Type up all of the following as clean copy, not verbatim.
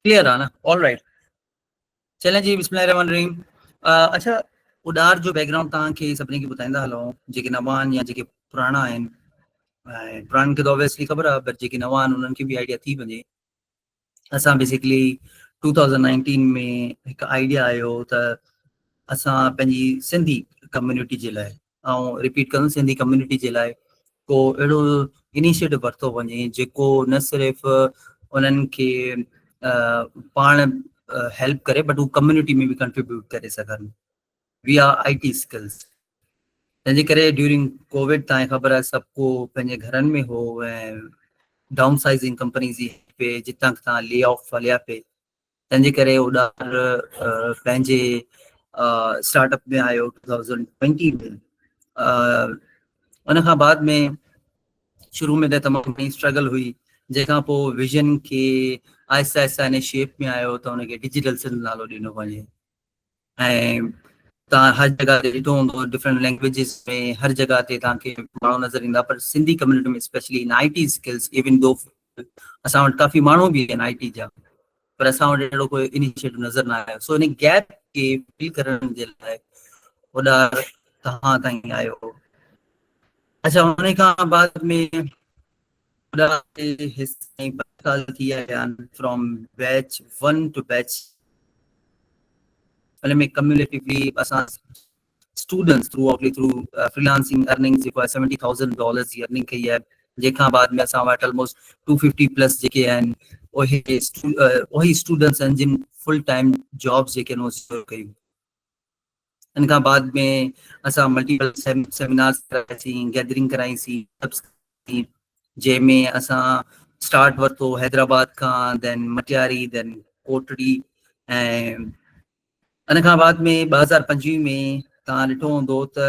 Clear آ نه؟ آل right, chillies جي، بسم الله الرحمن الرحيم. اڇا، اڏار جو بيڪ گرائونڊ توهان کي سڀني کي ٻڌائيندا هلون، جيڪي نوان آهن يا جيڪي پراڻا آهن. ۽ پراڻن کي ته اوبويسلي خبر آهي، پر جيڪي نوان آهن انهن کي به آئيڊيا ٿي وڃي. اسان بيسڪلي 2019 ۾ هڪ آئيڊيا آيو ته اسان پنهنجي سنڌي ڪميونٽي جي لاء، آئون رپيٽ ڪندم، سنڌي ڪميونٽي جي لاء ڪو اهڙو انيشيٽو ورتو وڃي جيڪو نه صرف انهن کي پاڻ هيلپ ڪري بٽ هو ڪميونٽي ۾ به ڪنٽريبيوٽ ڪري سگهن ويا آء ٽي اسڪلس. تنهن جي ڪري ڊيورنگ ڪووڊ تائين خبر آهي سڀ ڪو پنهنجي گهرن ۾ هو ۽ ڊائون سائزنگ ڪمپنيز جي پي جتان کان لي آف هليا پي، تنهن جي ڪري اڏار پنهنجي اسٽارٽ اپ ۾ آيو 2020 ۾. ان کان بعد ۾ شروع ۾ ته تمام گهڻي اسٽرگل هئي، جنهن کان پوء ويزن کي آهستي آهستي ان شيپ ۾ آيو ته ان کي ڊجيٽل سنڌ نالو ڏنو وڃي. ۽ تان هر جڳهه تي ڏٺو هوندو ڊفرنٽ لينگويجز ۾ هر جڳهه تي توهان کي ماڻهو نظر ايندا، پر سنڌي ڪميونٽي ۾ اسپيشلي ان آء ٽي اسڪلز، ايون دو اسان وٽ ڪافي ماڻهو به آهن آء ٽي جا، پر اسان وٽ اهڙو ڪوئي انيشيٽو نظر نه آيو. سو ان گيپ کي فل ڪرڻ جي لاء اڏار توهان تائين آيو. اچھا، ان کان بعد ۾ اڏار تائين 5 سال ٿي آيا آهن، فرام بيچ 1 ٽو بيچ. ان ۾ ڪميوليٽيولي اسان اسٽوڊنٽس ٿرو آئوٽلي ٿرو فريلانسنگ ارننگز جيڪو آهي 70,000 ڊالرز جي ارننگ ڪئي آهي، جنهن کان بعد ۾ اسان وٽ آلموسٽ 250 پلس جيڪي آهن اهي اهي اسٽوڊنٽس آهن جن فل ٽائيم جابس جيڪي آهن اهي سيڪيور ڪيون. ان کان بعد ۾ اسان ملٽيپل سيمينارز ڪرائيسين، گيدرنگ ڪرائيسين، جنهن ۾ اسان اسٽارٽ ورتو حيدرآباد کان، دين مٽياري، دين ڪوٽڙي. ۽ ان کان بعد ۾ 2025 ۾ توهان ڏٺو هوندو ته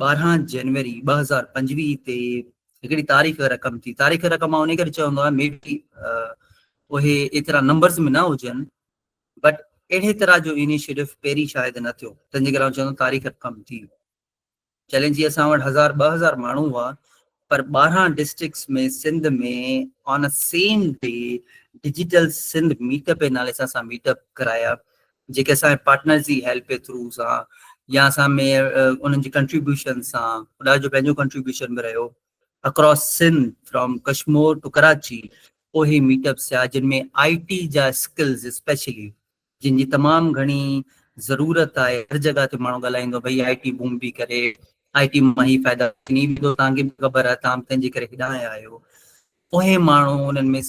12 جنوري 2025 تي هڪڙي تاريخ رقم ٿي. تاريخ رقم مان ان ڪري چوندو آهيان، مي بي اهي ايترا نمبرز ۾ نه هجن، بٽ اهڙي طرح جو انيشيٽو پهرين شايد نه ٿيو، تنهن جي ڪري آئون چوندو تاريخ رقم ٿي. چئلينج جي اسان وٽ 1000 2000 ماڻهو هئا، پر 12 districts ۾ Sindh ۾ on a same day digital Sindh meet up جي نالي سان اسان ميٽ اپ ڪرايا، جيڪي اسان جي پارٽنرز جي هيلپ جي ٿرو سان يا اسان ۾ انهن جي ڪنٽريبيوشن سان، خدا جو پنهنجو ڪنٽريبيوشن به رهيو، across Sindh from Kashmore to Karachi اهي ميٽ اپس ٿيا، جن ۾ آء ٽي جا اسڪلز اسپيشلي جن جي تمام گهڻي ضرورت آهي. هر جڳهه تي ماڻهو ڳالهائيندو ڀئي آء ٽي بوم پي ڪري، آء ٽي مان هي فائدا ٿي ويندو، توهان کي به خبر آهي، توهان به تنهن جي ڪري هيڏانهن آيا آهيو. اهي ماڻهو انهن ۾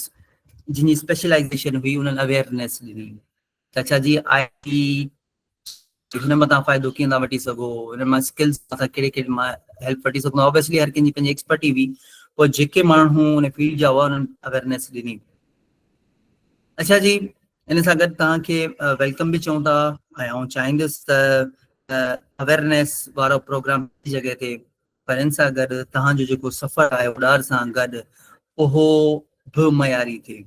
جن جي اسپيشلائزيشن هئي انهن اويئرنيس ڏني ته اڇا جي آء ٽي هن مان توهان فائدو ڪيئن ٿا وٺي سگهو، هن مان اسڪلز مان توهان ڪهڙي ڪهڙي مان هيلپ وٺي سگهو. اوبويسلي هر ڪنهن جي پنهنجي ايڪسپرٽي هئي، پوء جيڪي ماڻهو ان فيلڊ جا هئا انهن اويئرنيس ڏني. اڇا جي، ان سان گڏ توهان کي welcome به چئون ٿا ۽ آئون چاهيندس ته اويئرنيس وارو پروگرام جڳهه تي، پر ان سان گڏ توهان جو جيڪو سفر آهي اڏار سان گڏ اهو به معياري ٿئي.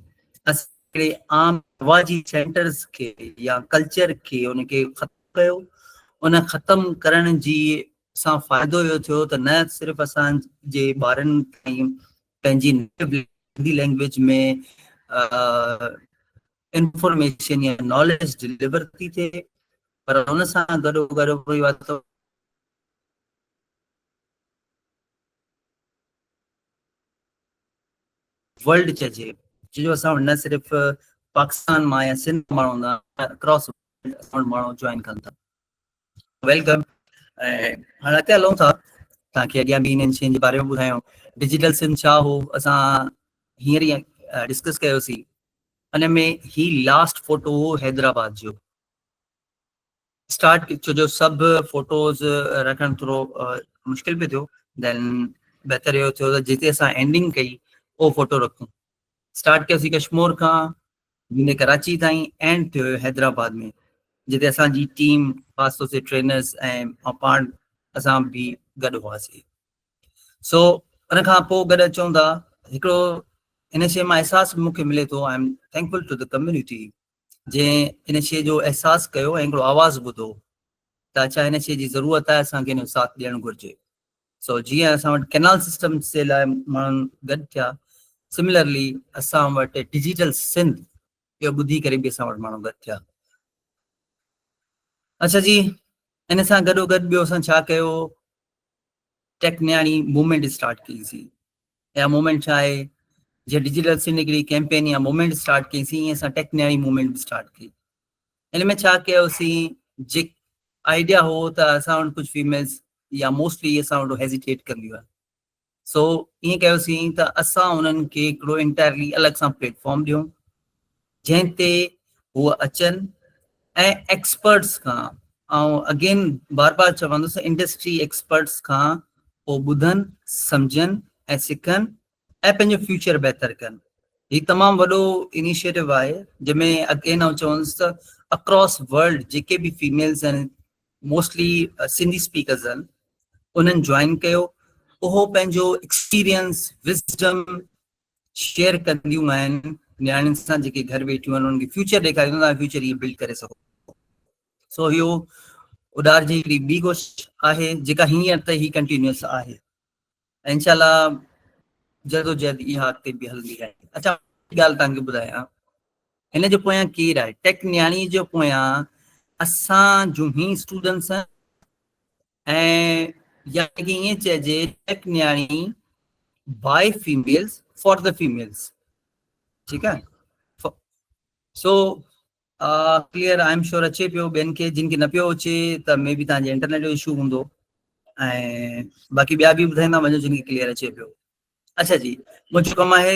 اسان هڪڙي عام رواجي سينٽرز کي يا ڪلچر کي ان کي ختم ڪيو. ان ختم ڪرڻ جي سان فائدو اهو ٿيو ته نه صرف اسان جي ٻارن تائين پنهنجي سنڌي لينگويج ۾ انفارميشن يا ناليج ڊليور ٿي ٿئي، پر ان سان گڏو گڏ ورلڊ چئجي جو اسان وٽ نه صرف پاڪستان مان يا سنڌ ماڻهو هوندا، اڪراس اسان وٽ ماڻهو جوائن ڪن ٿا. Welcome. ۽ هاڻي اڳتي هلون ٿا، توهان کي اڳيان به انهن شين جي باري ۾ ٻڌايون. ڊجيٽل سنڌ ڇا هو اسان هينئر ئي ڊسڪس ڪيوسين. ان ۾ هي لاسٽ فوٽو هو حيدرآباد جو. اسٽارٽ ڇو جو سڀ فوٽوز رکڻ ٿورو مشڪل به ٿيو، دين بهتر اهو ٿيو ته جتي اسان اينڊنگ ڪئي اهو فوٽو رکون. اسٽارٽ ڪيوسين ڪشمور کان ويندي ڪراچي تائين، اينڊ ٿيو حيدرآباد ۾ جتي اسان جي ٽيم خاص طور تي ٽرينرز ۽ پاڻ اسان به گڏ هئاسين. سو ان کان پوء گڏ اچون ٿا. هڪڙو ان شيء مان احساس مون کي ملي ٿو، I am thankful to the community جنهن ان شيء جو احساس ڪيو ۽ هڪڙو آواز ٻڌو ته اڇا هن شيء جي ضرورت آهي، اسان کي ان جو ساٿ ڏيڻ گهرجي. سو جيئن اسان وٽ ڪينال سسٽم جي لاء ماڻهن گڏ ٿيا، سملرلي اسان وٽ ڊجيٽل سنڌ اهو ٻڌي ڪري به اسان وٽ ماڻهو گڏ ٿيا. اچھا جي، ان سان گڏو گڏ ٻيو اسان ڇا ڪيو؟ ٽيڪ نياڻي موومينٽ اسٽارٽ ڪئي سي. اها موومينٽ ڇا آهي؟ جيئن ڊجيٽل سنڌ هڪڙي ڪيمپين يا موومينٽ اسٽارٽ ڪئي سي، ائين اسان ٽيڪ نياڻي موومينٽ به اسٽارٽ ڪئي. ان ۾ ڇا ڪيوسين؟ جي آئيڊيا هو ته اسان وٽ ڪجهه فيميلز يا موسٽلي اسان وٽ هيزيٽيٽ ڪنديون آهن، سو ائين ڪيوسين ته اسان انهن کي هڪڙو انٽائرلي الڳ سان پليٽ فارم ڏيون جنهن تي هو اچن ۽ ايڪسپرٽس کان، آئون اگين بار بار چوندس، انڊسٽري ايڪسپرٽس کان هو ٻڌن، سمجهن ۽ سکن ۽ پنهنجو فيوچر بهتر ڪن. هي تمام وڏو انيشيٽو آهي جنهن ۾ اگين آئون چوندس ته اڪراس ورلڊ جيڪي به فيميلز آهن، موسٽلي سنڌي اسپيڪرز آهن، انهن جوائن ڪيو. اهو پنهنجو ايڪسپيرينس، وزڊم شيئر ڪنديون آهن نياڻين سان جيڪي گهر ويٺيون آهن، انهن کي فيوچر ڏيکاريندو توهان فيوچر هي بلڊ ڪري سگهو. سو اهو اڏار جي هڪڙي ٻي ڪوشش آهي جيڪا هينئر ته هي ڪنٽينيوس آهي. انشاء الله جدوجهد اها اڳتي به هلندي رهي. اچا ڳالهه توهان کي ٻڌايان هن جي پويان ڪير آهي. ٽيڪ نياڻي جي پويان اسان جون هي اسٽوڊنٽس آهن ۽ يعني ڪي ائين چئجي ٽيڪ نياڻي by females for the females. ٺيڪ آهي، سو ڪليئر I am sure اچي پيو. ٻين کي جن کي نه پيو اچي ته مي بي توهان جي انٽرنيٽ جو اشو هوندو ۽ باقي ٻيا به ٻڌائيندا وڃو جن کي ڪليئر اچي پيو. اچھا جي، منهنجو ڪم آهي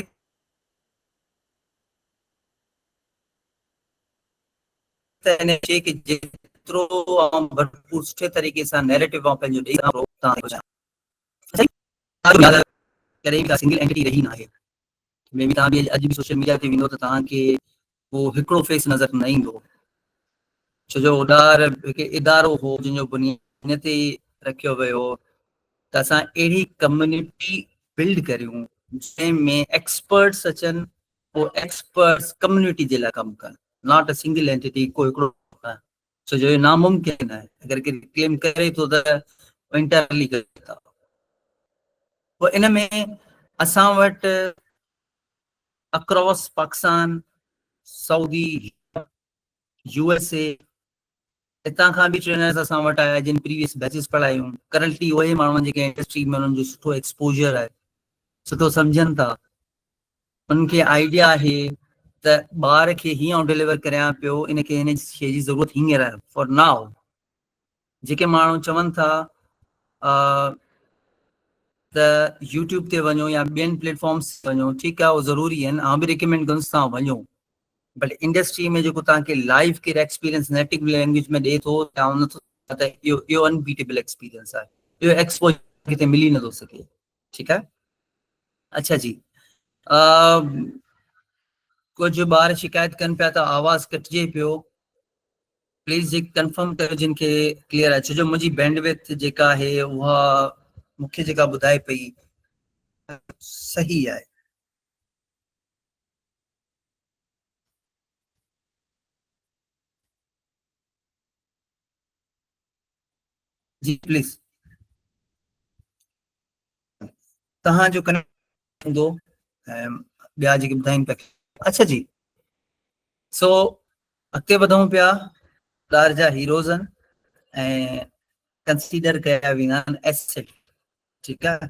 ته ان شيء کي جيترو آئون ڀرپور سٺي طريقي سان نيريٽو آئون پنهنجو ڏئي سگهان ٿو توهان کي ٻڌايان. ڪڏهن به ڪا سنگل اينٽيٽي رهي ناهي. مي بي توهان به اڄ به سوشل ميڊيا تي ويندو ته توهان کي اهو هڪڙو فيس نظر نه ايندو، ڇو جو اڏار هڪ ادارو هو جنهن جو بنياد ان تي رکيو ويو ته اسان اهڙي ڪميونٽي بلڊ ڪريون جنهن ۾ ايڪسپرٽس اچن، پوء ايڪسپرٽس ڪميونٽي جي لاء ڪم ڪن، not a single entity, ڪو هڪڙو نه، ڇو جو اهو ناممڪن آهي. اگر ڪير ڪليم ڪري ٿو ته انٽائرلي غلط آهي. پوء ان ۾ اسان وٽ across Pakistan, Saudi, U S A, هتان کان به ٽرينرز اسان وٽ آيا جن پريويس بيچز پڙهايون. ڪرنٽلي اهي ماڻهو جيڪي انڊسٽري ۾ انهن جو سٺو ايڪسپوجر آهي، سٺو سمجهن ٿا، انهن کي آئيڊيا آهي ته ٻار کي هيئن آئون ڊليور ڪريان پيو، ان کي هن شيء جي ضرورت هينئر آهي فار now. جيڪي ماڻهو چون ٿا ته يوٽيوب تي وڃو يا ٻين پليٽ فارمس تي وڃو، ٺيڪ آهي، اهو ضروري آهن، آئون به ريڪمينڊ ڪندس توهان وڃو، بٽ انڊسٽري ۾ جيڪو توهان کي لائيو ڪير ايڪسپيرينس نيٽو لينگويج ۾ ڏئي ٿو، آئون نٿو ته اهو انبيٽيبل ايڪسپيرينس آهي، اهو ايڪسپوجر ڪٿي ملي نٿو سگهي. ٺيڪ آهي. اچھا جي، ڪجهه ٻار شڪايت ڪن پيا ته آواز ڪٽجي پيو. پليز جي ڪنفرم ڪيو جن کي ڪليئر آهي، ڇو جو منهنجي بينڊ وٿ جيڪا آهي اها مونکي جيڪا ٻڌائي پئي صحيح آهي. جي پليز توهان جو ڪنيڪٽ هوندو ۽ ٻيا جيڪي ٻڌائين پيا. اچھا جي، سو اڳتي وڌون پيا. ڏار جا هيروز آهن ۽ ڪنسيڊر ڪيا ويندا آهن ايسيٽ. ٺيڪ آهي،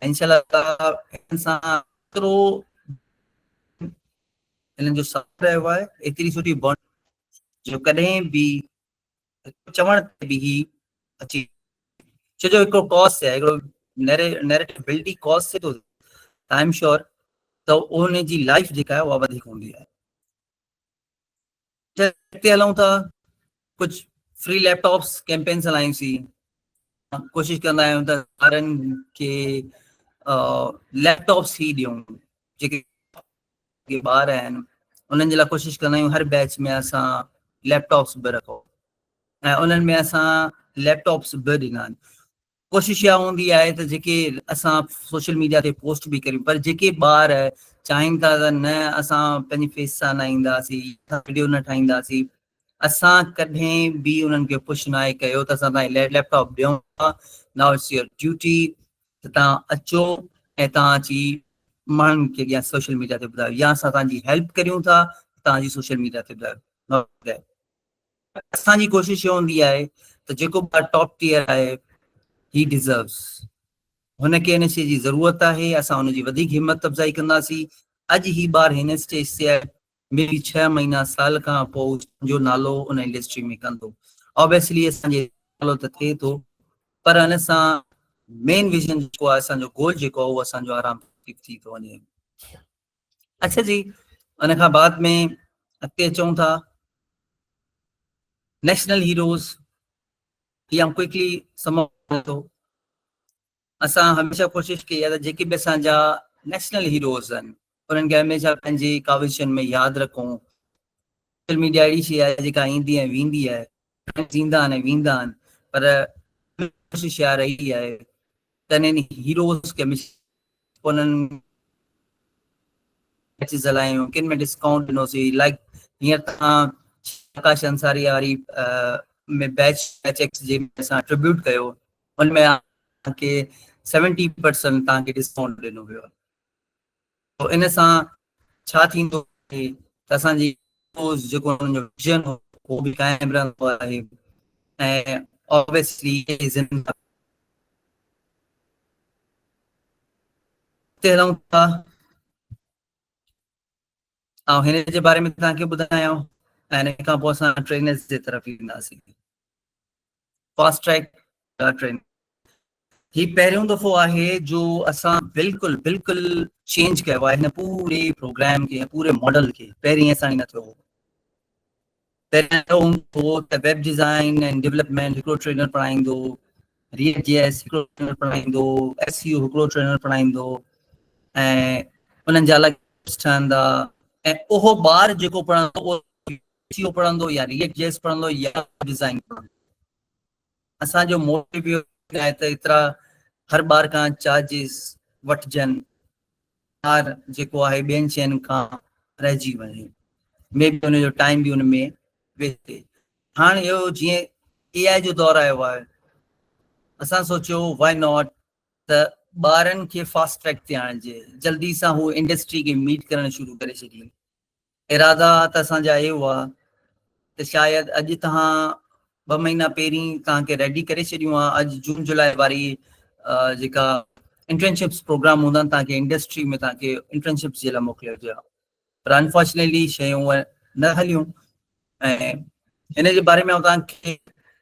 انشاء الله تعالي سان ايترو انهن جو ساٿ رهيو آهي، ايتري سٺي بانڊ جو ڪڏهن به چوڻ تي به هي اچي، ڇو جو هڪڙو ڪاز آهي، هڪڙو نيريٽو بلڊ ئي ڪاز ٿئي ٿو، I am sure ته ان جي لائف جيڪا آهي اها وڌيڪ هوندي آهي. اڳتي هلون ٿا، ڪجهه فري ليپ ٽاپس ڪيمپينس هلايونسين. ڪوشش ڪندا آهيون ته ٻارن کي ليپ ٽاپس ئي ڏيون، جيڪي ٻار آهن انهن جي لاء ڪوشش ڪندا آهيون هر بيچ ۾ اسان ليپ ٽاپس به رکون ۽ انهن ۾ اسان ليپ ٽاپس به ڏنا آهن. ڪوشش اها هوندي آهي ته جيڪي اسان سوشل ميڊيا تي پوسٽ به ڪريون، پر جيڪي ٻار چاهين ٿا ته نه اسان پنهنجي فيس سان نه اينداسين، ويڊيو نه ٺاهينداسين، اسان ڪڏهن به انهن کي پش ناهي ڪيو ته اسان توهان کي ليپ ٽاپ ڏيون ٿا، now it's your duty ته توهان اچو ۽ توهان اچي ماڻهن کي اڳيان سوشل ميڊيا تي ٻڌايو يا اسان توهان جي هيلپ ڪريون ٿا توهان جي سوشل ميڊيا تي ٻڌايو. اسان جي ڪوشش اها هوندي آهي ته جيڪو ٻار ٽاپ ٽيئر آهي هي ڊزروز هن کي ان شيء جي ضرورت آهي، اسان هن جي وڌيڪ همت افزائي ڪنداسين. اڄ هي ٻار هن اسٽيج تي آهي، مي بي ڇهه مهينا سال کان پوء پنهنجو نالو ان انڊسٽري ۾ ڪندو. آبويسلي اسان جي نالو ته ٿئي ٿو پر ان سان مين ويزن جيڪو آهي اسان جو گول جيڪو آهي اهو اسان جو آرام ٿي ٿو وڃي. اڇا جي ان کان بعد ۾ اڳتي اچون ٿا نيشنل هيروز. هي آئون ڪوئڪلي سمجهان ٿو. اسان هميشه ڪوشش ڪئي آهي ته جيڪي به اسان جا نيشنل هيروز آهن انهن کي هميشه پنهنجي ڪاوشن ۾ ياد رکون. سوشل ميڊيا اهڙي شيء آهي جيڪا ايندي ۽ ويندي آهي، ايندا آهن ۽ ويندا آهن، پر ڪوشش اها رهي آهي ته انهن هيروز کي هميشه انهن بيچز هلايون، ڪن ۾ ڊسڪائونٽ ڏنوسين. لائڪ هينئر تان آڪاش انصاري واري ۾ بيچ بيچ ايڪس جي اسان ٽربيوٽ ڪيو، ان ۾ کي 70% تان کي ڊسڪائونٽ ڏنو ويو آهي. ان سان ڇا ٿيندو آهي ته اسان جي جيڪو انهن جو ويزن هو اهو به قائم رهندو آهي ۽ آبويسلي زنده تي هلون ٿا. آئون هن جي باري ۾ توهان کي ٻڌايان ۽ ان کان پوء اسان ٽرينرز جي طرف اينداسين. فاسٽ ٽريڪ ٽرين هي پهريون دفعو آهي جو اسان بلڪل بلڪل چينج ڪيو آهي هن پوري پروگرام کي، پوري ماڊل کي. پهرين اسان نه ٿيو هو. پهريان اهڙو هوندو هو ته ويب ڊيزائن ۽ ڊولپمينٽ هڪڙو ٽرينر پڙهائيندو، ريئڪٽ جي ايس هڪڙو ٽرينر پڙهائيندو، ايس سي او هڪڙو ٽرينر پڙهائيندو ۽ انهن جا الڳ ٺهندا ۽ اهو ٻار جيڪو پڙهندو اهو ايس سي او پڙهندو يا ريئڪٽ جي ايس پڙهندو يا ڊيزائن پڙهندو. اسان جو موٽو اهو آهي ته ايترا هر ٻار کان چارجز وٺجن، ٻار جيڪو آهي ٻين شين کان رهجي وڃي، مي بي ان جو ٽائيم به ان ۾ ويسٽ ٿئي. هاڻ اهو جيئن اي آء جو دور آيو آهي، اسان سوچيو وائي not ته ٻارن کي فاسٽ ٽريڪ تي آڻجي، جلدي سان هو انڊسٽري کي ميٽ ڪرڻ شروع ڪري ڇڏين. ارادا ته اسان جا اهي هئا ته شايد اڄ توهان ٻه مهينا پهرين توهان کي ريڊي ڪري ڇڏيون ها، اڄ جون جولاء واري جيڪا انٽرنشپس پروگرام هوندا آهن توهان کي انڊسٽري ۾ توهان کي انٽرنشپس جي لاء موڪليو هجي ها، پر انفارچونيٽلي شيون نه هليون. ۽ هن جي باري ۾ آئون توهان کي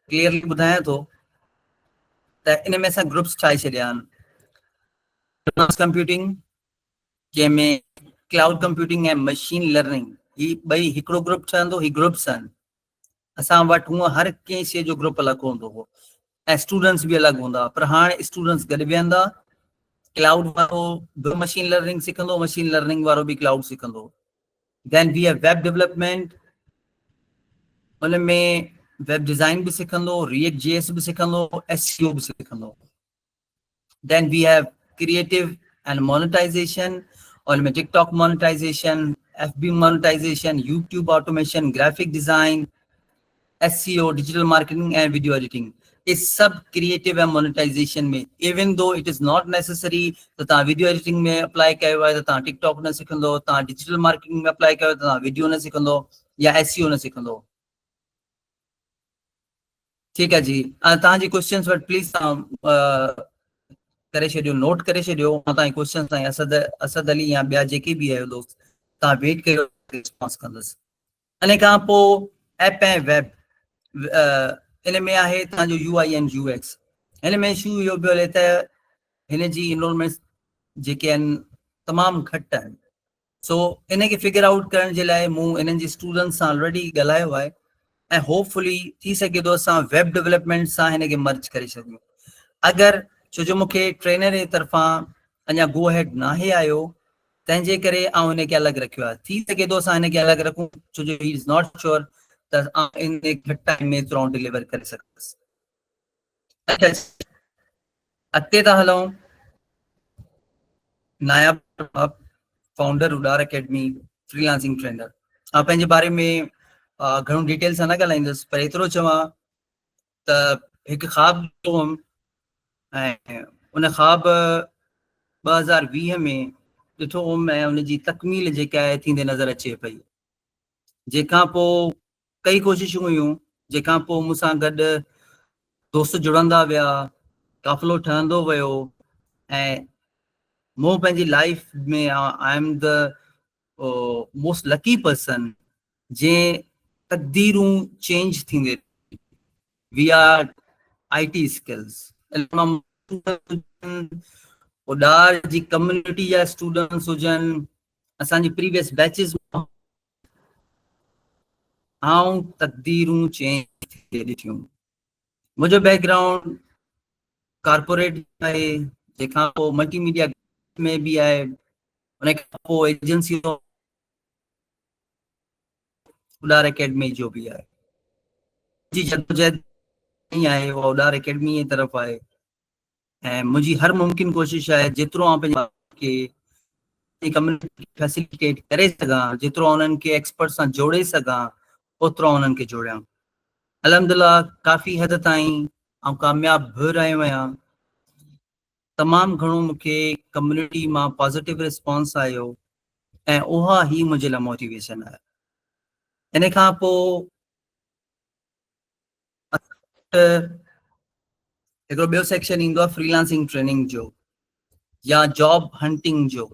ڪليئرلي ٻڌايان ٿو ته ان ۾ اسان گروپس ٺاهي ڇڏيا آهن. ايڊوانس ڪمپيوٽنگ جنهن ۾ ڪلائوڊ ڪمپيوٽنگ ۽ مشين لرننگ هي ٻئي هڪڙو گروپ ٺهندو. هي گروپس آهن اسان وٽ. هونء هر ڪنهن شيء جو گروپ الڳ هوندو هو ۽ اسٽوڊنٽس به الڳ هوندا، پر هاڻ اسٽوڊنٽس گڏ ويهندا. ڪلائوڊ وارو به مشين لرننگ سکندو، مشين لرننگ وارو به ڪلائوڊ سکندو. Then we have web development, ان ۾ ويب ڊزائن به سکندو، ريئڪٽ جي ايس به سکندو، ايس سي او به سکندو. Then we have creative and monetization, in ۾ TikTok monetization, F B monetization, YouTube automation, graphic design, S E O, digital marketing ۽ video editing. اهي سڀ creative ۽ monetisation ۾. Even though it is not necessary ته توهان video editing ۾ apply ڪيو آهي ته توهان ٽڪ talk نه سکندو، توهان ڊجيٽل مارڪيٽنگ ۾ اپلائي ڪيو ته توهان وڊيو نه سکندو يا ايس اي او نه سکندو. ٺيڪ آهي جي، توهان جي ڪويشچنس وٽ پليز توهان ڪري ڇڏيو، نوٽ ڪري ڇڏيو. مان توهان جي ڪويشچنس تائين اسد اسد علي يا ٻيا جيڪي به آهيو دوست توهان ويٽ ڪيو، ريسپانس ڪندس. ان کان پوء ايپ ۽ ويب، ان ۾ آهي توهان جو U I and U X. هن ۾ اشو اهو پيو هلي ته هن جي انرولمينٽس جيڪي آهن تمام گهٽ آهن. سو ان کي فگر آئوٽ ڪرڻ جي لاء مون انهن جي اسٽوڊنٽس سان آلريڊي ڳالهايو آهي ۽ هوپ فلي ٿي سگهي ٿو اسان ويب ڊولپمينٽ سان هن کي مرج ڪري سگهون. اگر ڇو جو مون کي ٽرينر جي طرفان اڃا گو هيڊ ناهي آيو، تنهن جي ڪري آئون هن کي الڳ رکيو آهي. ٿي سگهي ٿو اسان هن کي الڳ رکون، ڇو جو هي is not sure ته آئون ان گهٽ ٽائيم ۾ ايترو ڊليور ڪري سگهندس. اچا اڳتي ٿا هلون. Nayab founder Udar academy, freelancing trainer. آئون پنهنجي باري ۾ گهڻو ڊيٽيل سان نه ڳالهائيندس، پر ايترو چوان ته هڪ خواب ڏٺو هئم ۽ ان خواب 2020 ۾ ڏٺو هوم ۽ ان جي تڪميل جيڪا آهي ٿيندي نظر اچي پئي. جنهن کان پوء ڪئي ڪوششون هيون، جنهن کان پوء مون سان گڏ دوست جڙندا ويا، قافلو ٺهندو ويو ۽ مون پنهنجي life ۾ I am the most lucky person جنهن تقديرون چينج ٿيندي we are I T skills Uddar جي ڪميونٽي جا اسٽوڊنٽس هجن اسان جي پريويس بيچز آئون تقديرون چينج ٿيندي ڏٺيون. منهنجو بيڪ گرائونڊ ڪارپوريٽ آهي جنهن کان پوء ملٽي ميڊيا ۾ به آهي ان کان پوء ايجنسي اڏار اڪيڊمي جو به آهي جي جدوجهد آهي اها اڏار اڪيڊمي جي طرف آهي ۽ منهنجي هر ممڪن ڪوشش آهي جيترو آئون پنهنجي کي ڪميونٽي کي فيسليٽيٽ ڪري سگهان جيترو انهن کي ايڪسپرٽ سان جوڙي سگهان اوترو انهن کي جوڙيان. الحمدلله ڪافي حد تائين آئون ڪامياب به رهيو آهيان. تمام گهڻو مون کي ڪميونٽي مان پازيٽو رسپانس آيو ۽ اها ئي منهنجي لاء موٽيويشن آهي. ان کان پوء هڪڙو ٻيو سيڪشن ايندو آهي فريلانسنگ ٽريننگ جو يا جاب هنٽنگ جو.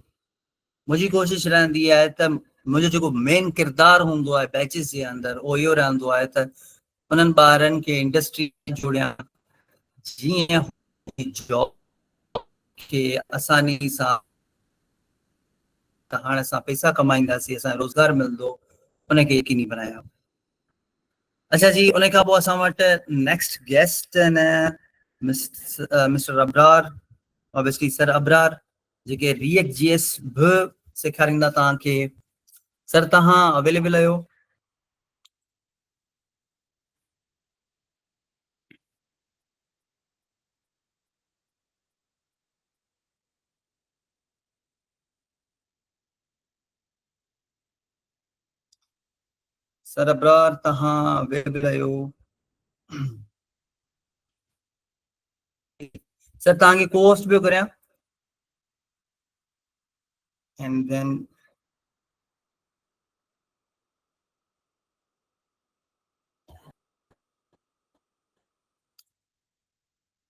منهنجي ڪوشش رهندي آهي ته منهنجو جيڪو مين ڪردار هوندو آهي بيچز جي اندر اهو اهو رهندو آهي ته انهن ٻارن کي انڊسٽري جوڙيان جيئن جاب کي آساني سان ته هاڻي اسان پئسا ڪمائينداسين اسان روزگار ملندو ان کي يقيني بنايان. اچھا جي ان کان پوء اسان وٽ نيڪسٽ گيسٽ آهن مسٽر ابرار، آبويسلي سر ابرار جيڪي ريئيڪٽ جي ايس به سيکاريندا توهان کي. سر توهان اويليبل آهيو؟ سر ابرار توهان اويليبل آهيو؟ سر توهان کي ڪو هوسٽ پيو ڪريان and then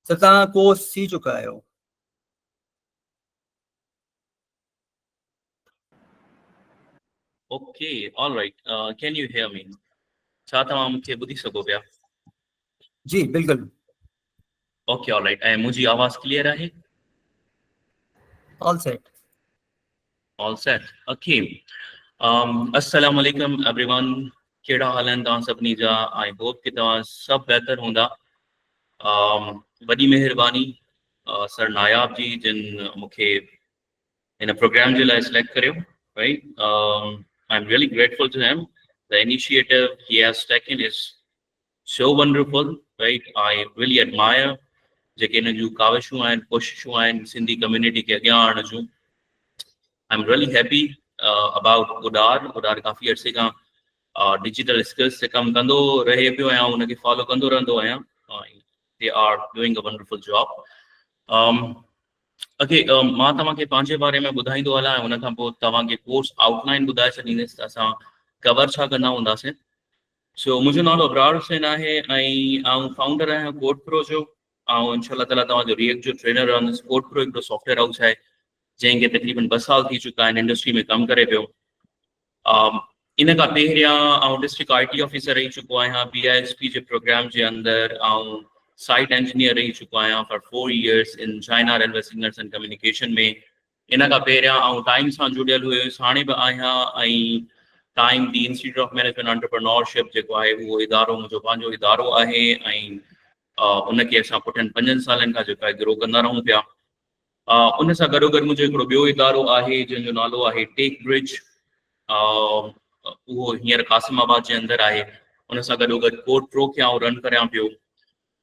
سر توهان ڪو هوسٽ ٿي چڪا آهيو. Okay all right can you hear me ڇا توهان مون کي ٻڌي سگهو پيا؟ جي بلڪل. اوڪي آل رائٽ ۽ منهنجي آواز ڪليئر آهي؟ All set. All set okay السلام عليڪم ايوري ون ڪهڙا حال آهن توهان سڀني جا I hope ڪي توهان سڀ بهتر هوندا وڏي مهرباني سر ناياب جي جن مون کي هن پروگرام جي لاء سليڪٽ ڪريو right I am really grateful to him the initiative he has taken is so wonderful right I really admire جيڪي هن جون ڪاوشون آهن ڪوششون آهن سنڌي ڪميونٽي کي اڳيان آڻڻ جون I am really happy about Uddar Uddar ڪافي عرصي کان ڊجيٽل اسڪلز تي ڪم ڪندو رهي پيو ۽ ان کي فالو ڪندو رهندو آهيان they are doing a wonderful job okay مان توهان کي پنهنجي باري ۾ ٻڌائيندو هلان ۽ ان کان پوء توهان کي ڪورس آئوٽ لائن ٻڌائي ڇڏيندس ته اسان ڪور ڇا ڪندا هونداسين. سو منهنجو نالو ابرار حسين آهي ۽ آئون فائونڊر آهيان ڪوڊ پرو جو. آئون انشاء الله تعاليٰ توهان جو ريئڪٽ جو ٽرينر رهندس. ڪوڊ پرو هڪڙو سافٽ ويئر هائوس آهي جنهن کي تقريبن 2 سال ٿي چڪا آهن انڊسٽري ۾ ڪم ڪري پيو. ان کان پهريان آئون ڊسٽرڪٽ I T officer رهي چڪو آهيان، بي I S P جي پروگرام جي اندر آئون سائيٽ انجنيئر رهي چڪو آهيان for 4 years in China railway signals and communication ۾. ان کان پهريان آئون ٽائيم سان جڙيل هيس، هاڻي به آهيان ۽ time the institute of management entrepreneurship جيڪو آهي اهو ادارو منهنجو پنهنجو ادارو آهي ۽ ان کي اسان پٺين 5 سالن کان جيڪو آهي گرو ڪندا رهون پيا. ان سان گڏوگڏ منهنجو هڪڙو ٻيو ادارو آهي جنهن جو نالو آهي ٽيڪ برج، اهو هينئر قاسم آباد جي اندر آهي. ان سان گڏوگڏ ڪوڊ پرو کي آئون رن ڪريان پيو.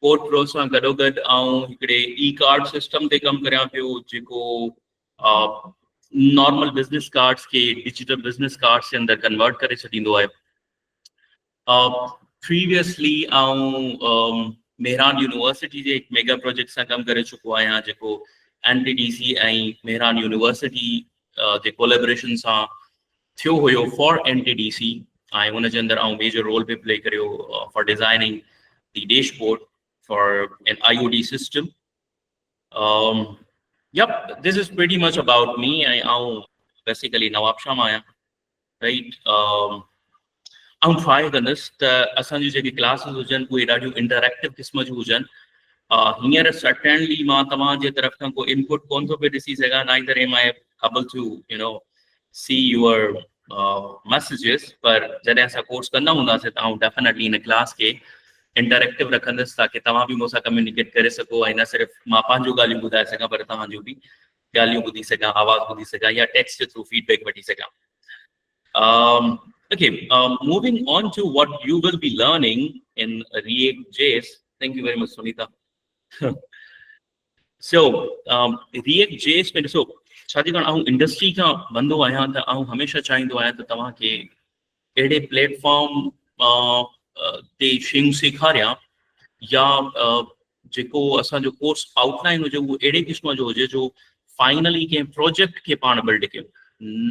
ڪوڊ پرو سان گڏوگڏ آئون هڪڙي اي ڪارڊ سسٽم تي ڪم ڪريان پيو جيڪو نارمل بزنس ڪارڊز کي ڊجيٽل بزنس ڪارڊز جي اندر ڪنورٽ ڪري ڇڏيندو آهي. پريويسلي آئون مهراڻ يونيورسٽي جي هڪ ميگا پروجيڪٽ سان ڪم ڪري چڪو آهيان جيڪو N T D C ۽ Mehran university جي ڪوليبريشن سان ٿيو هيو for N T D C ۽ ان جي اندر آئون ميجر رول به پلي ڪريو for designing the dashboard for an I O T system. Yup this is pretty much about me ۽ آئون basically Nawab Shah مان آهيان. رائيٽ آئون ٽرائي ڪندس ته اسان جون جيڪي ڪلاسز هجن اهي ڏاڍيون انٽريڪٽو قسم جون هجن. هينئر سرٽينلي مان توهان جي طرف کان ڪو انپوٽ ڪون ٿو پيو ڏسي سگهان، neither am I able to you know see your messages, پر جڏهن اسان ڪورس ڪندا هونداسين ته آئون ڊيفينيٽلي هن ڪلاس کي انٽريڪٽو رکندس تاڪه توهان به مون سان ڪميونيڪيٽ ڪري سگهو ۽ نه صرف مان پنهنجون ڳالهيون ٻڌائي سگهان پر توهان جون به ڳالهيون ٻڌي سگهان، آواز ٻڌي سگهان يا ٽيڪسٽ جي ٿرو فيڊ بيڪ وٺي سگهان. Okay, moving on to what you will be learning in React JS. Thank you very much Sunita. So React JS ۾ ڏسو، ڇا جي ڪاڻ آئون انڊسٽري کان بندو آهيان ته آئون هميشه چاهيندو آهيان ته توهان کي اهڙي پليٽ فارم تي شيون سيکاريان يا جيڪو اسان جو ڪورس آئوٽ لائن هجي اهو اهڙي قسم جو هجي جو فائنلي ڪنهن پروجيڪٽ کي پاڻ بلڊ ڪيون،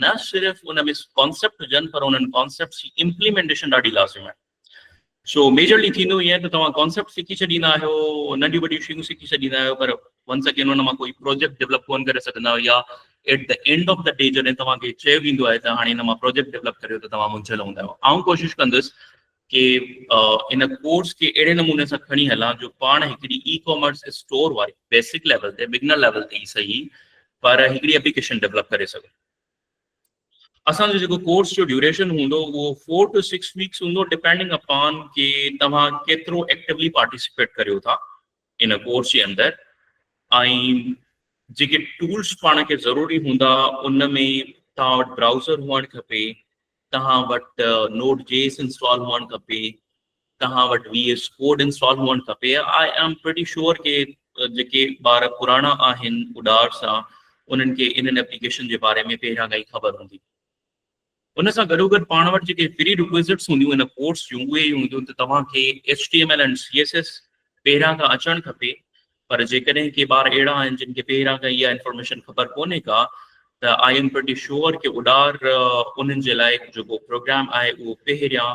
نه صرف ان ۾ ڪانسيپٽ هجن پر انهن ڪانسيپٽس جي امپليمينٽيشن ڏاڍي لازم آهي. سو ميجرلي ٿيندو ائين ته توهان ڪانسيپٽ سکي ڇڏيندا آهيو، ننڍيون وڏيون شيون سکي ڇڏيندا آهيو، پر ونس اگين ان مان ڪوئي پروجيڪٽ ڊيولپ ڪونه ڪري سگهندا آهيو، يا at the end of the day جڏهن توهان کي چيو ويندو آهي ته هاڻي ان مان پروجيڪٽ ڊيولپ ڪريو ته توهان منجهيل هوندا آهيو. آئون ڪوشش ڪندس ڪي ان ڪورس کي اهڙي نموني سان کڻي هلان جو پاڻ هڪڙي اي ڪامرس اسٽور واري بيسڪ ليول تي، بگنر ليول تي ئي صحيح، پر هڪڙي اپليڪيشن ڊيولپ ڪري سگهون. اسان جو جيڪو ڪورس جو ڊيوريشن هوندو اهو 4 ٽو 6 ويڪس هوندو، ڊپينڊنگ اپان ڪي توهان ڪيترو ايڪٽيولي پارٽيسپيٽ ڪريو ٿا ان ڪورس جي اندر. ۽ جيڪي ٽولس پاڻ کي ضروري هوندا ان ۾ توهان وٽ برائوزر هئڻ کپي، توهان وٽ نوڊ جي ايس انسٽال هئڻ کپي، توهان وٽ وي ايس ڪوڊ انسٽال هئڻ کپي. I am pretty sure ڪي جيڪي ٻار پراڻا آهن اڏار سان انهن کي انهن ايپليڪيشن جي باري ۾ پهريان کان ئي خبر هوندي. ان سان گڏوگڏ پاڻ وٽ جيڪي پري رڪويزٽس هونديون ان ڪورس جون اهي هونديون ته توهان کي H T M L and C S S پهريان کان اچڻ کپي، پر جيڪڏهن ڪي ٻار اهڙا آهن جن کي پهريان کان اها انفارميشن خبر ڪونهي ڪا ته I am pretty sure ڪي اڏار انهن جي لاء جيڪو پروگرام آهي اهو پهريان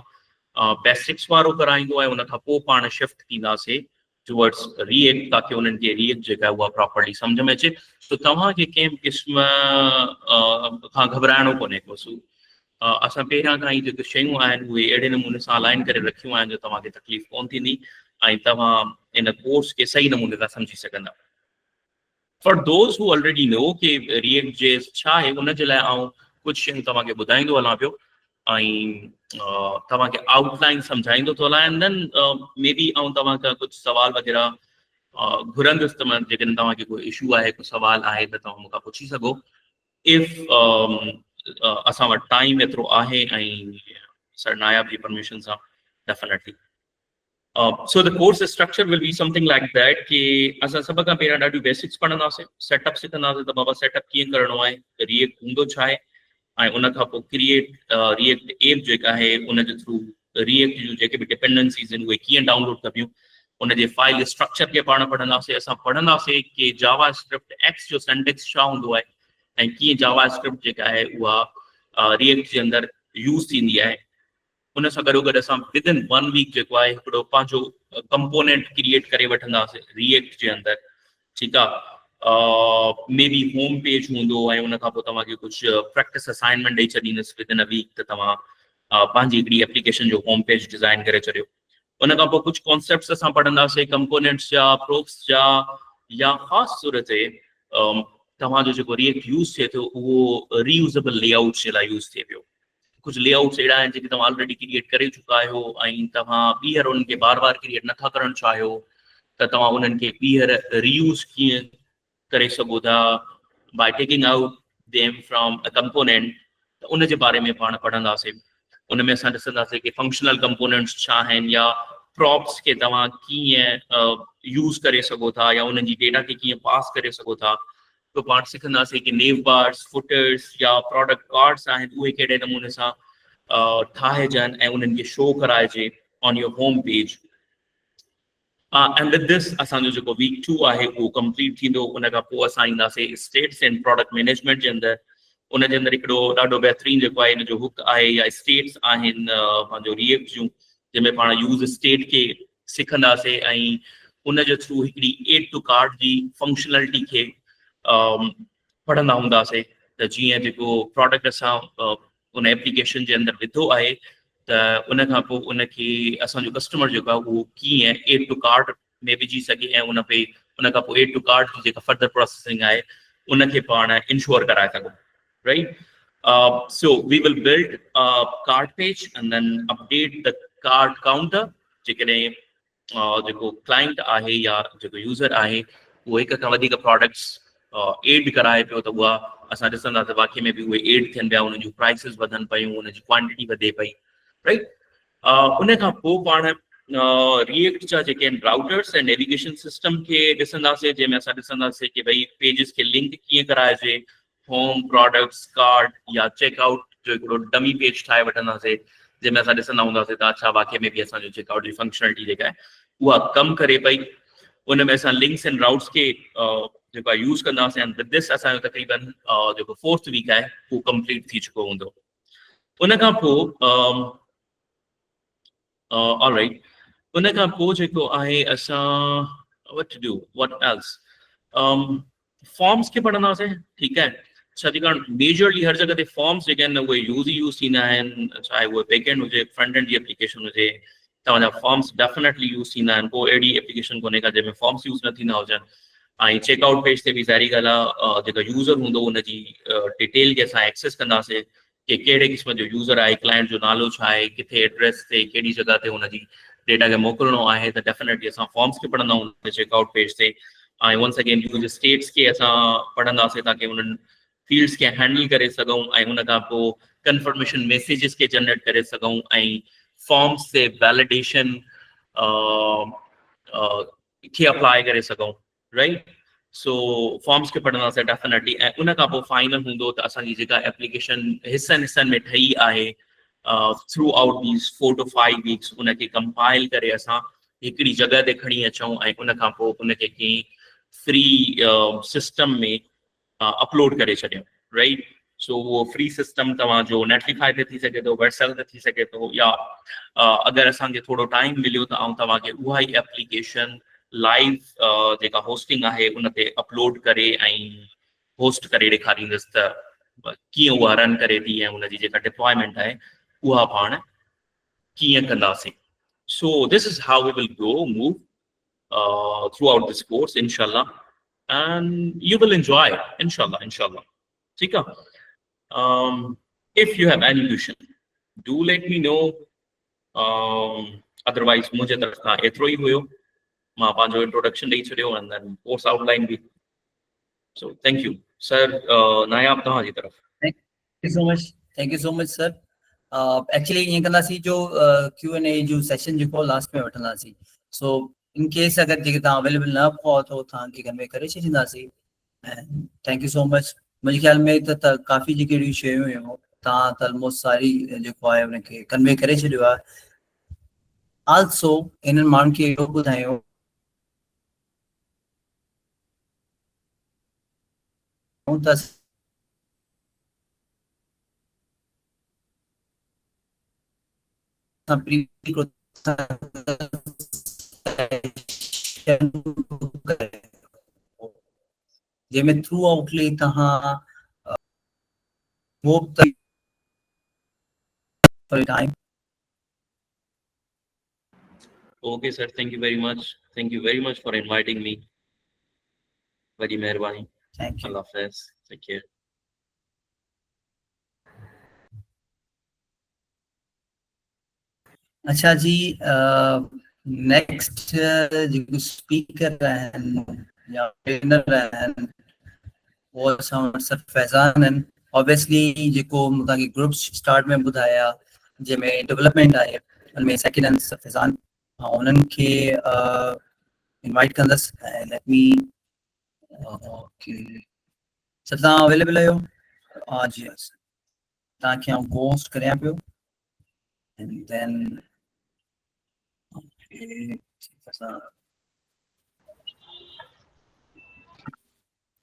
بيسڪس وارو ڪرائيندو ۽ ان کان پوء پاڻ شفٽ ٿينداسي ٽوورڊس ري ايڪٽ تاڪي انهن کي ري ايڪٽ جيڪا آهي اها پراپرلي سمجهه ۾ اچي. سو توهان کي ڪنهن به قسم کان گهٻرائڻو ڪونهي ڪو. سو اسان پهريان کان ئي جيڪي شيون آهن اهي اهڙي نموني سان الائن ڪري رکيون آهن جو توهان کي تڪليف ڪونه ٿيندي ۽ توهان ان ڪورس کي صحيح نموني سان سمجهي سگهندا. For those who already know ڪي ريئيڪٽ جي ايس ڇا آهي ان جي لاء آئون ڪجهه شيون توهان کي ٻڌائيندو هلان پيو ۽ توهان کي آئوٽ لائن سمجهائيندو ٿو هلان اينڊ then مي بي آئون توهان کان ڪجهه سوال وغيره گهرندس ته جيڪڏهن توهان کي ڪو اشو آهي ڪو سوال آهي ته توهان مون کان پڇي سگهو. If اسان وٽ ٽائيم ايترو آهي ۽ سر ناياب جي پرميشن سان definitely. So the course structure will be something like that ڪي اسان سڀ کان پهريان ڏاڍيون بيسڪس پڙهنداسين، سيٽ اپ سکنداسين ته بابا سيٽ اپ ڪيئن ڪرڻو آهي، ريئيڪٽ هوندو ڇا آهي ۽ ان کان پوء ڪريئيٽ ريئيڪٽ ايپ جيڪا آهي ان جي ٿرو ريئيڪٽ جون جيڪي به ڊپينڊنسيز آهن اهي ڪيئن ڊائونلوڊ ڪبيون، ان جي فائل اسٽرڪچر کي پاڻ پڙهنداسين. اسان پڙهنداسين ڪي جاوا اسڪرپٽ ايڪس جو سينٽيڪس ڇا هوندو آهي ۽ ڪيئن جاوا اسڪرپٽ جيڪا آهي اها ريئيڪٽ جي اندر يوز ٿيندي آهي. ان سان گڏوگڏ اسان ود ان ون ويڪ جيڪو آهي هڪڙو پنهنجو ڪمپونينٽ ڪريئيٽ ڪري وٺنداسين ريئيڪٽ جي اندر، ٺيڪ آ. مي بي هوم پيج هوندو ۽ ان کان پوء توهان کي ڪجهه پريڪٽس اسائنمينٽ ڏئي ڇڏيندس ود ان ا ويڪ ته توهان پنهنجي هڪڙي ايپليڪيشن جو هوم پيج ڊزائن ڪري ڇڏيو. ان کان پوء ڪجهه ڪانسيپٽس اسان پڙهنداسين ڪمپونينٽس جا، پروپس جا، يا خاص طور تي توهان جو جيڪو ريئيڪٽ يوز ٿئي ٿو اهو ري يوزيبل لي آئوٽس جي لاء يوز ٿئي پيو. ڪجهه لي آئوٽس اهڙا آهن جيڪي توهان آلريڊي ڪريئيٽ ڪري چڪا آهيو ۽ توهان ٻيهر انهن کي بار بار ڪريئيٽ نٿا ڪرڻ چاهيو ته توهان انهن کي ٻيهر ري يوز ڪيئن ڪري سگهو ٿا by taking out them from a component, ته ان جي باري ۾ پاڻ پڙهنداسين. ان ۾ اسان ڏسنداسين ڪي فنڪشنل ڪمپونينٽس ڇا آهن يا پراپس کي توهان ڪيئن يوز ڪري سگهو ٿا يا انهن جي ڊيٽا کي ڪيئن پاس ڪري سگهو ٿا. پوء پاڻ سکنداسين ڪي نيو بارس، فوٽرس يا پراڊڪٽ ڪارڊس آهن اهي ڪهڙي نموني سان ٺاهجن ۽ انهن کي شو ڪرائجي on your home page. And with this اسان جو جيڪو ويڪ 2 آهي اهو ڪمپليٽ ٿيندو. ان کان پوء اسان اينداسين اسٽيٽس اينڊ پراڊڪٽ مينيجمينٽ جي اندر. ان جي اندر هڪڙو ڏاڍو بهترين جيڪو آهي ان جو هڪ آهي يا اسٽيٽس آهن پنهنجو ريئيڪٽ جون جنهن ۾ پاڻ يوز اسٽيٽ کي سکنداسي ۽ ان جي ٿرو هڪڙي ايڊ ٽو ڪارٽ جي فنڪشنلٽي کي پڙهندا هونداسي ته جيئن جيڪو پراڊڪٽ اسان ان ايپليڪيشن جي اندر وڌو آهي ته ان کان پوء ان کي اسان جو ڪسٽمر جيڪو آهي اهو ڪيئن ايڊ ٽو ڪارٽ ۾ وجهي سگهي ۽ ان پي ان کان پوء ايڊ ٽو ڪارٽ جي جيڪا فردر پروسيسنگ آهي ان کي پاڻ انشور ڪرائي سگهون right. So we will build cart page and then update the cart counter. جيڪڏهن جيڪو ڪلائنٽ آهي يا جيڪو يوزر آهي اهو هڪ کان وڌيڪ پراڊڪٽس ايڊ ڪرائي پيو ته اها اسان ڏسنداسين واقعي ۾ به اهي ايڊ ٿين پيا، انهن جون پرائسز وڌن پيون، انهن جي ڪوانٽٽي وڌي پئي رائٽ. ان کان پوء پاڻ ريئيڪٽ جا جيڪي آهن راؤٽرس ۽ نيويگيشن سسٽم کي ڏسنداسين، جنهن ۾ اسان ڏسنداسين ڪي ڀئي پيجز کي لنڪ ڪيئن ڪرائجي، هوم، پراڊڪٽس، ڪارٽ يا چيڪ آئوٽ جو هڪڙو ڊمي پيج ٺاهي وٺنداسين، جنهن ۾ اسان ڏسندا هونداسين ته اڇا واقعي ۾ به اسان جو چيڪ آئوٽ جي فنڪشنلٽي جيڪا آهي اها ڪم ڪري پئي. ان ۾ اسان لنڪس اينڊ راؤٽس کي جيڪو آهي يوز ڪنداسين ۽ ود this اسان جو تقريبن جيڪو فورٿ ويڪ آهي اهو ڪمپليٽ ٿي چڪو هوندو. ان کان پوء آل رائٽ ان کان پوء جيڪو آهي اسان what to do what else forms کي پڙهنداسين ٺيڪ آهي. ڇاڪاڻ ميجرلي هر جڳهه تي فارمس جيڪي آهن اهي يوز ئي يوز ٿيندا آهن، چاهي اهي بيڪ اينڊ هجي فرنٽ اينڊ جي اپليڪيشن هجي، توهان جا فارمس ڊيفنيٽلي يوز ٿيندا آهن. ڪو اهڙي اپليڪيشن ڪونهي ڪا جنهن ۾ فارمس يوز نه ٿيندا هجن. ۽ چيڪ آئوٽ پيج تي به ظاهري ڳالهه آهي جيڪا يوزر هوندو ان جي ڊيٽيل کي اسان ايڪسيس ڪنداسين ڪي ڪهڙي قسم جو يوزر آهي، ڪلائنٽ جو نالو ڇا آهي، ڪٿي ايڊريس تي ڪهڙي جڳهه تي ان جي ڊيٽا کي موڪلڻو آهي ته ڊيفنيٽلي اسان فارمس کي پڙهندا آهيون چيڪ آئوٽ پيج تي. ۽ ونس اگين يوز اسٽيٽس کي اسان پڙهنداسين تاڪي انهن فيلڊس کي هينڊل ڪري سگهون ۽ ان کان پوء ڪنفرميشن ميسيجز کي جنريٽ ڪري سگهون ۽ فارمس تي ويليڊيشن کي اپلائي ڪري سگهون رائٽ. سو فارمس کي پڙهنداسين ڊيفنيٽلي ۽ ان کان پوء فائنل هوندو ته اسان جي جيڪا ايپليڪيشن حصن حصن ۾ ٺهي آهي through out these 4 to 5 weeks ان کي ڪمپائل ڪري اسان هڪڙي جڳهه تي کڻي اچون ۽ ان کان پوء ان کي ڪنهن فري سسٽم ۾ اپلوڊ ڪري ڇڏيون رائٽ. سو اهو فري سسٽم توهان جو نيٽليفائي تي ٿي سگهي ٿو، ويڊسيل تي ٿي سگهي ٿو، يا اگر اسان کي ٿورو ٽائيم مليو ته آئون توهان کي اها ئي ايپليڪيشن لائيو جيڪا هوسٽنگ آهي ان تي اپلوڊ ڪري ۽ هوسٽ ڪري ڏيکاريندس ته ڪيئن اها رن ڪري ٿي ۽ ان جي جيڪا ڊپلائمينٽ آهي اها پاڻ ڪيئن ڪنداسين. So this is how we will go move throughout this course انشاءالله and you will enjoy inshallah inshallah. ٺيڪ آ. If you have any question do let me know, otherwise منهنجي طرف کان ايترو ئي هيو. مان پنهنجو انٽروڊڪشن ڏئي ڇڏيو and then course out line به. سو thank you sir. ناياب توهان جي طرف. Thank you so much, thank you so much sir. Actually ائين ڪنداسين جو ڪيو اين اي جو سيشن جيڪو لاسٽ ۾ وٺنداسين، سو ان ڪيس اگر جيڪي توهان اويليبل نه هئا ته توهان کي ڪنوي ڪري ڇڏينداسين. Thank you so مچ. منهنجي خيال ۾ ته ڪافي جيڪي اهڙيون شيون هيون توهان ته آلموسٽ ساري جيڪو آهي ان کي ڪنوي ڪري ڇڏيو آهي. آلسو انهن ماڻهن کي اهو ٻڌايو ته اسان پري جنهن ۾ ٿرو آئوٽلي توهان hope for time. Okay sir, thank you very much, thank you very much for inviting me. وڏي مهرباني. Thank you. Allah Hafiz, take care. اڇا جي نيڪسٽ جيڪو اسپيڪر آهن يا ٽرينر آهن اهو اسان وٽ سر فيضان آهن. آبويسلي جيڪو مون توهان کي گروپس اسٽارٽ ۾ ٻڌايا جنهن ۾ ڊولپمينٽ آهي ان ۾ سيڪنڊ آهن سر فيضان، انهن کي انوائٽ ڪندس. ۽ ليٽ مي اوڪي سر توهان اويليبل آهيو؟ ها جي ها سر، توهان کي آئون پوسٽ ڪريان پيو. And then okay,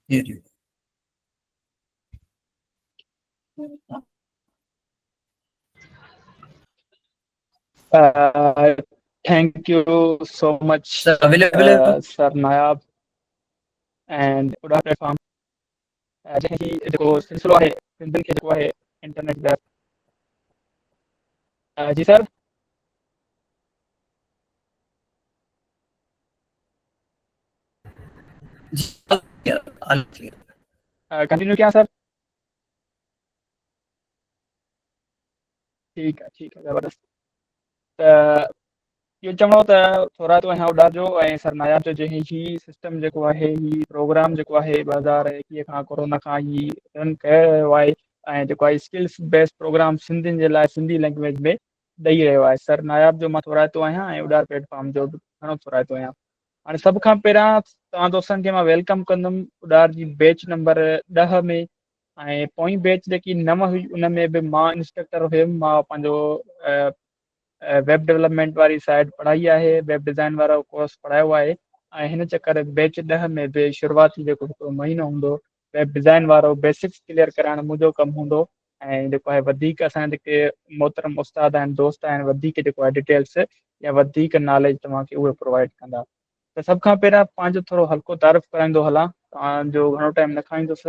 here you go. Thank you so much sir available sir Nayab and Udaan platform جنهن هي جيڪو سلسلو آهي سنڌين کي جيڪو آهي انٽرنيٽ ويب جي سر ڪنٽينيو ڪيان سر؟ ٺيڪ آهي ٺيڪ آهي زبردست. ته اهو چوڻو ته ٿورائتو آهيان اڏار جو ۽ سر ناياب جو جنهن هي سسٽم جيڪو آهي هي پروگرام جيڪو آهي 2021 کان ڪورونا کان هي رن ڪيو رهيو آهي ۽ جيڪو آهي اسڪلس بيسڊ پروگرام سنڌين جي لاء سنڌي لينگويج ۾ ڏئي رهيو آهي. سر ناياب جو مان ٿورائتو آهيان ۽ اڏار پليٽ فارم جو به گهڻو ٿورائتو آهيان. هاڻي سڀ کان پهريان توهان دوستن کي مان welcome ڪندم اڏار جي بيچ نمبر 10 ۾، ۽ پوئين بيچ جيڪي 9 هئي ان ۾ به مان انسٽرڪٽر هيم. مان پنهنجو ويب ڊولپمينٽ واري سائيڊ پڙهائي آهي، ويب ڊزائن وارو ڪورس پڙهايو آهي، ۽ هن چڪر بيچ 10 ۾ به شروعاتي جيڪو هڪڙو مهينو هوندو ويب ڊزائن وارو بيسڪس ڪليئر ڪرائڻ منهنجو ڪم هوندو، ۽ جيڪو آهي وڌيڪ اسان جا جيڪي محترم استاد آهن، دوست آهن، وڌيڪ جيڪو آهي ڊيٽيلس يا وڌيڪ ناليج توهان کي اهي پرووائڊ ڪندا. ته سڀ کان پهريان پنهنجو ٿورو هلڪو تعارف ڪرائيندو هلان، توهان جو گهڻو ٽائيم نه کائيندس.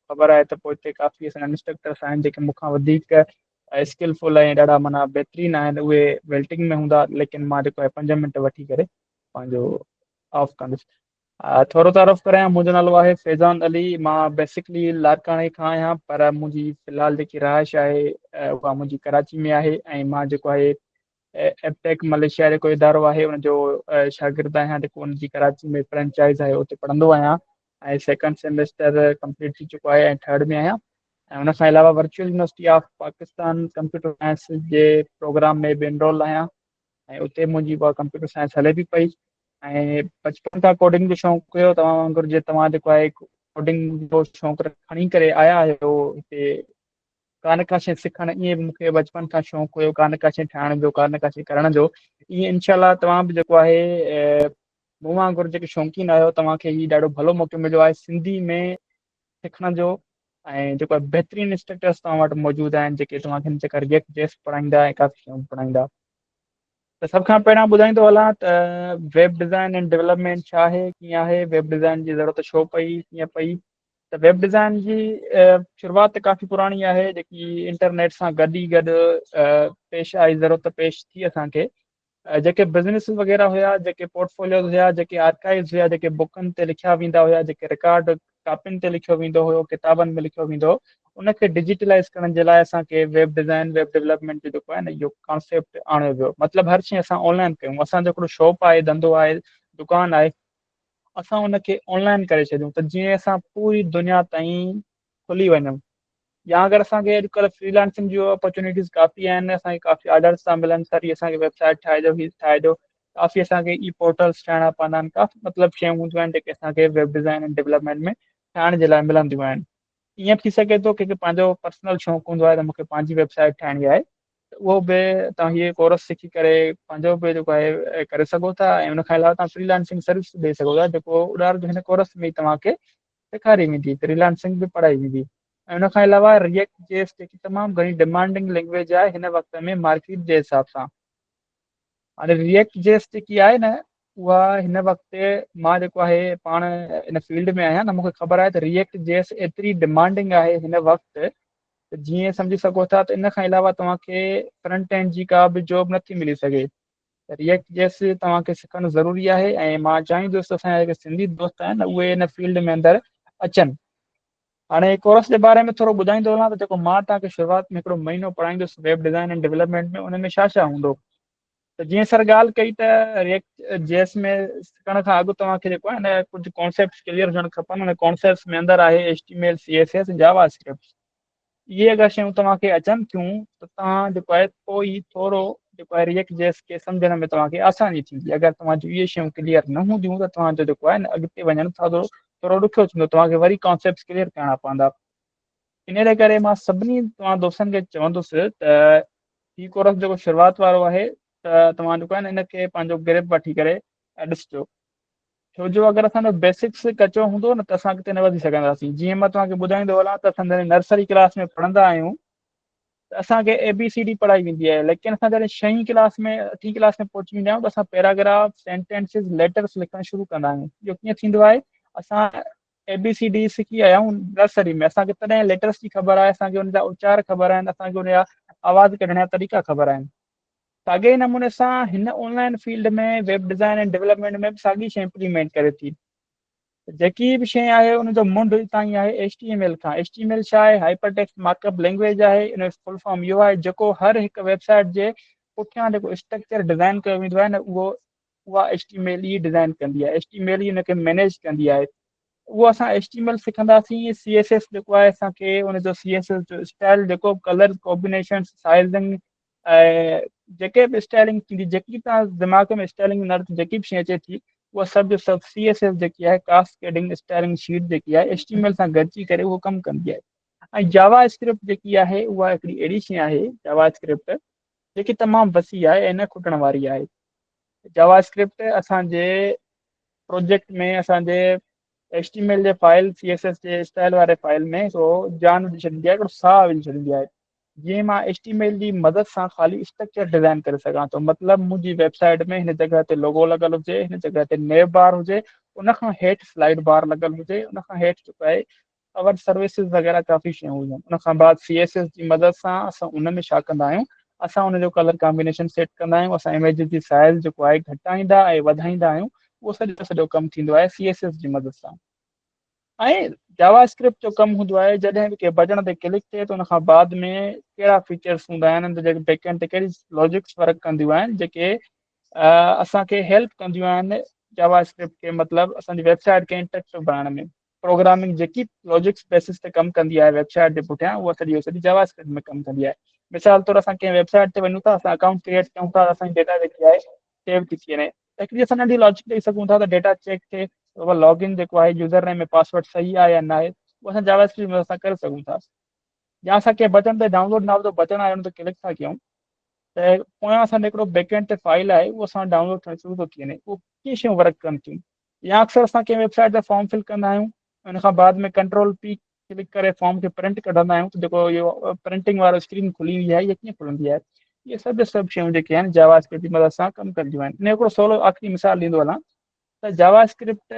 خبر آهي ته پوئتي ڪافي اسان جا انسٽرڪٽرس آهن جيڪي مون کان وڌيڪ اسڪلفل ۽ ڏاڍا معنيٰ بهترين آهن، اهي ويلٽنگ ۾ هوندا، ليڪن مان جيڪو آهي 5 منٽ وٺي ڪري پنهنجو آف ڪندس. ٿورو تعارف ڪرايان، منهنجو نالو آهي فيضان علي، مان بيسڪلي لاڙڪاڻي کان آهيان، پر منهنجي في الحال جيڪي رهائش آهي اها منهنجي ڪراچي ۾ آهي، ۽ مان جيڪو آهي ايپٽيڪ ملائيشيا جيڪو ادارو آهي ان جو شاگرد آهيان، جيڪو ان جي ڪراچي ۾ فرنچائز آهي اتي پڙهندو آهيان، ۽ سيڪنڊ سيمسٽر ڪمپليٽ ٿي چڪو آهي ۽ ٿرڊ ۾ آهيان. ۽ ان کان علاوه virtual university of Pakistan computer science جي پروگرام ۾ به انرول آهيان، ۽ اتي منهنجي اها ڪمپيوٽر سائنس هلي به پئي. ۽ بچپن کان ڪوڊنگ جو شوق هيو توهان وانگر، جي توهان جيڪو آهي ڪوڊنگ جو شوق کڻي ڪري آيا آهيو هتي ڪا نه ڪا شيء سکڻ، ائين به مون کي بچپن کان شوق هيو ڪا نه ڪا شيء ٺاهڻ جو، ڪا نه ڪا شيء ڪرڻ جو. ائين انشاء الله توهان به جيڪو آهي مون وانگر جيڪي شوقين آهيو، توهان کي هي ڏاڍو ڀلو موقعو مليو آهي سنڌي ۾ سکڻ جو، ۽ جيڪو آهي بهترين انسٽرڪٽرس توهان وٽ موجود آهن جيڪي توهان کي جيڪا ريئڪٽ جيس پڙهائيندا ۽ ڪافي شيون پڙهائيندا. ته سڀ کان پهريان ٻڌائيندو هلان ته ويب ڊزائن ۽ ڊولپمينٽ ڇا آهي، ڪيئن آهي، ويب ڊزائن جي ضرورت ڇو پئي، ڪيئن پئي. ته ويب ڊزائن جي شروعات ته ڪافي پراڻي آهي، جيڪي انٽرنيٽ سان گڏ ئي گڏ پيش آئي، ضرورت پيش ٿي اسان کي. جيڪي بزنس وغيره هيا، جيڪي پورٽفوليوز هيا، جيڪي آرڪائيوز هيا، جيڪي بڪن تي لکيا ويندا هيا، جيڪي رڪارڊ ڪاپين تي لکيو ويندو هيو، ڪتابن ۾ لکيو ويندو هو، ان کي ڊجيٽلائز ڪرڻ جي لاء اسان کي ويب ڊزائن، ويب ڊولپمينٽ جو جيڪو آهي نه اهو ڪانسيپٽ آڻيو ويو. مطلب هر شيء اسان آن لائن ڪيون. اسان جو هڪڙو شاپ آهي، ڌنڌو آهي، دڪان آهي، اسان ان کي آن لائن ڪري ڇڏيون ته جيئن اسان پوري دنيا تائين کلي وڃون. يا اگر اسان کي اڄڪلهه فري لانسنگ جون اپرچونيٽيز ڪافي آهن، اسان کي ڪافي آرڊرس ٿا ملن، سر هي اسان کي ويب سائيٽ ٺاهي ڏيو، هي ٺاهي ڏيو، ڪافي اسان کي اي پورٽلس ٺاهڻا پوندا آهن، ڪافي مطلب شيون هونديون آهن جيڪي اسان کي ويب ڊزائن ۽ ڊولپمينٽ ۾ ٺاهڻ جي لاء ملنديون آهن. ائين به ٿي سگهي ٿو ڪنهن کي پنهنجو پرسنل شوق هوندو آهي ته مون کي پنهنجي ويب سائيٽ ٺاهڻي آهي، ته اهو به توهان هي ڪورس سکي ڪري پنهنجو به جيڪو آهي ڪري سگهو ٿا، ۽ ان کان علاوه توهان فري لانسنگ سروس به ڏئي سگهو ٿا، جيڪو اڏار جو هن ڪورس ۾ ئي توهان کي سيکاري ويندي، فري لانسنگ به پڙهائي ويندي. ۽ ان کان علاوه ريئڪٽ جي ايس جيڪي تمام گهڻي ڊمانڊنگ لينگويج آهي هن وقت ۾ مارڪيٽ جي حساب سان. هاڻي ريئڪٽ جي ايس جيڪي آهي نه اها هن وقت مان جيڪو آهي پاڻ ان فيلڊ ۾ آهيان نه، مون کي خبر آهي ته ريئڪٽ جي ايس ايتري ڊمانڊنگ آهي هن وقت ته جيئن سمجهي سگهو ٿا ته ان کان علاوه توهان کي فرنٽ اينڊ جي ڪا به جاب نٿي ملي سگهي. ته ريئڪٽ جي ايس توهان کي سکڻ ضروري آهي، ۽ مان چاهيندس ته اسان جا جيڪي سنڌي دوست آهن اهي ان فيلڊ ۾ اندر اچن. هاڻي ڪورس جي باري ۾ ٿورو ٻڌائيندو هلان ته جيڪو مان توهان کي شروعات ۾ هڪڙو مهينو پڙهائيندس ويب ڊزائن ۽ ڊولپمينٽ ۾ ان ۾ ڇا ڇا هوندو. ته جيئن سر ڳالهه ڪئي ته ريئڪٽ جي ايس ۾ سکڻ کان اڳ توهان کي جيڪو آهي نه ڪجهه ڪانسيپٽس ڪليئر هجڻ کپن. ان ڪانسيپٽس ۾ اندر آهي H T M L, C S S, JavaScript. اهي اگر شيون توهان کي اچن ٿيون ته توهان جيڪو آهي پوء ئي ٿورو جيڪو آهي ريئڪٽ جي ايس کي سمجهڻ ۾ توهان کي آساني ٿيندي. اگر توهان جون اهي شيون ڪليئر نه هونديون ته توهان جو جيڪو آهي نه اڳتي وڃڻ ٿورو ٿورو ڏکيو ٿيندو، توهان کي وري ڪانسيپٽس ڪليئر ڪرڻا پوندا. ان جي ڪري مان سڀني توهان دوستن کي چوندس ته هي ڪورس جيڪو شروعات وارو آهي ته توهان جيڪو آهي نه ان کي پنهنجو گرپ وٺي ڪري ڏسجو، ڇو جو اگر اسان جو بيسڪس ڪچو هوندو نه ته اسان اڳتي نه وڌي سگهنداسين. جيئن مان توهان کي ٻڌائيندو هلان ته اسان جڏهن نرسري ڪلاس ۾ پڙهندا آهيون ته اسان کي اي بي سي ڊي پڙهائي ويندي آهي ليڪن اسان جڏهن ڇهين ڪلاس ۾ اٺين ڪلاس ۾ پهچي ويندا آهيون ته اسان پيراگراف سينٽينسز ليٽرس لکڻ شروع ڪندا آهيون اهو ڪيئن ٿيندو آهي اسان اي بي سي ڊي سکي آيا آهيون نرسري ۾ اسان کي تڏهن ليٽرس جي خبر آهي اسان کي ان جا اچار خبر آهن اسان کي ان جا آواز ڪڍڻ جا طريقا خبر آهن ساڳئي نموني سان هن online field ۾ web design ۽ development ۾ به ساڳي شيء امپليمينٽ ڪري ٿي جيڪي به شيء آهي ان جو منڍ اتان ئي آهي ايڇ ٽي ايم ايل کان. ايڇ ٽي ايم ايل ڇا آهي؟ Hyper text mark up language آهي. ان جو فل فارم اهو آهي جيڪو هر هڪ ويب سائيٽ جي پٺيان جيڪو اسٽرڪچر ڊزائين ڪيو ويندو آهي نه اهو اها ايڇ ٽي ايم ايل ئي ڊزائين ڪندي آهي. ايڇ ٽي ايم ايل ئي ان کي مينيج ڪندي آهي. اهو اسان ايڇ ٽي ايم ايل سکنداسين. سي ايس ايس جيڪو آهي اسان کي ان جو سي ايس ايس جو اسٽائل جيڪو به ڪلر ڪامبينيشنس سائزنگ ۽ جيڪي به اسٽائلنگ ٿيندي جيڪي توهان دماغ ۾ اسٽائلنگ نرت جيڪي به شيء اچي ٿي اها سڀ جو سڀ سي ايس ايس جيڪي آهي ڪاسڪيڊنگ اسٽائلنگ شيٽ جيڪي آهي ايڇ ٽي ايم ايل سان گڏجي ڪري اهو ڪم ڪندي آهي ۽ جاوا اسڪرپٽ جيڪي آهي اها هڪڙي اهڙي شيء آهي جاوا اسڪرپٽ جيڪي تمام وسيع آهي ۽ نه کٽڻ واري آهي جاوا اسڪرپٽ اسان جي پروجيڪٽ ۾ اسان جي ايڇ ٽي ايم ايل جي فائل سي ايس ايس جي اسٽائل واري فائل ۾ هڪڙو جان وجهي ڇڏيندي آهي هڪڙو ساهه وجهي ڇڏيندي آهي جيئن مان ايڇ ٽي ايم ايل جي مدد سان خالي اسٽرڪچر ڊزائن ڪري سگهان ٿو مطلب منهنجي ويب سائيٽ ۾ هن جڳهه تي لوگو لڳل هجي هن جڳهه تي نيو بار هجي ان کان هيٺ سلائيڊ بار لڳل هجي ان کان هيٺ جيڪو آهي اور سروسز وغيره ڪافي شيون هجن ان کان بعد سي ايس ايس جي مدد سان اسان ان ۾ ڇا ڪندا آهيون اسان ان جو ڪلر ڪامبينيشن سيٽ ڪندا آهيون اسان اميج جي سائز جيڪو آهي گهٽائيندا ۽ وڌائيندا آهيون اهو سڄو سڄو ڪم ٿيندو آهي سي ايس ايس جي مدد سان ۽ جاوا اسڪرپٽ جو ڪم هوندو آهي جڏهن به ڪنهن بٽڻ تي ڪلڪ ٿئي ته ان کان بعد ۾ ڪهڙا فيچرس هوندا آهن ان جيڪي بيڪ اينڊ تي ڪهڙي لاجڪس ورڪ ڪنديون آهن جيڪي اسان کي هيلپ ڪنديون آهن جاوا اسڪرپٽ کي مطلب اسان جي ويب سائيٽ کي انٽريڪٽو بڻائڻ ۾ پروگرامنگ جيڪي لاجڪس بيسس تي ڪم ڪندي آهي ويب سائيٽ جي پٺيان اها سڄي سڄي جاوا اسڪرپٽ ۾ ڪم ڪندي آهي مثال طور اسان ڪنهن ويب سائيٽ تي وڃون ٿا اسان اڪائونٽ ڪريئيٽ ڪيون ٿا اسان جي ڊيٽا جيڪي آهي سيو ٿي ٿي وڃي هڪڙي اسان ننڍي لاجڪ ڏئي سگهون ٿا ته ڊيٽا چيڪ ٿئي بابا لاگ ان جيڪو آهي يوزر نيم ۽ پاسورڊ صحيح آهي يا نه آهي اهو اسان جاوا اسڪرپٽ مدد سان ڪري سگهون ٿا يا اسان ڪنهن بٽڻ تي ڊائونلوڊ ناو جو بٽڻ آهي ان تي ڪلڪ ٿا ڪيون ته پويان اسان هڪڙو بيڪ اينڊ تي فائل آهي اهو اسان ڊائونلوڊ ٿيڻ شروع ٿو ٿي وڃي اهو ڪيئن شيون ورڪ ڪن ٿيون يا اڪثر اسان ڪنهن ويب سائيٽ تي فارم فل ڪندا آهيون ان کان بعد ۾ ڪنٽرول پي ڪلڪ ڪري فارم کي پرنٽ ڪڍندا آهيون ته جيڪو اهو پرنٽنگ وارو اسڪرين کلي ويندي آهي يا ڪيئن کلندي آهي اهي سڀ سڀ شيون جيڪي آهن جاوا اسڪرپٽ جي مدد سان ڪم ڪنديون آهن ان هڪڙو سولو آخري مثال ڏيندو هلان ته جاوا اسڪرپٽ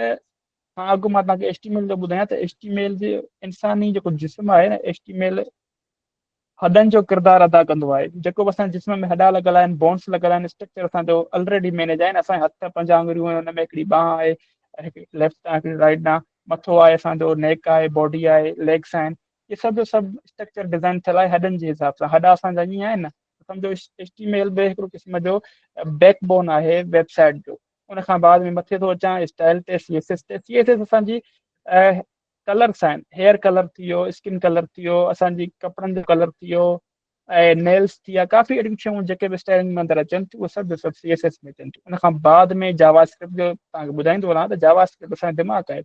کان اڳ مان توهان کي ايڇ ٽي ايم ايل جو ٻڌايان ته ايڇ ٽي ايم ايل جي انساني جيڪو جسم آهي نه ايڇ ٽي ايم ايل هڏن جو ڪردار ادا ڪندو آهي جيڪو به اسان جي جسم ۾ هڏا لڳل آهن بونس لڳل آهن اسٽرڪچر اسان جو الريڊي مينيج آهن اسان هٿ پنج آڱريون آهن ان ۾ هڪڙي ٻانهن آهي هڪ ليفٽ ڏانهن هڪڙي رائٽ ڏانهن مٿو آهي اسان جو نيڪ آهي باڊي آهي ليگس آهن اهي سڀ جو سڀ اسٽرڪچر ڊزائن ٿيل آهي هڏن جي حساب سان هڏا اسان جا ائين آهن نه سمجھو ايڇ ٽي ايم ايل به هڪڙو قسم جو بيڪ بون آهي ويب سائيٽ جو ان کان بعد ۾ مٿي ٿو اچان اسٽائل تي سي ايس ايس تي سي ايس ايس اسان جي ڪلرس آهن هيئر ڪلر ٿي ويو اسڪن ڪلر ٿي ويو اسان جي ڪپڙن جو ڪلر ٿي ويو ۽ نيلس ٿي ويا ڪافي اهڙيون شيون جيڪي به اسٽائلنگ ۾ اندر اچن ٿيون اهي سڀ جو سڀ سي ايس ايس ۾ اچن ٿيون ان کان بعد ۾ جاوا اسڪرپٽ جو توهان کي ٻڌائيندو هلان ته جاوا اسڪرپٽ اسان جو دماغ آهي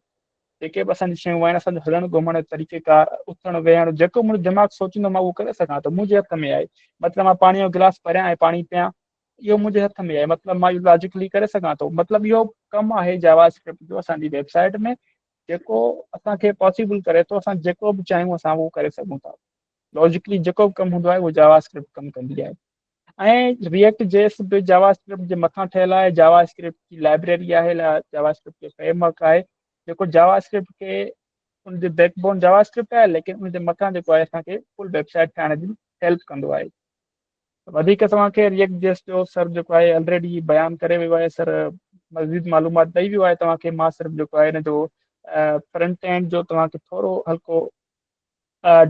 جيڪي به اسان جون شيون آهن اسان جو هلڻ گهمڻ جو طريقي ڪار اٿڻ ويهڻ جيڪو منهنجو دماغ سوچيندو مان اهو ڪري سگهان ٿو منهنجي هٿ ۾ آهي مطلب مان پاڻي جو گلاس ڀريان ۽ پاڻي پيان اهو منهنجي هٿ ۾ آهي مطلب مان اهو لاجڪلي ڪري سگهان ٿو مطلب اهو ڪم آهي جاوا اسڪرپٽ جو اسان جي ويب سائيٽ ۾ جيڪو اسان کي پاسيبل ڪري ٿو اسان جيڪو به چاهيون اسان اهو ڪري سگهون ٿا لاجڪلي جيڪو به ڪم هوندو آهي اهو جاوا اسڪرپٽ ڪم ڪندي آهي ۽ ريئيڪٽ جي ايس به جاوا اسڪرپٽ جي مٿان ٺهيل آهي جاوا اسڪرپٽ جي لائبريري آهي جاوا اسڪرپٽ جو فريم ورڪ آهي جيڪو جاوا اسڪرپٽ کي ان جي بيڪ بون جاوا اسڪرپٽ آهي ليڪن ان جي مٿان جيڪو آهي اسان کي فل ويب سائيٽ ٺاهڻ جي هيلپ ڪندو آهي وڌيڪ توهان کي ريئيڪٽ جي ايس جو سر جيڪو آهي الريڊي بيان ڪري ويو آهي سر مزيد معلومات ڏئي ويو آهي توهان کي مان صرف جيڪو آهي ان جو فرنٽ اينڊ جو توهان کي ٿورو هلڪو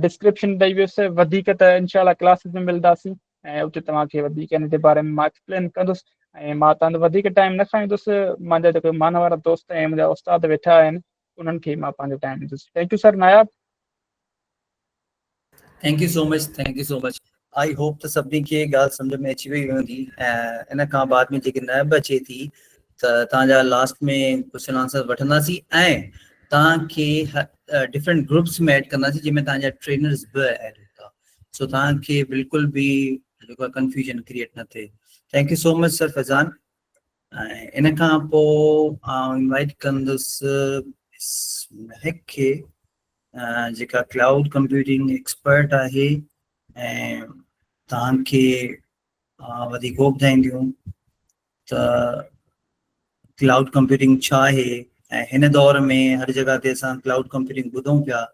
ڊسڪرپشن ڏئي ويس وڌيڪ ته انشاء الله ڪلاسز ۾ ملنداسين ۽ اتي توهان کي وڌيڪ ان جي باري ۾ مان ايڪسپلين ڪندس ۽ مان توهان جو وڌيڪ ٽائيم نه کائيندس منهنجا جيڪي مان وارا دوست ۽ منهنجا استاد ويٺا آهن انهن کي مان پنهنجو ٽائيم ڏيندس thank you sir Nayab thank you so much thank you so much I hope ته سڀني کي ڳالهه سمجھ ۾ اچي وئي هوندي ۽ ان کان بعد ۾ جيڪي نه به اچي ٿي ته توهان جا لاسٽ ۾ ڪوشچن آنسر وٺنداسين ۽ توهان کي ڊفرنٽ گروپس ۾ ايڊ ڪنداسين جنهن ۾ توهان جا ٽرينرز به ايڊ هوندا سو توهان کي بلڪل به جيڪو ڪنفيوژن ڪريئيٽ نه ٿئي thank you so much sir Faizan ۽ ان کان پوء آئون انوائٽ ڪندس مهڪ کي جيڪا ڪلائوڊ ڪمپيوٽنگ ايڪسپرٽ آهي ۽ तव्हांखे वधीक उहो ॿुधाईंदियूं त क्लाउड कंप्यूटिंग छा आहे ऐं हिन दौर में हर जॻह ते असां क्लाउड कंप्यूटिंग ॿुधूं पिया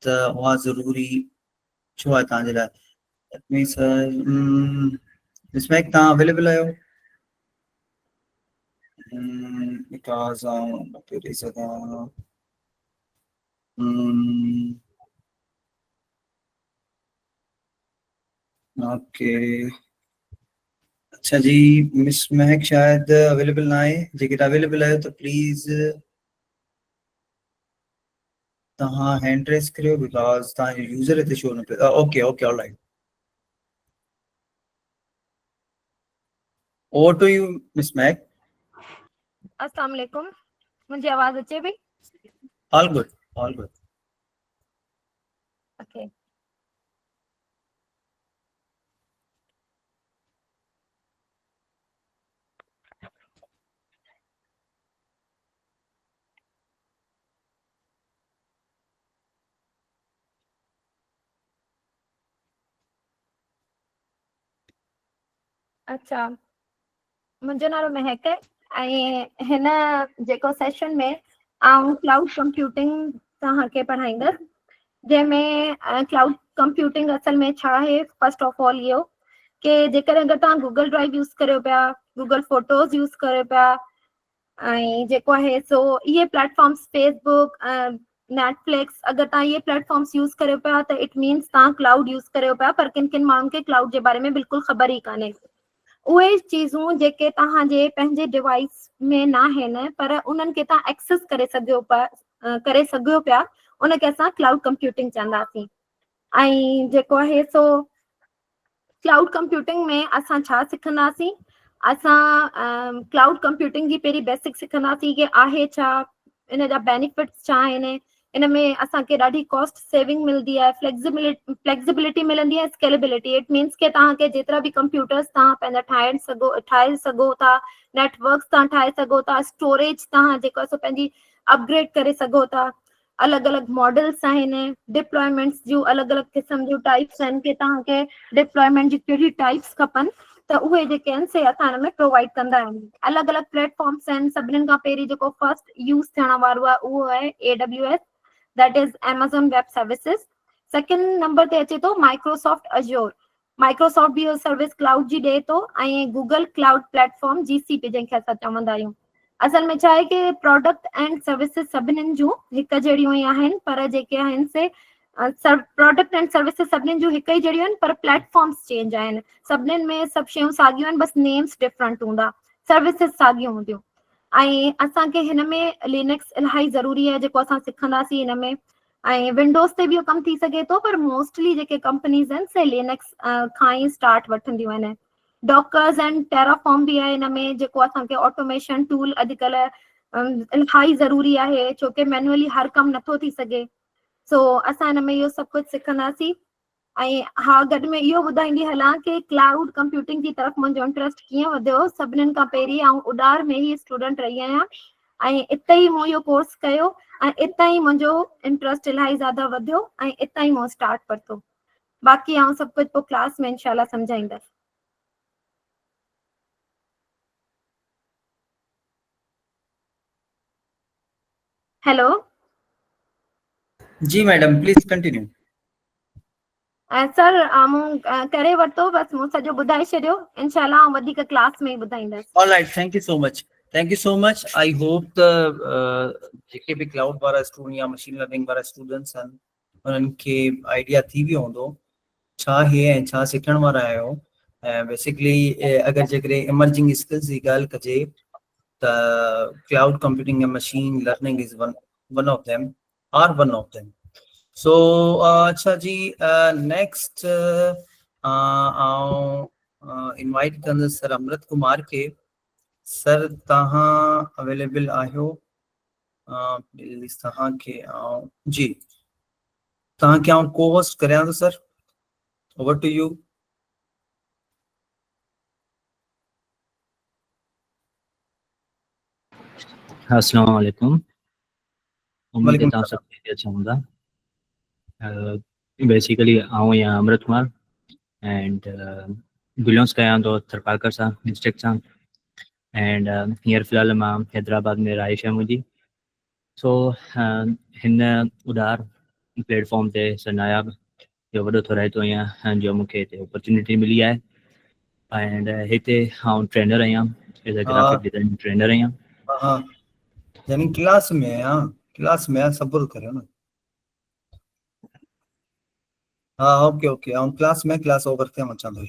त उहा ज़रूरी छो आहे तव्हांजे लाइ। सर मिस महक तव्हां अवेलेबल आहियो? Because आउं नथो ॾेई सघां। ओके अच्छा जी, मिस महक शायदि अवेलेबल न आहे। जेकॾहिं अवेलेबल आहियो त प्लीज़ तव्हां हैंड रेज़ करियो because तव्हांजो यूज़र हिते शो न पियो। Okay okay alright, over to you miss Mehak. अस्सलाम वालेकुम, मुंहिंजी आवाज़ अचे पई? All good, all good. Okay. अच्छा, मुंहिंजो नालो महक आहे ऐं हिन जेको सेशन में आउं क्लाउड कंप्यूटिंग तव्हांखे पढ़ाईंदसि, जंहिंमें क्लाउड कंप्यूटिंग असल में छा आहे। फर्स्ट ऑफ ऑल इहो की जेकॾहिं अगरि तव्हां गूगल ड्राइव यूज़ करियो पिया, गूगल फोटोज़ यूज़ करियो पिया ऐं जेको आहे सो इहे प्लेटफॉर्म्स फेसबुक, नेटफ्लिक्स, अगरि तव्हां इहे प्लेटफॉर्म्स यूज़ करियो पिया त it means तव्हां क्लाउड यूज़ करियो पिया, पर किन किन माण्हुनि खे क्लाउड जे बारे में बिल्कुलु ख़बर ई कान्हे। उहे चीज़ूं जेके तव्हांजे पंहिंजे डिवाइस में न आहिनि पर उन्हनि खे तव्हां एक्सेस करे सघो पिया, उनखे असां क्लाउड कंप्यूटिंग चवंदासीं। ऐं जेको आहे सो क्लाउड कंप्यूटिंग में असां छा सिखंदासीं? असां क्लाउड कंप्यूटिंग जी पहिरीं बेसिक सिखंदासीं की आहे छा, इन जा बेनिफिट्स छा आहिनि, इन में असांखे ॾाढी कॉस्ट सेविंग मिलंदी आहे, फ्लेक्सिबिलिटी मिलंदी आहे, स्केलेबिलिटी। It means की तव्हांखे जेतिरा बि कंप्यूटर्स तव्हां पंहिंजा ठाहे सघो था, नेटवर्क्स तव्हां ठाहे सघो था, स्टोरेज तव्हां जेको आहे सो पंहिंजी अपग्रेड करे सघो था। अलॻि अलॻि मॉडल्स आहिनि, डिप्लॉयमेंट्स जूं अलॻि अलॻि क़िस्म जूं टाइप्स आहिनि की तव्हांखे डिप्लॉयमेंट जी कहिड़ी टाइप्स खपनि त उहे जेके आहिनि से असां हिन में प्रोवाइड कंदा आहियूं। अलॻि अलॻि प्लेटफॉर्म्स आहिनि। सभिनीनि खां पहिरीं जेको फर्स्ट यूज़ थियण वारो आहे उहो आहे AWS, that is Amazon Web Services. Second number ते अचे थो माइक्रोसॉफ्ट अजोर। माइक्रोसॉफ्ट बि सर्विस क्लाउड जी ॾिए थो ऐं गूगल क्लाउड प्लेटफॉर्म GCP जंहिंखे असां चवंदा आहियूं। असल में छा आहे की प्रोडक्ट एंड सर्विसेस सभिनीनि जूं हिकु जहिड़ियूं ई आहिनि, पर जेके आहिनि से प्रोडक्ट एंड सर्विसेस सभिनीनि जूं हिकु ई जहिड़ियूं आहिनि, पर प्लेटफॉर्म्स चेंज आहिनि। सभिनीनि में सभु शयूं साॻियूं आहिनि, बसि नेम्स डिफरेंट हूंदा, सर्विसेस साॻियूं हूंदियूं। ऐं असांखे हिन में लिनक्स इलाही ज़रूरी आहे जेको असां सिखंदासीं हिन में, ऐं विंडोज़ ते बि इहो कमु थी सघे थो, पर मोस्टली जेके कंपनीज़ आहिनि से लिनक्स खां ई स्टार्ट वठंदियूं आहिनि। डॉकर्स एंड टेराफॉर्म बि आहे हिन में, जेको असांखे ऑटोमेशन टूल अॼुकल्ह इलाही ज़रूरी आहे, छो की मैनुअली हर कमु नथो थी सघे। सो असां हिन में इहो सभु कुझु सिखंदासीं। ऐं हा, गॾु में इहो ॿुधाईंदी हलां की क्लाउड कंप्यूटिंग जी तरफ़ मुंहिंजो इंट्रस्ट कीअं वधियो। सभिनीनि खां पहिरीं आउं उॾार में ई स्टूडेंट रही आहियां ऐं इते ई मूं इहो कोर्स कयो ऐं इतां ई मुंहिंजो इंट्रस्ट इलाही ज़्यादा वधियो ऐं इतां ई मूं स्टार्ट वरितो। बाक़ी आउं सभु कुझु पोइ क्लास में इंशाल्लाह सम्झाईंदसि। Hello ji madam, please continue. Sir मूं करे वरितो, बसि मूं सॼो ॿुधाए छॾियो। इंशाल्लाह आउं वधीक क्लास में ई ॿुधाईंदसि। Alright, thank you so much, thank you so much. I hope त जेके बि क्लाउड वारा स्टूडेंट या मशीन लर्निंग वारा स्टूडेंट्स आहिनि उन्हनि खे आइडिया थी वियो हूंदो छा आहे ऐं छा सिखण वारा आहियो। ऐं बेसिकली अगरि जेकॾहिं इमर्जिंग स्किल्स जी ॻाल्हि कजे त क्लाउड कंप्यूटिंग ऐं machine learning is one of them, are one of them. So अच्छा जी, नेक्स्ट आउं इनवाइट कंदुसि सर अमृत कुमार खे। सर तव्हां अवेलेबल आहियो? प्लीज़ तव्हांखे आउं जी तव्हांखे आउं को होस्ट करियां थो सर, ओवर टू you. अस्सलाम वालेकुम, उम्मीद है तव्हां सभु ख़ैरियत सां हूंदा। बेसिकली आउं आहियां अमृत कुमार, اينڊ بلونگس ڪيان ٿو ٿرپارڪر سان ڊسٽرڪٽ سان اينڊ هينئر في الحال مان حيدرآباد ۾ رهائش آهي منهنجي. سو هن اڏار پليٽ فارم تي سر ناياب جو وڏو ٿورائتو آهيان جو مونکي هتي اپرچونٽي ملي آهي اينڊ هتي آئون ٽرينر آهيان، as a graphic design trainer آهيان. ها يعني ڪلاس ۾ آهيان، ڪلاس ۾ آهيان، صبر ڪريو نه. ها اوڪي اوڪي، آئون ڪلاس ۾ ڪلاس اوور ٿيم اچان ٿو.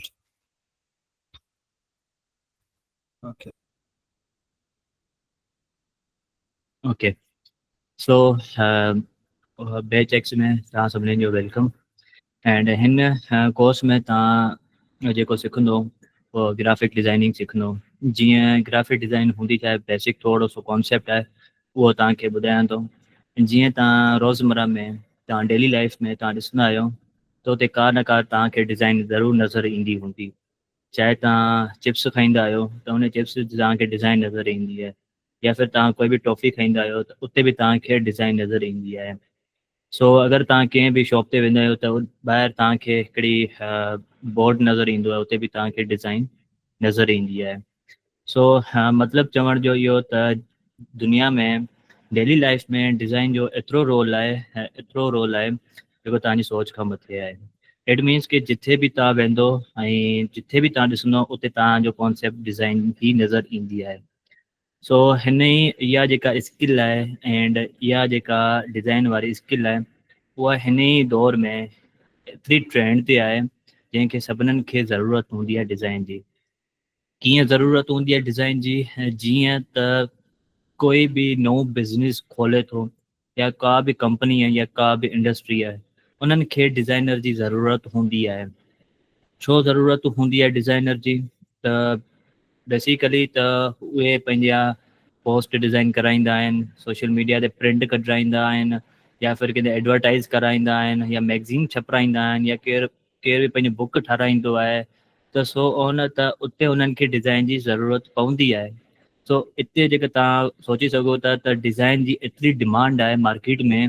اوڪي اوڪي، سو بيچ ايڪس ۾ توهان سڀني جو welcome. And هن ڪورس ۾ توهان جيڪو سکندو اهو گرافڪ ڊزائننگ سکندو. جيئن گرافڪ ڊزائن هوندي ڇا آهي، بيسڪ ٿورو سو ڪانسيپٽ آهي اهو توهان کي ٻڌايان ٿو. جيئن توهان روزمره ۾ توهان ڊيلي لائف ۾ توهان ڏسندا آهيو ته اتي ڪا نه ڪا توهان کي ڊزائن ضرور نظر ايندي هوندي. چاهي توهان چپس کائيندا آهيو ته ان چپس تي توهان کي ڊزائن نظر ايندي آهي، يا ڦر توهان ڪوئي به ٽافي کائيندا آهيو ته اتي به توهان کي ڊزائن نظر ايندي آهي. سو اگر توهان ڪنهن به شاپ تي ويندا آهيو ته ٻاهر توهان کي هڪڙي بورڊ نظر ايندو آهي، اتي به توهان کي ڊزائن نظر ايندي آهي. سو مطلب چوڻ جو اهو ته دنيا ۾ ڊيلي لائف ۾ ڊزائن جو ايترو رول آهي، ايترو رول آهي جيڪو توهان جي سوچ کان مٿي آهي. It means ڪي جٿي به توهان ويندو ۽ جٿي به توهان ڏسندو اتي توهان جو ڪانسيپٽ ڊزائن ئي نظر ايندي آهي. سو هن ئي اها جيڪا اسڪل آهي اينڊ اها جيڪا ڊزائن واري اسڪل آهي اها هن ئي دور ۾ ايتري ٽرينڊ تي آهي جنهن کي سڀنن کي ضرورت هوندي آهي ڊزائن جي. ڪيئن ضرورت هوندي آهي ڊزائن جي؟ جيئن ته ڪوئي به نئون بزنس کولي ٿو يا ڪا به ڪمپني آهي يا ڪا به انڊسٽري آهي انهن کي ڊزائنر جي ضرورت هوندي آهي. ڇو ضرورت هوندي آهي ڊزائنر جي؟ ته بيسيڪلي ته اهي پنهنجا پوسٽ ڊزائن ڪرائيندا آهن، سوشل ميڊيا تي پرنٽ ڪڍرائيندا آهن، يا ڦر ڪنهن تي ايڊورٽائز ڪرائيندا آهن، يا ميگزين ڇپرائيندا آهن، يا ڪير ڪير به پنهنجي بڪ ٺهرائيندو آهي ته سو ان ته اتي انهن کي ڊزائن جي ضرورت پوندي آهي. سو اتي جيڪا توهان سوچي سگهو ٿا ته ڊزائن جي ايتري ڊمانڊ آهي مارڪيٽ ۾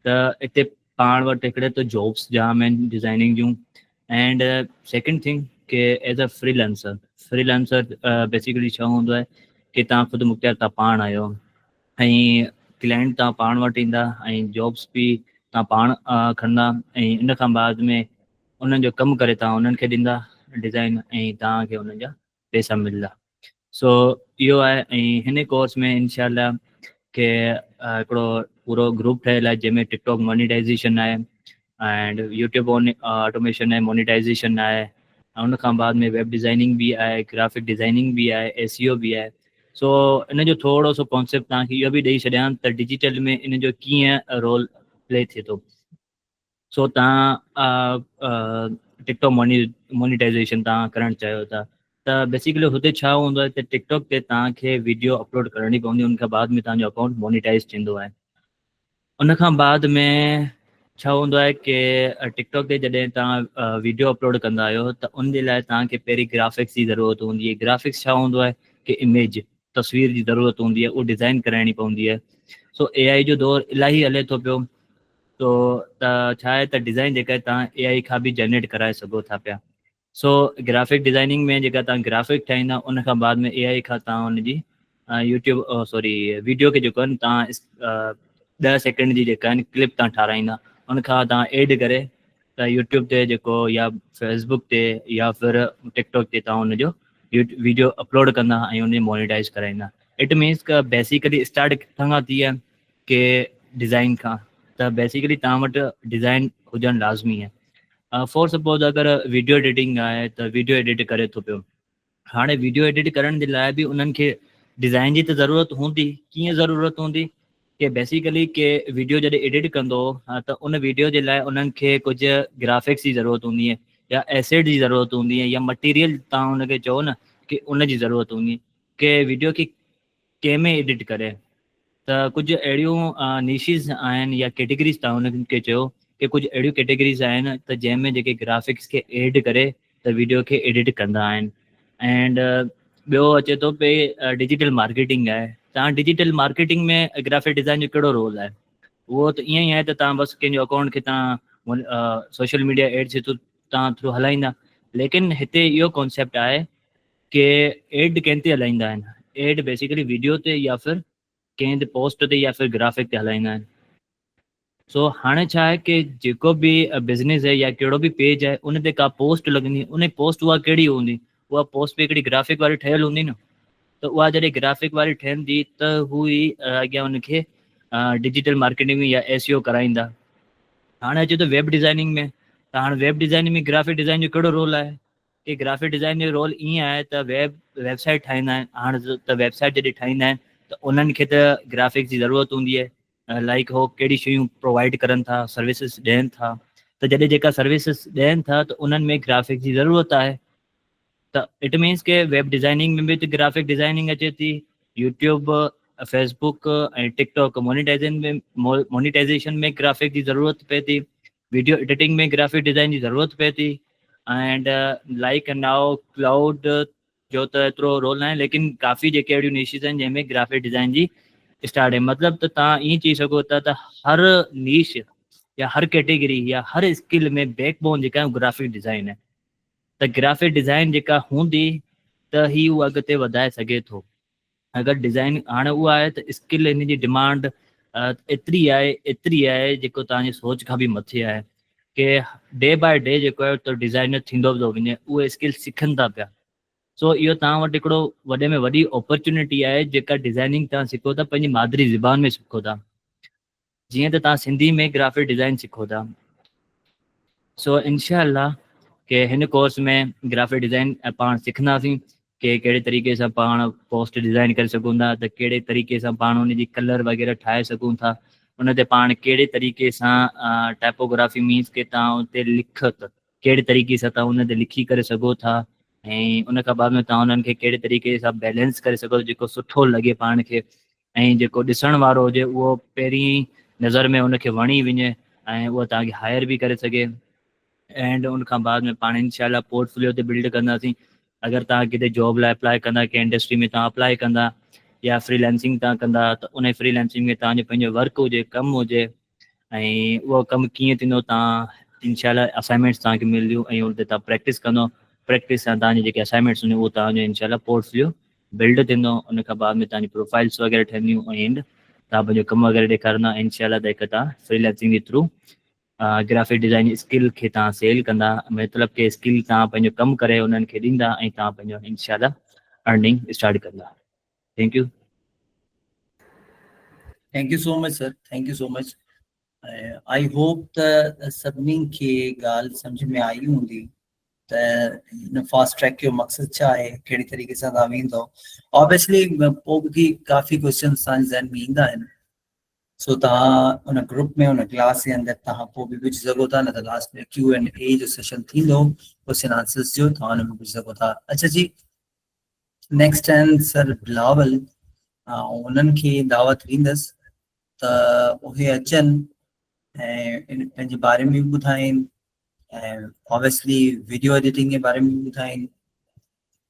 ته اتي پاڻ وٽ هڪڙي ته جابس جام آهن designing June, and second thing K as a freelancer. Freelancer basically ڇا هوندو آهي ڪي توهان خود مختيار توهان پاڻ آهيو ۽ ڪلائنٽ توهان پاڻ وٽ ايندا ۽ جابس به توهان پاڻ کڻندا ۽ ان کان بعد ۾ انهن جو ڪم ڪري توهان انهن کي ڏيندا ڊزائن ۽ توهان کي انهن جا پئسا ملندا. سو اهو آهي. ۽ هن ڪورس ۾ انشاء الله کي هڪڙو پورو گروپ ٺهيل آهي جنهن ۾ ٽڪ ٽاڪ مونيٽائزيشن آهي اينڊ يوٽيوب آٽوميشن آهي، مونيٽائزيشن آهي، ان کان بعد ۾ ويب ڊزائننگ به آهي، گرافڪ ڊزائننگ به آهي، ايس اي او به آهي. سو ان جو ٿورو سو ڪانسيپٽ توهان کي اهو به ڏئي ڇڏيان ته ڊجيٽل ۾ ان جو ڪيئن رول پلي ٿئي ٿو. سو توهان ٽڪ ٽاڪ مونيٽائزيشن توهان ڪرڻ چاهيو ٿا ته بيسيڪلي هتي ڇا هوندو آهي ته ٽڪ ٽاڪ تي توهان کي ويڊيو اپلوڊ ڪرڻي پوندي، ان کان بعد ۾ توهان جو اڪائونٽ مونيٽائز ٿيندو آهي. ان کان بعد ۾ ڇا هوندو آهي ڪي ٽڪ ٽاڪ تي جڏهن توهان ويڊيو اپلوڊ ڪندا آهيو ته ان جي لاء توهان کي پهرين گرافڪس جي ضرورت هوندي آهي. گرافڪس ڇا هوندو آهي ڪي اميج، تصوير جي ضرورت هوندي آهي، اهو ڊزائن ڪرائڻي پوندي آهي. سو اي آء جو دور الاهي هلي ٿو پيو، تو ته ڇا آهي ته ڊزائن جيڪا توهان اي آء کان به جنريٽ ڪرائي سگهو ٿا پيا. سو گرافڪ ڊزائننگ ۾ جيڪا توهان گرافڪ ٺاهيندا ان کان بعد ۾ اي آء کان توهان ان جي يوٽيوب سوري ويڊيو کي جيڪو آهي توهان 10 سيڪنڊ جي جيڪا آهن ڪلپ توهان ٺاراهيندا ان کان توهان ايڊ ڪري ته يوٽيوب تي جيڪو يا فيسبوڪ تي يا ڦر ٽڪ ٽاڪ تي توهان ان جو ويڊيو اپلوڊ ڪندا ۽ ان جي مونيٽائز ڪرائيندا. It means ڪه بيسيڪلي اسٽارٽ ڪٿان کان ٿي آهي ڪي ڊزائن کان، ته بيسيڪلي توهان وٽ ڊزائن هجڻ لازمي آهي. فار سپوز اگر ويڊيو ايڊيٽنگ آهي ته ويڊيو ايڊيٽ ڪري ٿو پيو، هاڻي ويڊيو ايڊيٽ ڪرڻ جي لاء به انهن کي ڊزائن جي ته ضرورت هوندي. ڪيئن ضرورت هوندي ڪي بيسيڪلي ڪي ويڊيو جڏهن ايڊيٽ ڪندو ته ان ويڊيو جي لاء انهن کي ڪجهه گرافڪس جي ضرورت هوندي آهي يا ايسيڊ جي ضرورت هوندي آهي يا مٽيريل توهان ان کي چئو نه ڪي ان جي ضرورت هوندي ڪي ويڊيو کي ڪنهن ۾ ايڊٽ ڪري. ته ڪجهه اهڙيون نيشز آهن يا ڪيٽيگريز توهان انهن کي چيو ڪي ڪجهه اهڙيون ڪيٽيگريز آهن ته جنهن ۾ جيڪي گرافڪس کي ايڊ ڪري ته ويڊيو کي ايڊٽ ڪندا آهن. اينڊ ٻيو اچي ٿو پي ڊجيٽل مارڪيٽنگ آهي. توهان ڊجيٽل مارڪيٽنگ ۾ گرافڪ ڊزائن جو ڪهڙو رول آهي؟ اهو ته ائين ئي آهي ته توهان بس ڪنهن جو اڪائونٽ کي توهان سوشل ميڊيا ايڊس جي ٿرو توهان ٿرو هلائيندا. ليڪن هتي اهو ڪانسيپٽ آهي ڪي ايڊ ڪنهن تي هلائيندا آهن ايڊ بيسيڪلي ويڊيو تي يا ڦر ڪنهن تي پوسٽ تي يا ڦر گرافڪ تي هلائيندا آهن سو هاڻي ڇا آهي ڪي جيڪو به بزنس آهي يا ڪهڙو به پيج آهي ان تي ڪا پوسٽ لڳندي ان پوسٽ اها ڪهڙي هوندي اها پوسٽ به هڪڙي گرافڪ واري ٺهيل هوندي نه ته اها جڏهن گرافڪ واري ٺهندي ته هو ئي اڳيان ان کي ڊجيٽل مارڪيٽنگ ۾ يا ايس او ڪرائيندا هاڻي اچي ٿو ويب ڊزائننگ ۾ ته هاڻي ويب ڊزائننگ ۾ گرافڪ ڊزائن جو ڪهڙو رول آهي ڪي گرافڪ ڊزائن جو رول ائين آهي ته ويب ويب سائيٽ ٺاهيندا آهن هاڻي ته ويب سائيٽ جڏهن ٺاهيندا آهن ته انهن کي ته گرافڪس جي ضرورت هوندي آهي لائڪ هو ڪهڙي شيون پرووائڊ ڪرن ٿا سروسز ڏين ٿا ته جڏهن جيڪا سروسز ڏين ٿا ته انهن ۾ گرافڪس جي ضرورت آهي ته it means K web designing ۾ به ته گرافڪ ڊزائننگ اچي ٿي يوٽيوب فيسبوڪ ۽ ٽڪ ٽاڪ مونيٽائزن ۾ مونيٽائزيشن ۾ گرافڪ جي ضرورت پئي ٿي ويڊيو ايڊيٽنگ ۾ گرافڪ ڊزائن جي ضرورت پئي ٿي اينڊ لائڪ ناو ڪلائوڊ جو ته ايترو رول ناهي ليڪن ڪافي جيڪي اهڙيون نيشز آهن جنهن ۾ گرافڪ ڊزائن جي اسٽارٽ آهي مطلب ته تان ائين چئي سگهو ٿا ته هر نيش يا هر ڪيٽيگري يا هر اسڪل ۾ بيڪ بون جيڪا آهي گرافڪ ڊزائن آهي ته گرافڪ ڊزائن جيڪا هوندي ته هي اهو اڳتي وڌائي سگهي ٿو اگر ڊزائن هاڻي اها آهي ته اسڪل هن جي ڊمانڊ ايتري آهي ايتري آهي جيڪو توهان جي سوچ کان به مٿي آهي ڪي ڊي باء ڊي جيڪو آهي ته ڊزائنر ٿيندو به ٿو وڃي اهي اسڪل سکن ٿا پيا سو اهو توهان وٽ هڪڙو وڏي ۾ وڏي اپرچونٽي آهي جيڪا ڊزائننگ توهان سکو ٿا پنهنجي مادري زبان ۾ سکو ٿا جيئن ته توهان سنڌي ۾ گرافڪ ڊزائن سکو ٿا سو انشاء الله ڪي هن ڪورس ۾ گرافڪ ڊزائن پاڻ سکنداسين ڪي ڪهڙي طريقي سان پاڻ پوسٽ ڊزائن ڪري سگهون ٿا ته ڪهڙي طريقي سان پاڻ ان جي ڪلر وغيره ٺاهي سگهون ٿا ان تي پاڻ ڪهڙي طريقي سان ٽائپوگرافي مينس ڪي توهان اتي لکت ڪهڙي طريقي سان توهان ان تي لکي ڪري سگهو ٿا ۽ ان کان بعد ۾ توهان انهن کي ڪهڙي طريقي سان بيلنس ڪري سگهو ٿا جيڪو سٺو لڳي پاڻ کي ۽ جيڪو ڏسڻ وارو هجي اهو پهرين نظر ۾ ان کي وڻي وڃي ۽ اهو توهان کي هائر به ڪري سگهي اينڊ ان کان بعد ۾ پاڻ انشاء الله پورٽ فوليو تي بلڊ ڪنداسين اگر توهان ڪٿي جاب لاء اپلاء ڪندا ڪنهن انڊسٽري ۾ توهان اپلاء ڪندا يا فري لانسنگ توهان ڪندا ته ان فري لانسنگ ۾ توهان جو پنهنجو ورڪ هجي ڪم هجي ۽ اهو ڪم ڪيئن ٿيندو توهان انشاء الله اسائنمينٽس توهان کي ملنديون ۽ ان تي توهان پريڪٽس ڪندو پريڪٽس سان توهان جي جيڪي اسائنمينٽس هونديون اهو توهان جو انشاء الله پورٽ فوليو بلڊ ٿيندو ان کان بعد ۾ توهان جي پروفائلس وغيره ٺهنديون ۽ اينڊ توهان پنهنجو ڪم وغيره ڏيکارندا انشاء الله ته هڪ توهان فري لانسنگ جي ٿرو گرافڪ ڊزائن اسڪل کي توهان سيل ڪندا مطلب ڪي اسڪل توهان پنهنجو ڪم ڪري انهن کي ڏيندا ۽ توهان پنهنجو انشاء الله ارننگ اسٽارٽ ڪندا thank you. Thank you so much sir thank you so much I hope ته سڀني کي ڳالهه سمجھ ۾ آئي هوندي ته هن فاسٽ ٽريڪ جو مقصد ڇا آهي ڪهڙي طريقي سان توهان ويندو آبويسلي پوء به ڪافي ڪويشچنس توهان جي ذهن ۾ ايندا آهن سو توهان ان گروپ ۾ ان ڪلاس جي اندر توهان پوء به پڇي سگهو ٿا نه ته لاسٽ ۾ ڪيو اينڊ اي جو سيشن ٿيندو ڪويشچن آنسرز جو توهان ان ۾ پڇي سگهو ٿا اچھا جي نيڪسٽ آهن سر بلاول انهن کي دعوت ڏيندس ته اهي اچن ۽ پنهنجي باري ۾ به ٻڌائين ۽ آبويسلي ويڊيو ايڊيٽنگ جي باري ۾ به ٻڌائين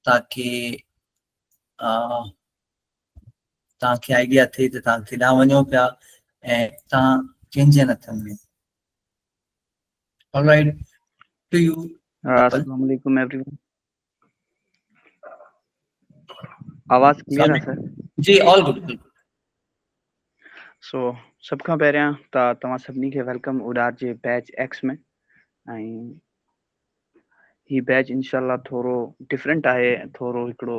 تاڪي توهان کي آئيڊيا ٿئي ته توهان ڪيڏانهن وڃو پيا ۽ توهان ڪنهن جي هٿن ۾ All right, to you. Assalamu alaikum everyone. آواز ڪليئر آهي سر؟ جي آل گڊ بلڪل. سو سڀ کان پهريان ته توهان سڀني کي welcome اڏار جي بيچ ايڪس ۾ ۽ هي بيچ انشاء الله ٿورو ڊفرنٽ آهي ٿورو هڪڙو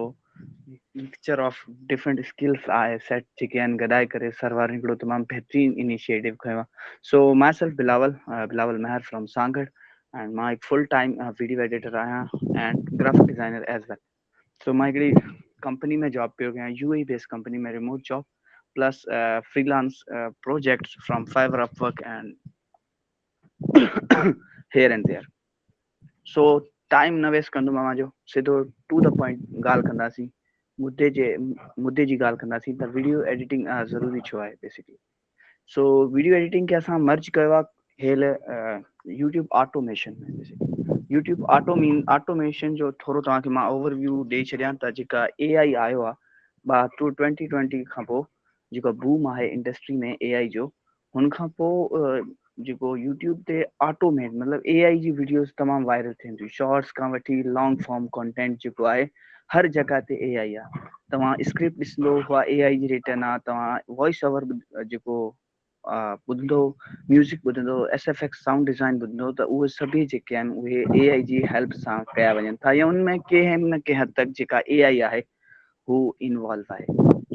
مڪسچر آف ڊفرنٽ اسڪلس آهي سيٽ جيڪي آهن گڏائي ڪري سر وارن هڪڙو تمام بهترين انيشيٽو کنيو آهي so myself Bilawal Bilawal Mehar from Sanghar and مان هڪ فل ٽائيم ويڊيو ايڊيٽر آهيان and graphic designer as well so مان هڪڙي ڪمپني ۾ جاب پيو ڪيان U A base company ۾ remote job plus freelance projects from Fiverr Upwork and here and there so time نه west ڪندم اوهان جو سڌو ٽو the point ڳالهه ڪنداسين مدي جي مدي جي ڳالهه ڪنداسين ته ويڊيو ايڊيٽنگ ضروري ڇو آهي بيسڪلي سو ويڊيو ايڊيٽنگ کي اسان مرج ڪيو آهي هيل يوٽيوب آٽوميشن ۾ يوٽيوب آٽومين آٽوميشن جو ٿورو توهان کي مان اوور ويو ڏئي ڇڏيان ته جيڪا اي آئي آيو آهي با ٽو ٽوينٽي ٽوينٽي کان پوء جيڪو بوم آهي انڊسٽري ۾ اي آئي جو هن کان پوء جيڪو يوٽيوب تي آٽوميٽ مطلب اي آئي جي وڊيوز تمام وائرل ٿين ٿيون، شارٽس کان وٺي لانگ فارم ڪانٽينٽ جيڪو آهي هر جڳهه تي اي آئي آهي. توهان اسڪرپٽ ڏسندو اها اي آئي جي ريٽن آهي، توهان وائس اوور جيڪو ٻڌندو، ميوزڪ ٻڌندو، S F X sound design ٻڌندو ته اهي سڀئي جيڪي آهن اهي اي آئي جي هيلپ سان ڪيا وڃن ٿا يا ان ۾ ڪنهن نه ڪنهن حد تڪ جيڪا اي آئي آهي هو انوالو آهي.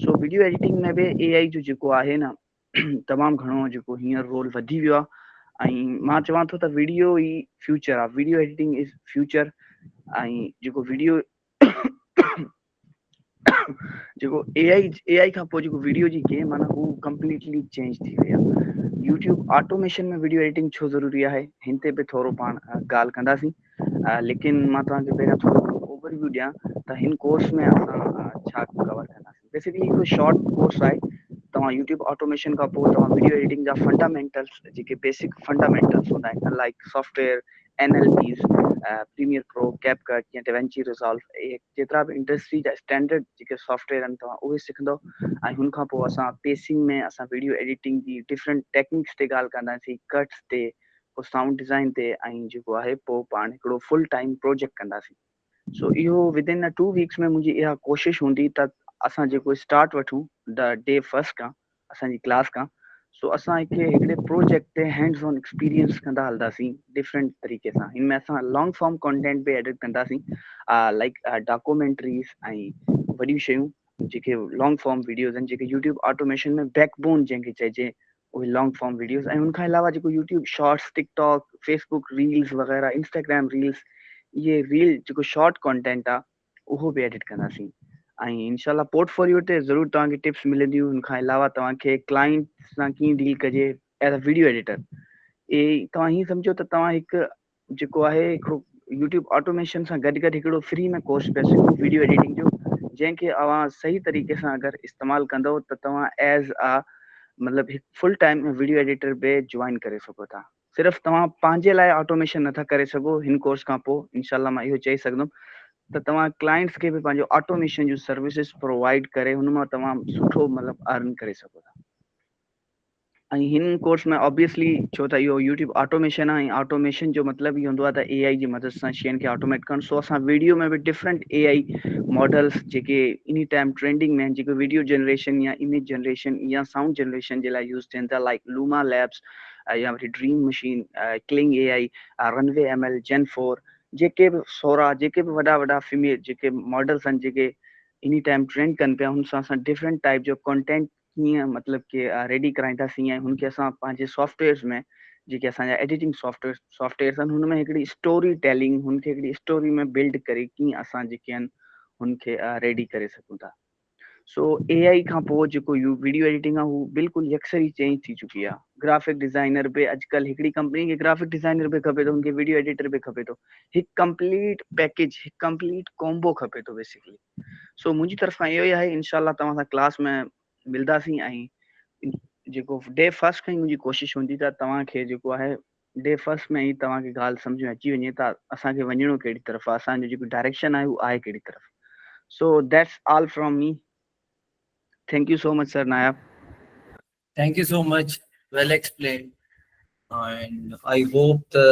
سو وڊيو ايڊيٽنگ ۾ به اي آئي جو جيڪو آهي نه تمام گهڻو جيڪو هينئر رول وڌي ويو آهي ۽ مان چوان ٿو ته وڊيو ئي فيوچر آهي، وڊيو ايڊيٽنگ is future. ۽ جيڪو وڊيو جيڪو اي آئي اي آئي کان پوء جيڪو وڊيو جي گيم آهي نه هو ڪمپليٽلي چينج ٿي وئي آهي. يوٽيوب آٽوميشن ۾ وڊيو ايڊيٽنگ ڇو ضروري آهي هن تي به ٿورو پاڻ ڳالهه ڪنداسين، ليڪن مان توهان کي پهريان ٿورو اوور ويو ڏيان ته هن ڪورس ۾ اسان ڇا ڪور ڪنداسين. بيسڪلي هڪ شارٽ ڪورس آهي، توهان يوٽيوب آٽوميشن کان پوء توهان وڊيو ايڊيٽنگ جا فنڊامينٽلس جيڪي بيسڪ فنڊامينٽلس هوندا آهن like software, N L Ps, Premiere Pro, CapCut يا ڊيونچي ريزالو، اهي جيترا به انڊسٽري جا اسٽينڊرڊ جيڪي سافٽ ويئر آهن توهان اهي سکندو. ۽ هن کان پوء اسان پيسنگ ۾ اسان وڊيو ايڊيٽنگ جي ڊفرنٽ ٽيڪنڪس تي ڳالهه ڪنداسين، ڪٽس تي، پوء سائونڊ ڊزائن تي ۽ جيڪو آهي پوء پاڻ هڪڙو فل ٽائيم پروجيڪٽ ڪنداسين. سو اهو ود ان 2 ويڪس ۾ منهنجي اها ڪوشش هوندي ته اسان جيڪو اسٽارٽ وٺون the D first کان اسان جي ڪلاس کان، سو اسان هڪ هڪڙي پروجيڪٽ تي هينڊز آن ايڪسپيرينس ڪندا هلنداسين ڊفرنٽ طريقي سان. هن ۾ اسان لانگ فارم ڪانٽينٽ به ايڊٽ ڪنداسين لائڪ ڊاڪومينٽريز ۽ وڏيون شيون جيڪي لانگ فارم وڊيوز آهن جيڪي يوٽيوب آٽوميشن ۾ بيڪ بون جنهن کي چئجي اهي لانگ فارم وڊيوز. ۽ ان کان علاوه جيڪو YouTube shorts, tik tok, Facebook reels وغيره، انسٽاگرام ريلز، اهي ريل جيڪو شارٽ ڪانٽينٽ آهي اهو به ايڊٽ ڪنداسين. ۽ انشاء الله پورٽ فوليو تي ضرور توهان کي ٽپس ملنديون. ان کان علاوه توهان کي ڪلائنٽ سان ڪيئن ڊيل ڪجي ايز اي وڊيو ايڊيٽر، اي توهان هيئن سمجهو ته توهان هڪ جيڪو آهي هڪڙو يوٽيوب آٽوميشن سان گڏ گڏ هڪڙو فري ۾ ڪورس پيا سکو وڊيو ايڊيٽنگ جو، جنهن کي اوهان صحيح طريقي سان اگر استعمال ڪندو ته توهان ايز آ مطلب هڪ فل ٽائيم وڊيو ايڊيٽر به جوائن ڪري سگهو ٿا. صرف توهان پنهنجي لاء آٽوميشن نٿا ڪري سگهو هن ڪورس کان پوء انشاء الله مان اهو چئي سگهندم ته توهان ڪلائنٽس کي به پنهنجو آٽوميشن جون سروسز پرووائيڊ ڪري هن مان تمام سٺو مطلب ارن ڪري سگهو ٿا. ۽ هن ڪورس ۾ آبويسلي ڇو ته اهو يوٽيوب آٽوميشن آهي ۽ آٽوميشن جو مطلب ئي هوندو آهي ته اي آئي جي مدد سان شين کي آٽوميٽ ڪرڻ. سو اسان ويڊيو ۾ به ڊفرنٽ اي آئي ماڊلس جيڪي اني ٽائيم ٽرينڊنگ ۾ آهن، جيڪي ويڊيو جنريشن يا اميج جنريشن يا سائونڊ جنريشن جي لاء يوز ٿين ٿا، لائڪ لوما ليبس يا وري Dream Machine, Kling A I, Runway M L, Gen 4، جيڪي به سورا، جيڪي به وڏا وڏا فيميل جيڪي ماڊلس آهن جيڪي اني ٽائيم ٽرينڊ ڪن پيا، هن سان اسان ڊفرنٽ ٽائيپ جو ڪانٽينٽ ڪيئن مطلب ڪي ريڊي ڪرائينداسين ۽ هن کي اسان پنهنجي سافٽ ويئرز ۾ جيڪي اسان جا ايڊيٽنگ سافٽ ويئرز آهن هن ۾ هڪڙي اسٽوري ٽيلنگ، هن کي هڪڙي اسٽوري ۾ بلڊ ڪري ڪيئن اسان جيڪي آهن هن کي ريڊي ڪري سگهون ٿا. سو اي آئي کان پوء جيڪو يو ويڊيو ايڊيٽنگ آهي هو بلڪل يڪسر ئي چينج ٿي چڪي آهي. گرافڪ ڊزائنر به اڄڪلهه هڪڙي ڪمپني کي گرافڪ ڊزائنر به کپي ٿو، هن کي ويڊيو ايڊيٽر به کپي ٿو، هڪ ڪمپليٽ پيڪيج، هڪ ڪمپليٽ ڪومبو کپي ٿو بيسڪلي. سو منهنجي طرف کان اهو ئي آهي، انشاء الله توهان سان ڪلاس ۾ ملداسين ۽ جيڪو ڊي فرسٽ کان ئي منهنجي ڪوشش هوندي ته توهان کي جيڪو آهي ڊي فرسٽ ۾ ئي توهان کي ڳالهه سمجهه ۾ اچي وڃي ته اسان کي وڃڻو ڪهڙي طرف آهي، اسان جو جيڪو ڊائريڪشن آهي اهو آهي ڪهڙي طرف. So that's all from me, thank you so much sir Nayab. Thank you so much, well explained and I hope ته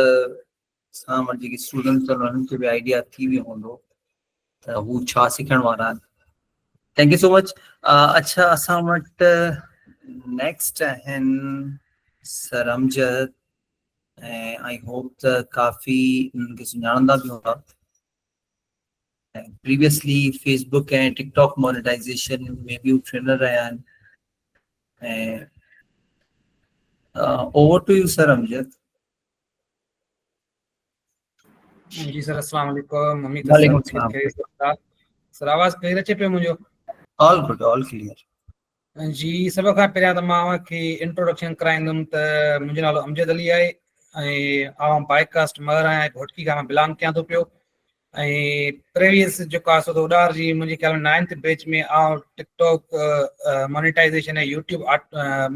اسان وٽ جيڪي اسٽوڊنٽس آهن انهن کي به آئيڊيا ٿي ويو هوندو ته هو ڇا سکڻ وارا آهن. Thank you so مچ. اڇا اسان وٽ نيڪسٽ آهن سر امجد ۽ I hope ته ڪافي انهن کي سڃاڻندا به هوندا. Previously Facebook ۽ tik tok monetisation ۾ به هو ٽرينر رهيا آهن. ۽ Over to you sir Amjad. جي سر السلام عليڪم، اميد ته وعليڪم سڀ السلام. خيريت سان هوندا. سر آواز ڪليئر اچي پيو منهنجو؟ آل گڊ، آل ڪليئر. جي سڀ کان پهريان ته مان اوهان کي انٽروڊڪشن ڪرائيندم ته منهنجو نالو امجد علي آهي ۽ آئون بائي ڪاسٽ مهر آهيان، گهوٽڪي کان مان بلانگ ڪيان ٿو پيو ۽ پريويس جيڪو آهي سو ته اڏار جي منهنجي خيال ۾ نائنٿ بيچ ۾ آئون ٽڪ ٽاڪ مونيٽائزيشن ۽ يوٽيوب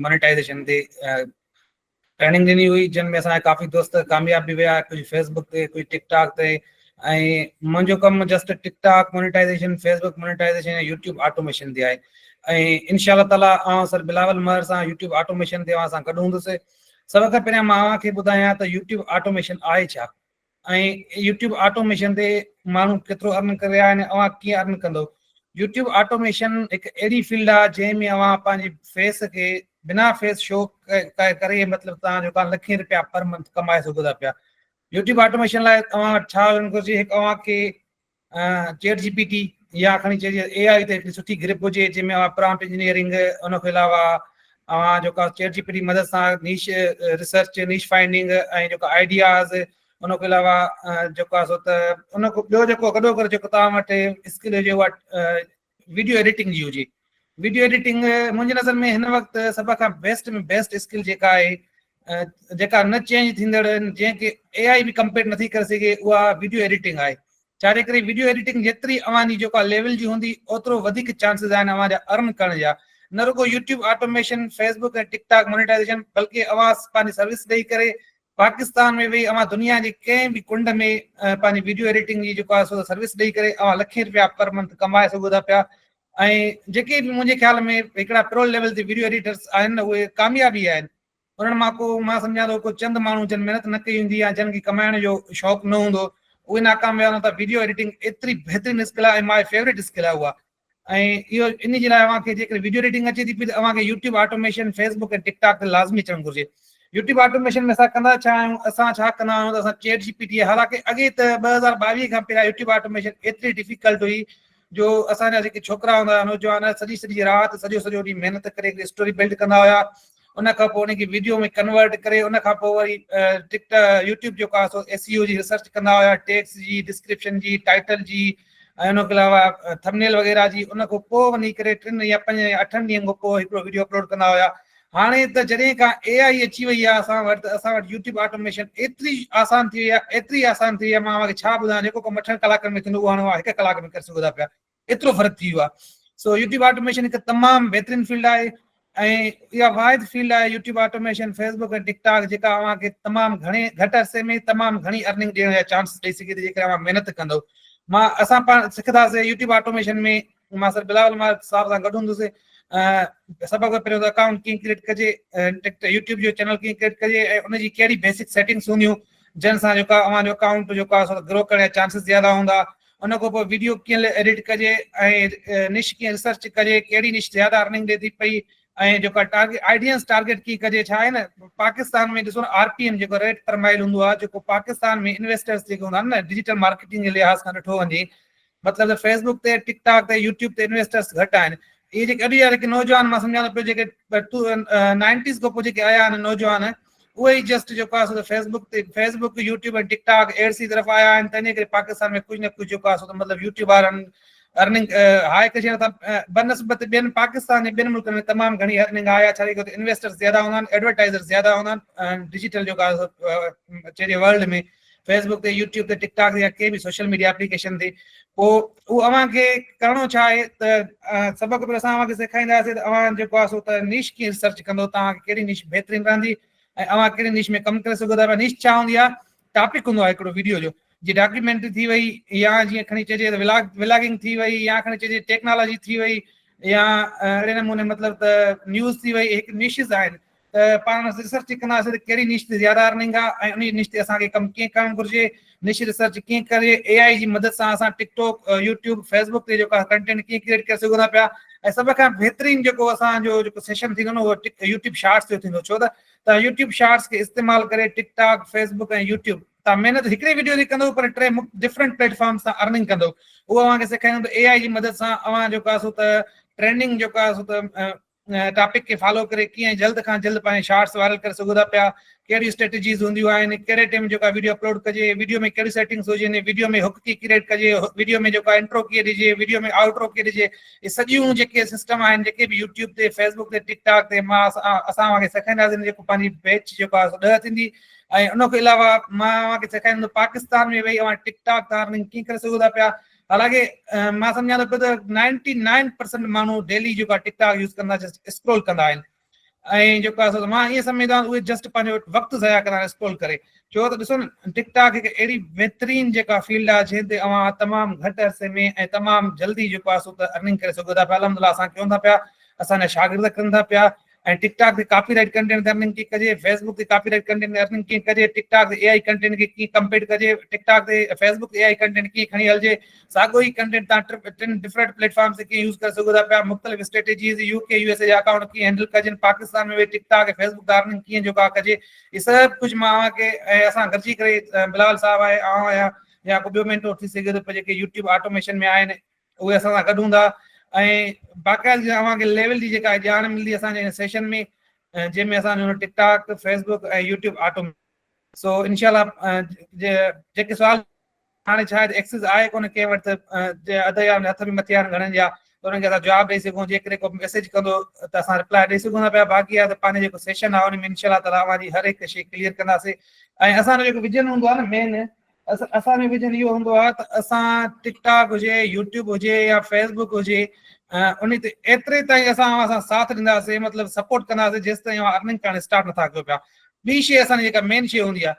مونيٽائزيشن تي ٽريننگ ڏني هئي، جن ۾ اسان جا ڪافي دوست ڪامياب به ويا، ڪجهه فيس بڪ تي، ڪجهه ٽڪ ٽاڪ تي. ۽ منهنجو ڪم just tik tok monetisation, Facebook monetisation ۽ YouTube automation تي آهي ۽ انشاء الله تعالي آئون سر بلاول مهر سان يوٽيوب آٽوميشن تي اوهان سان گڏ هوندس. سڀ کان پهريان مان اوهان کي ٻڌايان ته يوٽيوب آٽوميشن آهي ڇا ۽ يوٽيوب آٽوميشن تي ماڻهو ڪيترو ارن ڪري رهيا آهن اوهان ڪيئن ارن ڪندو. يوٽيوب آٽوميشن هڪ اهڙي فيلڊ آهي جنهن ۾ اوهان پنهنجي فيس کي بنا فيس شو ڪري مطلب توهان جو لکين رپيا پر منٿ ڪمائي سگهو ٿا پيا. يوٽيوب آٽوميشن لاء اوهان وٽ ڇا هجڻ گهرجي، هڪ اوهان کي چيٽ جي پي ٽي يا کڻي چئجي اي آء تي هڪڙي سٺي گرپ هجي جنهن ۾ اوهان پرامپٽ انجنيئرنگ ان کان علاوه اوهان جيڪا چيٽ جي پي ٽي مدد سان نيش ريسرچ نيش فائنڊنگ ۽ جيڪا آئيڊياز ان کان علاوه جيڪو آهي سو ته ان کان ٻيو جيڪو گڏو گڏ جيڪو توهان وٽ اسڪل هجي اها ويڊيو ايڊيٽنگ جي هجي. ويڊيو ايڊيٽنگ منهنجي نظر ۾ هن وقت سڀ کان بيسٽ ۾ بيسٽ اسڪل جيڪا آهي جيڪا نه چينج ٿيندڙ جنهن کي اي آء به ڪمپيٽ نٿي ڪري سگهي اها ويڊيو ايڊيٽنگ آهي. ڇا جي ڪري ويڊيو ايڊيٽنگ جيتري اوهان جي جيڪا ليول جي هوندي اوترو وڌيڪ چانسز آهن اوهان جا ارن ڪرڻ جا. نه رڳو يوٽيوب آٽوميشن، فيسبڪ ۽ ٽڪ ٽاڪ مونيٽائيزيشن بلڪه اوهان پنهنجي سروس ڏئي ڪري پاڪستان ۾ ويهي اوهان دنيا جي ڪنهن به ڪنڊ ۾ پنهنجي ويڊيو ايڊيٽنگ جي جيڪو آهي سو سروس ڏئي ڪري اوهان لکين رپيا پر منٿ ڪمائي سگهو ٿا پيا ۽ جيڪي به منهنجي خيال ۾ هڪڙا پرو ليول تي ويڊيو ايڊيٽرس آهن اهي ڪاميابي آهن انهن مان ڪو مان سمجهان ٿو ڪو چند ماڻهو جن محنت نه ڪئي هوندي يا جن کي ڪمائڻ جو شوق نه هوندو اهي ناڪام ويا هوندا ته ويڊيو ايڊيٽنگ ايتري بهترين اسڪل آهي ۽ my favourite skill آهي اها ۽ اهو ان جي لاء اوهان کي جيڪڏهن ويڊيو ايڊيٽنگ اچي ٿي پئي ته اوهان کي يوٽيوب آٽوميشن، فيسبڪ ۽ ٽڪ ٽاڪ تي لازمي اچڻ گهرجي. يوٽيوب آٽوميشن ۾ اسان ڪندا ڇا آهيون؟ اسان ڇا ڪندا آهيون ته اسان چيٽ جي پي ٽي حالانڪه اڳي ته 2022 کان پهريان يوٽيوب آٽوميشن ايتري ڊفيڪلٽ هئي جو اسان جا جيڪي ڇوڪرا هوندا هئا نوجوان سڄي سڄي رات سڄو سڄو ڏينهن محنت ڪري هڪڙي اسٽوري بلڊ ڪندا هيا ان کان پوء ان کي ويڊيو ۾ ڪنورٽ ڪري ان کان پوء وري ٽڪ يوٽيوب جيڪو آهي سو ايس اي او جي ريسرچ ڪندا هيا ٽيڪس جي ڊسڪرپشن جي ٽائٽل جي ۽ ان کان علاوه ٿمنيل وغيره جي ان کان پوء وڃي ڪري ٽن يا پنج يا اٺن ڏينهن کان پوء هڪڙو ويڊيو اپلوڊ ڪندا هيا هاڻي ته جڏهن کان اي آئي اچي وئي آهي اسان وٽ ته اسان وٽ يوٽيوب آٽوميشن ايتري آسان ٿي وئي آهي ايتري آسان ٿي وئي آهي مان اوهان کي ڇا ٻڌايان جيڪو ڪم اٺن ڪلاڪن ۾ ٿيندو اهو هاڻي اوهان هڪ ڪلاڪ ۾ ڪري سگهو ٿا پيا ايترو فرق ٿي ويو آهي سو يوٽيوب آٽوميشن هڪ تمام بهترين فيلڊ آهي ۽ اها واحد فيلڊ آهي يوٽيوب آٽوميشن، فيسبڪ ۽ ٽڪ ٽاڪ جيڪا اوهان کي تمام گهڻي گهٽ عرصي ۾ تمام گهڻي ارننگ ڏيڻ جا چانسز ڏئي سگهي ٿي جيڪڏهن اوهان محنت ڪندو. مان اسان پاڻ سکنداسين يوٽيوب آٽوميشن ۾ مان سر بلاول مالڪ صاحب سان گڏ هوندس سڀ کان پهريون ته اڪائونٽ ڪيئن ڪريٽ ڪجي يوٽيوب جو چينل ڪيئن ڪريٽ ڪجي ۽ ان جي ڪهڙي بيسڪ سيٽنگس هونديون جن سان جيڪا اوهان جو اڪائونٽ جيڪو آهي سو گرو ڪرڻ جا چانسز زياده هوندا ان کان پوء ويڊيو ڪيئن ايڊٽ ڪجي ۽ نش ڪيئن ريسرچ ڪجي ڪهڙي نش زياده ارننگ ڏي ٿي پئي ۽ جيڪا ٽارگيٽ آڊينس ٽارگيٽ ڪيئن ڪجي ڇا آهي نه پاڪستان ۾ ڏسو نه آر پي ايم جيڪو ريٽ پر مائل هوندو آهي جيڪو پاڪستان ۾ انويسٽرس جيڪي هوندا آهن نه ڊجيٽل مارڪيٽنگ جي لحاظ کان ڏٺو وڃي مطلب ته فيسبڪ تي ٽڪ ٽاڪ تي يوٽيوب تي انويسٽرس گهٽ آهن اهي جيڪي اڄ جا جيڪي نوجوان مان سمجهان ٿو پيو جيڪي نائنٽيز کان پوء جيڪي آيا آهن نوجوان اهي ئي جسٽ جيڪو آهي سو ته فيسبڪ تي فيسبڪ يوٽيوب ۽ ٽڪ ٽاڪ ايڊس جي طرف آيا آهن تنهن جي ڪري پاڪستان ۾ ڪجهه نه ڪجهه جيڪو آهي سو ته مطلب يوٽيوب وارن ارننگ هاء ڪشي نٿا بنسبت ٻين پاڪستان ۽ ٻين ملڪن ۾ تمام گهڻي ارننگ آهي ڇا جي ڪري انويسٽرز زياده هوندا آهن ايڊورٽائزر زياده هوندا آهن ڊجيٽل جيڪو آهي سو چئجي ورلڊ ۾ فيسبڪ تي يوٽيوب تي ٽڪ ٽاڪ تي يا ڪنهن به سوشل ميڊيا اپليڪيشن تي پوء اهو اوهان کي ڪرڻو ڇا آهي ته سڀ کان پهريون اسان اوهان کي سيکارينداسين ته اوهان جيڪو آهي سو ته نيش ڪيئن ريسرچ ڪندو توهان کي ڪهڙي نيش بهترين رهندي ۽ اوهان ڪهڙي نيش ۾ ڪم ڪري سگهو ٿا پيا نيش ڇا هوندي آهي ٽاپڪ هوندو آهي هڪڙو ويڊيو جو جيئن ڊاڪيومينٽري ٿي وئي يا جيئن کڻي چئجي ته ولاگ ولاگنگ ٿي وئي يا کڻي چئجي ٽيڪنالاجي ٿي وئي يا اهڙي نموني مطلب ته نيوز ٿي وئي هڪ نيشز آهن ته پاڻ ريسرچ ڪنداسين ته ڪهڙي نيش تي زياده ارننگ آهي ۽ انهي نيش تي اسان کي ڪم ڪيئن ڪرڻ گهرجي، نيش ريسرچ ڪيئن ڪرجي، اي آء جي مدد سان اسان ٽڪ ٽاڪ، يوٽيوب، فيسبڪ تي جيڪو آهي ڪنٽينٽ ڪيئن ڪريئيٽ ڪري سگهون ٿا پيا ۽ سڀ کان بهترين جيڪو اسان جو جيڪو سيشن ٿيندو نه اهو يوٽيوب شارٽس جو ٿيندو ڇو ته توهان يوٽيوب شارٽس کي استعمال ڪري ٽڪ ٽاڪ، فيسبڪ ۽ يوٽيوب توهان محنت هڪڙي ويڊيو تي ڪندو پر ٽي ڊفرنٽ پليٽ فارمز تان ارننگ ڪندو اهو اوهان کي سيکاريندو ته اي آء جي مدد سان اوهان جيڪو آهي سو ته ٽرينڊنگ جيڪو آهي سو ته ٽاپڪ کي فالو ڪري ڪيئن جلد کان جلد پنهنجي شارٽس وائرل ڪري سگهو ٿا پيا ڪهڙيون اسٽريٽجيز هونديون آهن ڪهڙي ٽيم جيڪا ويڊيو اپلوڊ ڪجي ويڊيو ۾ ڪهڙيون سيٽنگس هجن ويڊيو ۾ هڪ ڪيئن ڪريئيٽ ڪجي ويڊيو ۾ جيڪا انٽرو ڪيئن ڏجي ويڊيو ۾ آئوٽرو ڪيئن ڏجي اهي سڄيون جيڪي سسٽم آهن جيڪي به يوٽيوب تي فيسبڪ تي ٽڪ ٽاڪ تي مان اسان اوهان کي سيکارينداسين جيڪو پنهنجي بيچ جيڪو آهي 10 ٿيندي ۽ ان کان علاوه مان اوهان کي سيکاريندس پاڪستان ۾ ويهي اوهان ٽڪ ٽاڪ تان ارننگ ڪيئن ڪري سگهو ٿا پيا حالانڪه مان سمجهان ٿو پيو ته نائنٽي نائن پرسنٽ ماڻهو ڊيلي جيڪو آهي ٽڪ ٽاڪ يوز ڪندا جسٽ اسڪرول ڪندا آهن ۽ جيڪو آهي مان ائين سمجهندو آهيان اهي جسٽ پنهنجو وقت ضايع ڪندا آهن اسڪرول ڪري ڇو ته ڏسو نه ٽڪ ٽاڪ هڪ اهڙي بهترين جيڪا فيلڊ آهي جنهن تي اوهان تمام گهٽ عرصي ۾ ۽ تمام جلدي جيڪو آهي سو ته ارننگ ڪري سگهو ٿا پيا الحمد لله اسان ڪيون ٿا پيا اسان جا شاگرد ڪن ٿا پيا ۽ ٽڪ ٽاڪ تي ڪاپي رائيٽ ڪنٽينٽ تي ارننگ ڪيئن ڪجي، فيس بڪ تي ڪاپي رائيٽ ڪنٽينٽ تي ارننگ ڪيئن ڪجي، ٽڪ ٽاڪ تي اي I content کي ڪيئن ڪمپيٽ ڪجي، ٽڪ ٽاڪ تي فيس بڪ تي اي I content ڪيئن کڻي هلجي، ساڳيو ئي ڪنٽينٽ تان ٽن ڊفرنٽ پليٽ فارمز تي ڪيئن يوز ڪري سگهو ٿا پيا، مختلف اسٽريٽجيز، يو ڪي، يو ايس اي جا اڪائونٽ ڪيئن هينڊل ڪجن، پاڪستان ۾ ويهي ٽڪ ٽاڪ ۽ فيس بڪ تي ارننگ ڪيئن جيڪو آ ڪجي، هي سڀ ڪجهه مان اوهان کي ۽ اسان گڏجي ڪري بلاول صاحب آهي، آئون آهيان يا ڪو ٻيو مينٽور ٿي سگهي ٿو پر جيڪي يوٽيوب آٽوميشن ۾ آهن اهي اسان سان گڏ هوندا ۽ باقاعدگي سان اوهان کي ليول جي جيڪا ڄاڻ ملندي اسان جي هن سيشن ۾ جنهن ۾ اسان جو TikTok, Facebook ۽ YouTube auto so انشاء الله جيڪي سوال هاڻي ڇا آهي ته ايڪسس آهي ڪونه ڪنهن وٽ ته اڌ يا هٿ به مٿي آهن گهڻن جا ته انهن کي اسان جواب ڏئي سگهون جيڪڏهن ڪو ميسيج ڪندو ته اسان رپلاء ڏئي سگهون ٿا پيا باقي آهي ته پنهنجو جيڪو سيشن آهي ان ۾ انشاء الله تعالٰي اوهان جي هر هڪ شيء ڪليئر ڪنداسين ۽ اسان جو جيڪو ويزن هوندو آهي نه مين اسان جو ويزن اهو هوندو آهي ته اسان ٽڪ ٽاڪ هجي يوٽيوب هجي يا فيس بڪ هجي ان تي ايتري تائين اسان اوهان سان ساٿ ڏينداسين مطلب سپورٽ ڪنداسين جيس تائين اوهان ارننگ ڪرڻ اسٽارٽ نٿا ڪيو پيا ٻي شي اسان جي جيڪا مين شي هوندي آهي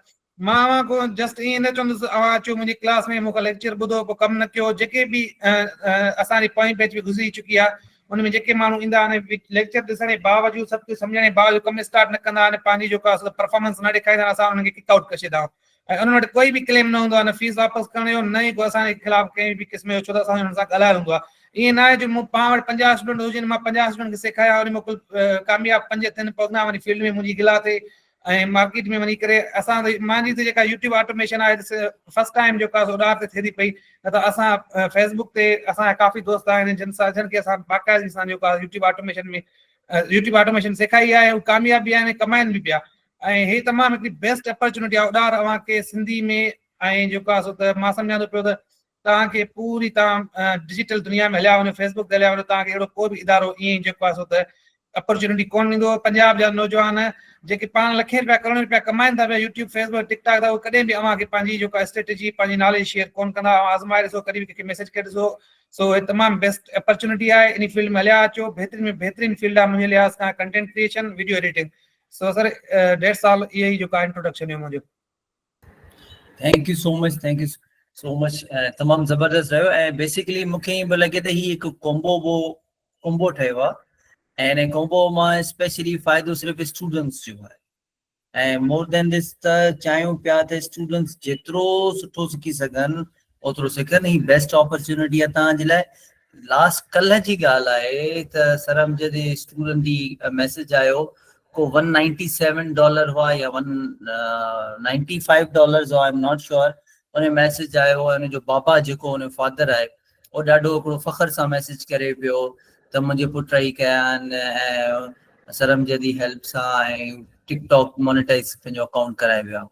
مان اوهان کان جسٽ ائين نه چوندس اوهان اچو منهنجي ڪلاس ۾ مون کان ليڪچر ٻڌو پوء ڪم نه ڪيو جيڪي به اسان جي پوئين بيچ به گذري چڪي آهي ان ۾ جيڪي ماڻهو ايندا آهن ليڪچر ڏسڻ جي باوجود سڀ ڪجهه سمجهڻ جي باوجود ڪم اسٽارٽ نه ڪندا آهن پنهنجي جيڪا پرفارمنس نه ڏيکاريندا آهن اسان انهن کي ڪڪ آئوٽ ڪري ڇڏيندا آهيون ۽ انهن وٽ ڪوئي به ڪليم نه هوندو آهي نه فيس واپس ڪرڻ جو نه ئي ڪو اسان جي خلاف ڪنهن به قسم جو ڇو ته اسان جو انهن سان ڳالهايل هوندو آهي ائين نه آهي جو مون پاڻ وٽ 50 اسٽوڊنٽ هجن مان 50 اسٽوڊنٽ کي سيکاريان ان مان ڪل ڪامياب پنج ٿين پوء اڳيان وڃي فيلڊ ۾ منهنجي گلا ٿئي ۽ مارڪيٽ ۾ وڃي ڪري اسان مانجي ته جيڪا يوٽيوب آٽوميشن آهي فرسٽ ٽائيم جيڪا سو اڏار تي ٿئي ٿي پئي نه ته اسان فيس بڪ تي اسان جا ڪافي دوست آهن جن سان جن کي اسان باقاعدگي سان جيڪو يوٽيوب آٽوميشن ۾ يوٽيوب آٽوميشن سيکاري آهي هو ڪامياب به آهن ۽ ڪمائن به پيا ۽ هي تمام هڪڙي بيسٽ اپرچونٽي آهي اڏار اوهان کي سنڌي ۾ ۽ جيڪو آهي سو ته مان سمجهان ٿو پيو ته توهان کي پوري توهان ڊجيٽل دنيا ۾ هليا وڃو فيسبڪ تي هليا وڃو توهان کي اهڙو ڪو به ادارو ائين جيڪو آهي سو ته اپرچونٽي ڪونه ڏيندو پنجاب جا نوجوان جيڪي پاڻ لکين روپيا ڪروڙين روپيا ڪمائن ٿا پيا يوٽيوب فيسبڪ ٽڪ ٽاڪ تان اهي ڪڏهن به اوهان کي پنهنجي جيڪا اسٽريٽجي پنهنجي ناليج شيئر ڪونه ڪندا اوهان آزمائي ڏسو ڪڏهن به ڪنهن کي ميسيج ڪري ڏسو سو هي تمام بيسٽ اپرچونٽي آهي انهي فيلڊ ۾ هليا اچو بهترين ۾ بهترين فيلڊ آهي منهنجي لحاظ کان content creation video editing so sir ڏيڍ سال اهي ئي جيڪو انٽروڊڪشن هيو منهنجو. Thank you so much thank you so much تمام زبردست رهيو ۽ بيسيڪلي مون کي ائين پيو لڳي ته هي هڪ ڪومبو بو ڪومبو ٺهيو آهي ۽ ان ڪومبو مان اسپيشلي فائدو صرف اسٽوڊنٽس جو آهي ۽ مور دين دس ته چاهيون پيا ته اسٽوڊنٽس جيترو سٺو سکي سگهن اوترو سکن هي بيسٽ اپرچونٽي آهي توهان جي لاء لاسٽ ڪلهه جي ڳالهه آهي ته سر امجد اسٽوڊنٽ جي ميسيج آيو ڪو 197 ڊالر هئا يا 195 ڊالرز هئا I am not sure in message آيو ان جو بابا جيڪو ان فادر آهي او ڏاڍو هڪڙو فخر سان ميسيج ڪري پيو ته منهنجي پٽ هي ڪيا آهن ۽ سر امجد جي هيلپ سان ۽ ٽڪ ٽاڪ مونيٽائز پنهنجو اڪائونٽ ڪرائي ويو آهي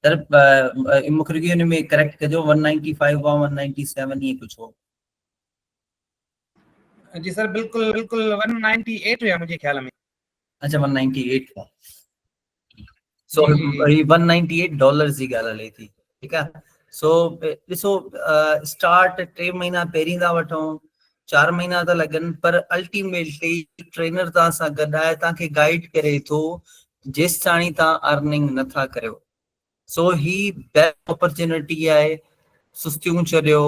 سر مون کي رڳي ان ۾ ڪريڪٽ ڪجو 195 هئا 197 ائين ڪجهه هو جي سر بلڪل بلڪل 198 هيا منهنجي خيال ۾. اچا 198 هئا سو هي 198 ڊالرز جي ڳالهه هلي ٿي ٺيڪ آ سو ڏسو اسٽارٽ 3 مهينا پهرين ٿا وٺون 4 مهينا ٿا لڳن پر الٽيميٽلي ٽرينر تان سان گڏ آهي تان کي گائيڊ ڪري ٿو جيستاڻي تان ارننگ نٿا ڪريو سو هي بيسٽ اپرچونٽي آهي سستيون ڇڏيو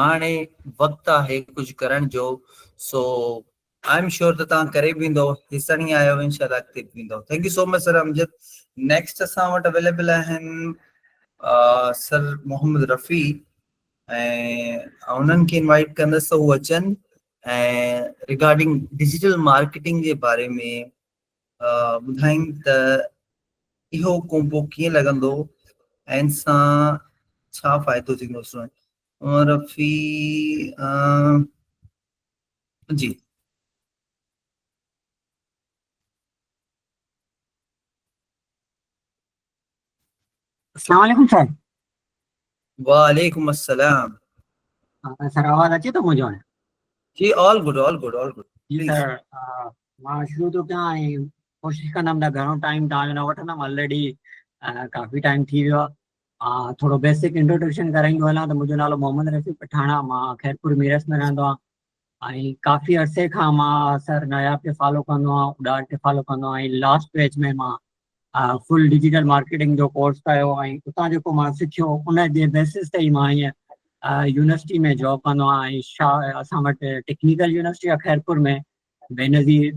هاڻي وقت آهي ڪجهه ڪرڻ جو سو I am sure ته توهان ڪري به ويندو هيستاڻي آيو انشاء الله اڳتي به ويندو thank you so much sir Amjad next اسان وٽ اويليبل آهن سر محمد رفيع ۽ انهن کي انوائٽ ڪندس ته هو اچن ۽ ريگارڊنگ ڊجيٽل مارڪيٽنگ جي باري ۾ ٻڌائين ته اهو ڪومبو ڪيئن لڳندو ۽ ان سان ڇا فائدو ٿيندو عمر رفيع جي السلام عليڪم سر. وعليڪم السلام. سر آواز اچي ٿو منهنجو هاڻي؟ جي all good all good all good. جي سر مان شروع ٿو ڪيان ۽ ڪوشش ڪندم ته گهڻو ٽائيم توهان جو نه وٺندم آلريڊي ڪافي ٽائيم ٿي ويو آهي ٿورو بيسڪ انٽروڊڪشن ڪرائيندو هلان ته منهنجو نالو محمد رفيع پٺاڻ آهي مان خيرپور ميرس ۾ رهندو آهيان ۽ ڪافي عرصي کان مان سر ناياب کي فالو ڪندو آهيان اڏار کي فالو ڪندو آهيان ۽ لاسٽ بيچ ۾ مان فل ڊجيٽل مارڪيٽنگ جو ڪورس ڪيو ۽ اتان جيڪو مان سکيو ان جي بيسس تي ئي مان هيئن يونيورسٽي ۾ جاب ڪندو آهيان ۽ شا اسان وٽ ٽيڪنيڪل يونيورسٽي آهي Khairpur ۾ Benazir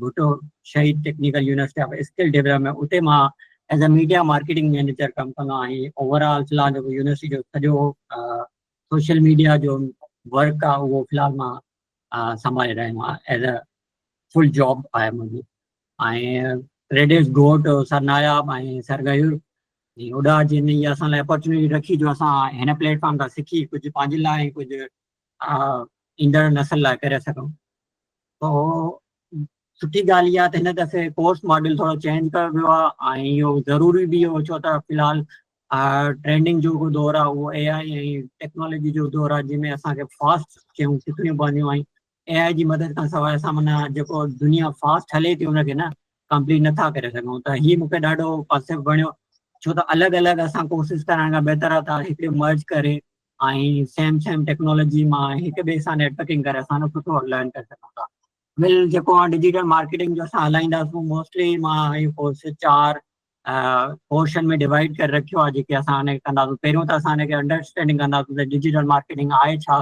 Bhutto Shaheed technical university of skill development اتي مان as a media marketing manager ڪم ڪندو آهيان. اوور آل في الحال جيڪو يونيورسٽي جو سڄو سوشل ميڊيا جو ورڪ آهي اهو في الحال مان سنڀالي رهيو آهيان، ايز اي فل جاب آهي منهنجي. ۽ ڪريڊٽس گو ٽو سر ناياب ۽ سر غيور ۽ اڏا جن هي اسان لاء اپرچونيٽي رکي جو اسان هن پليٽ فارم تان سکي ڪجهه پنهنجي لاء ۽ ڪجهه ايندڙ نسل لاء ڪري سگهون. تو سٺي ڳالهه اها ته هن دفعي ڪورس ماڊل ٿورو چينج ڪيو ويو آهي ۽ اهو ضروري به هو، ڇو ته في الحال ٽرينڊنگ جو دور آهي اهو اي آء ۽ ٽيڪنالاجي جو دور آهي، جنهن ۾ اسان کي فاسٽ شيون سکڻيون پونديون ۽ اي آء جي مدد کان سواء اسان معنيٰ جيڪو دنيا فاسٽ هلي ٿي ان کي نه ڪمپليٽ نٿا ڪري سگهون. ته هي مونکي ڏاڍو ڪانسيپٽ وڻيو، ڇو ته الڳ الڳ اسان ڪورسز ڪرائڻ کان بهتر آهي ته هڪڙي مرج ڪري ۽ سيم سيم ٽيڪنالاجي مان هڪ ٻئي سان نيٽورڪنگ ڪري اسان سٺو لرن ڪري سگهون ٿا. ول جيڪو آهي ڊجيٽل مارڪيٽنگ جو اسان هلائينداسون، موسٽلي مان هي ڪورس 4 پورشن ۾ ڊوائيڊ ڪري رکيو آهي جيڪي اسان هن کي ڪنداسون. پهريون ته اسان هن کي انڊرسٽينڊنگ ڪنداسون ته ڊجيٽل مارڪيٽنگ آهي ڇا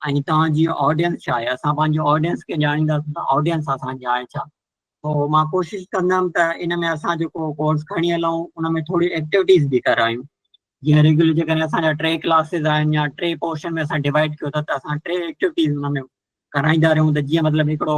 ۽ توهان جي آڊينس ڇا آهي. اسان پنهنجي آڊينس کي ڄاڻينداسون ته آڊينس اسان جي آهي ڇا. پوء مان ڪوشش ڪندم ته ان ۾ اسان جيڪو ڪورس کڻي هلون ان ۾ ٿوري ايڪٽيوٽيز به ڪرايون، جيئن ريگيولر جيڪڏهن اسان جا 3 ڪلاسز آهن يا 3 پورشن ۾ اسان ڊوائيڊ ڪيو ٿا ته اسان 3 ايڪٽيوٽيز ان ۾ ڪرائيندا رهون ته جيئن مطلب هڪڙو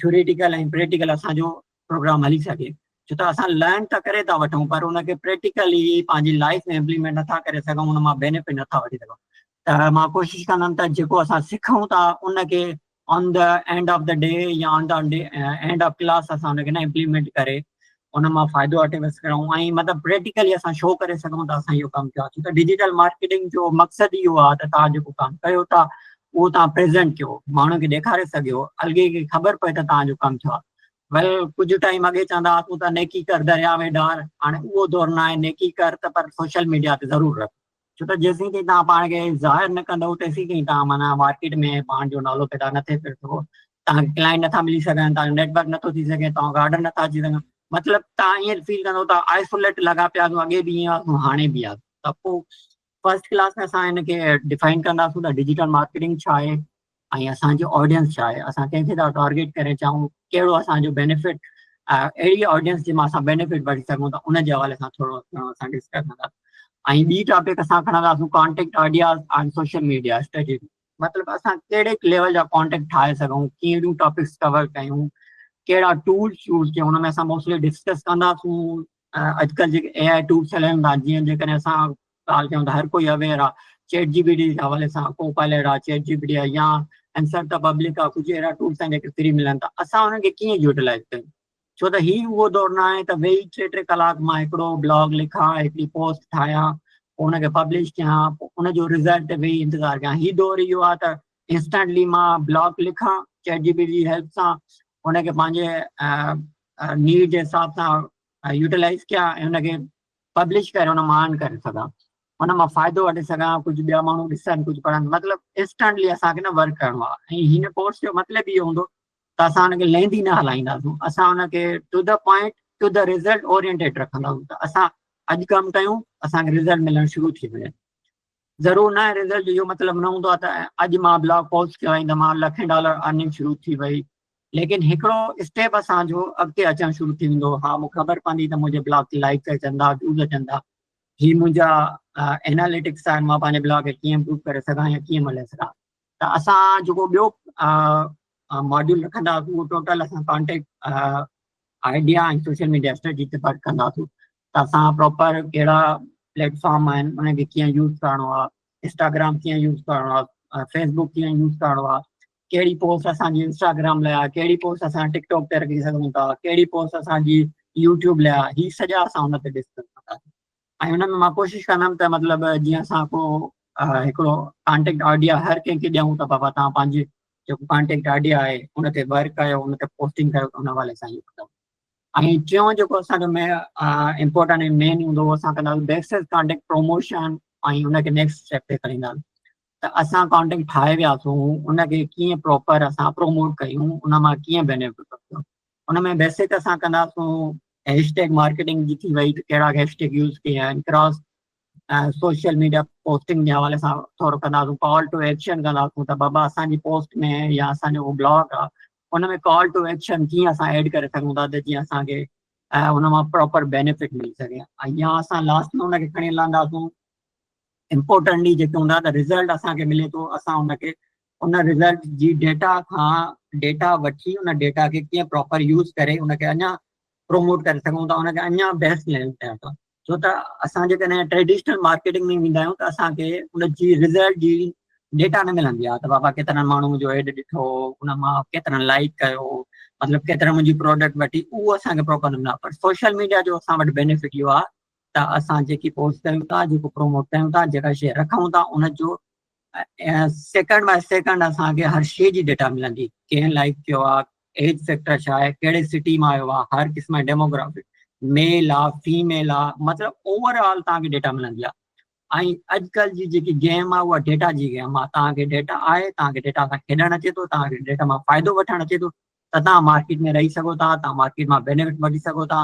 ٿيوريٽيڪل ۽ پريڪٽيڪل اسان جو پروگرام هلي سگهي. ڇو ته اسان لرن ته ڪري ٿا وٺون پر ان کي پريڪٽيڪلي پنهنجي لائف ۾ امپليمينٽ نٿا ڪري سگهون، ان مان بينيفٽ نٿا وٺي سگهون. ته مان ڪوشش ڪندم ته جيڪو اسان سکون ٿا ان کي on the end of the day يا on the end of class اسان ان کي نه امپليمينٽ ڪري ان مان فائدو وٺي سگهون ۽ مطلب پريڪٽيڪلي اسان شو ڪري سگهون ته اسان اهو ڪم ڪيو. ڇو ته ڊجيٽل مارڪيٽنگ جو مقصد اهو آهي ته توهان جيڪو ڪم ڪيو ٿا اهو توهان پريزنٽ ڪيو، ماڻهن کي ڏيکاري سگهيو، الڳي کي خبر پئي ته توهان جو ڪم ٿيو آهي. ويل ڪجهه ٽائيم اڳي چوندا هئاسون ته نيڪي ڪر درياء ۾ ڊار، هاڻي اهو دور نه آهي، نيڪي ڪر ته پر سوشل ميڊيا تي ضرور رک، ڇو ته جيسين تائين توهان پاڻ کي ظاهر نه ڪندؤ تيسين تائين توهان معنيٰ مارڪيٽ ۾ پاڻ جو نالو پيدا نه ٿئي سگهندو، توهان کي ڪلائنٽ نٿا ملي سگهن، توهان جو نيٽورڪ نٿو ٿي سگهي، توهان کي آرڊر نٿا اچي سگهن، مطلب توهان ائين فيل ڪندو ته آئسوليٽ لڳا پيا آهيون، اڳي به ائين هئاسون هاڻي به آهيون. ته پوء فرسٽ ڪلاس ۾ اسان هن کي ڊفائن ڪنداسون ته ڊجيٽل مارڪيٽنگ ڇا آهي ۽ اسان جي آڊينس ڇا آهي، اسان ڪنهن کي ٿا ٽارگيٽ ڪري چاهون، ڪهڙو اسان جو بينيفٽ، اهڙي آڊينس جي مان اسان بينيفٽ وٺي سگهون ٿا، ان جي حوالي سان ٿورو گهڻو اسان ڊسڪس ڪنداسين. ۽ ٻي ٽاپڪ اسان کڻنداسون contact ideas on social media strategy, مطلب اسان ڪهڙي ليول جا ڪانٽيڪٽ ٺاهي سگهون، ڪهڙيون ٽاپڪس ڪور ڪيون، ڪهڙا ٽولس يوز ڪيون، ان ۾ اسان موسٽلي ڊسڪس ڪنداسون. اڄڪلهه جيڪي اي آء ٽولس هلن ٿا، جيئن جيڪڏهن اسان ڳالهه ڪيون ته هر ڪوئي اويئر آهي چيٽ جي پي ٽي جي حوالي سان، ڪو پائلٽ آهي، چيٽ جي پي ٽي آهي يا آنسر the public آهي، ڪجهه اهڙا ٽولس آهن جيڪي فري ملن ٿا، اسان انهن کي ڪيئن يوٽيلائز ڪيون؟ ڇو ته هي اهو دور نه آهي ته ويهي 3 3 ڪلاڪ مان هڪڙو بلاگ لکان، هڪڙي پوسٽ ٺاهيان، پوء ان کي پبلش ڪيان، پوء ان جو رزلٽ تي ويهي انتظار ڪيان. هي دور اهو آهي ته انسٽنٽلي مان بلاگ لکان چيٽ جي پي ٽي جي هيلپ سان، ان کي پنهنجي نيڊ جي حساب سان يوٽيلائز ڪيان ۽ ان کي پبلش ڪري ان مان ارن ڪري سگهان، ان مان فائدو وٺي سگهان، ڪجهه ٻيا ماڻهو ڏسن، ڪجهه پڙهن، مطلب انسٽنٽلي اسان کي نه ورڪ ڪرڻو آهي. ۽ هن ڪورس جو مطلب اهو هوندو ته اسان ان کي ليندي نه هلائينداسون، اسان ان کي to the point to the result oriented رکنداسون ته اسان اڄ ڪم ڪيون اسان کي رزلٽ ملڻ شروع ٿي وڃي. ضرور نه رزلٽ جو اهو مطلب نه هوندو آهي ته اڄ مان بلاگ پوسٽ ڪيو ۽ ته مان لکين ڊالر ارننگ شروع ٿي وئي، ليڪن هڪڙو اسٽيپ اسان جو اڳتي اچڻ شروع ٿي ويندو. ها مون کي خبر پوندي ته منهنجي بلاگ تي لائڪس اچن ٿا، ويوز اچن ٿا، هي منهنجا اناليٽڪس آهن، مان پنهنجي بلاگ کي ڪيئن امپروو ڪري سگهان يا ڪيئن ملي سگهان. ته اسان جيڪو ٻيو ماڊيول رکنداسون اهو ٽوٽل اسان contact idea ۽ social media strategy تي ورڪ ڪنداسون ته اسان پراپر ڪهڙا پليٽ فارم آهن انهن کي ڪيئن يوز ڪرڻو آهي، انسٽاگرام ڪيئن يوز ڪرڻو آهي، فيس بڪ ڪيئن يوز ڪرڻو آهي، ڪهڙي پوسٽ اسان جي انسٽاگرام لاء آهي، ڪهڙي پوسٽ اسان ٽڪ ٽاڪ تي رکي سگهون ٿا، ڪهڙي پوسٽ اسان جي يوٽيوب لاء آهي، هي سڄا اسان ان تي ڊسڪس ڪنداسين. ۽ ان ۾ مان ڪوشش ڪندم ته مطلب جيئن اسان ڪو هڪڙو ڪانٽيڪٽ آئيڊيا هر ڪنهن کي ڏيون ته بابا توهان پنهنجي جيڪو ڪانٽيڪٽ آئيڊيا آهي ان تي ورڪ ڪيو، ان تي پوسٽنگ ڪيو، ان حوالي سان اهو ڪندم. ۽ ٽيون جيڪو اسان جو امپورٽنٽ ۽ مين هوندو اهو اسان ڪنداسين بيسس ڪانٽيڪٽ پروموشن ۽ ان کي نيڪسٽ اسٽيپ تي کڻي اينداسين ته اسان ڪانٽيڪٽ ٺاهي وياسون ان کي ڪيئن پراپر اسان پروموٽ ڪيون، ان مان ڪيئن بينيفٽ ورتو. ان ۾ بيسڪ اسان ڪنداسون هيش ٽيگ مارڪيٽنگ جي ٿي وئي ته ڪهڙا هيش ٽيگ يوز ڪيا آهن، ڪراس سوشل ميڊيا پوسٽنگ جي حوالي سان ٿورو ڪنداسون، ڪال ٽو ايڪشن ڪنداسون ته بابا اسان جي پوسٽ ۾ يا اسان جو بلاگ آهي ان ۾ ڪال ٽو ايڪشن ڪيئن اسان ايڊ ڪري سگهون ٿا ته جيئن اسان کي ان مان پراپر بينيفٽ ملي سگهي ۽ يا اسان لاسٽ ۾ ان کي کڻي هلنداسون امپورٽنٽلي جيڪي هوندا ته رزلٽ اسان کي ملي ٿو اسان ان کي ان رزلٽ جي ڊيٽا کان ڊيٽا وٺي ان ڊيٽا کي ڪيئن پراپر يوز ڪري ان کي اڃا پروموٽ ڪري سگهون ٿا ان کي اڃا بيسٽ ليول تي ٿا ڇو ته اسان جيڪڏهن ٽريڊيشنل مارڪيٽنگ ۾ ويندا آهيون ته اسان کي ان جي رزلٽ جي ڊيٽا نه ملندي آهي ته بابا ڪيترن ماڻهن منهنجو ايڊ ڏٺو ان مان ڪيترن لائڪ ڪيو مطلب ڪيترن منهنجي پروڊڪٽ وٺي اهو اسان کي پراپر نه ملندو پر سوشل ميڊيا جو اسان وٽ بينيفٽ اهو آهي ته اسان جيڪي پوسٽ ڪيون ٿا جيڪو پروموٽ ڪيون ٿا جيڪا شيء رکون ٿا ان جو سيڪنڊ باء سيڪنڊ اسان کي هر شيء جي ڊيٽا ملندي ڪنهن لائڪ ڪيو آهي ايج فيڪٽر ڇا آهي ڪهڙي سٽي مان آيو آهي هر قسم جي ڊيموگرافي ميل آهي فيميل آهي مطلب اوور آل توهان کي ڊيٽا ملندي آهي ۽ اڄڪلهه جي جيڪي گيم آهي اها ڊيٽا جي گيم آهي توهان کي ڊيٽا آهي توهان کي ڊيٽا سان کيڏڻ اچي ٿو توهان کي ڊيٽا مان فائدو وٺڻ اچي ٿو ته توهان مارڪيٽ ۾ رهي سگهو ٿا توهان مارڪيٽ مان بينيفٽ وٺي سگهو ٿا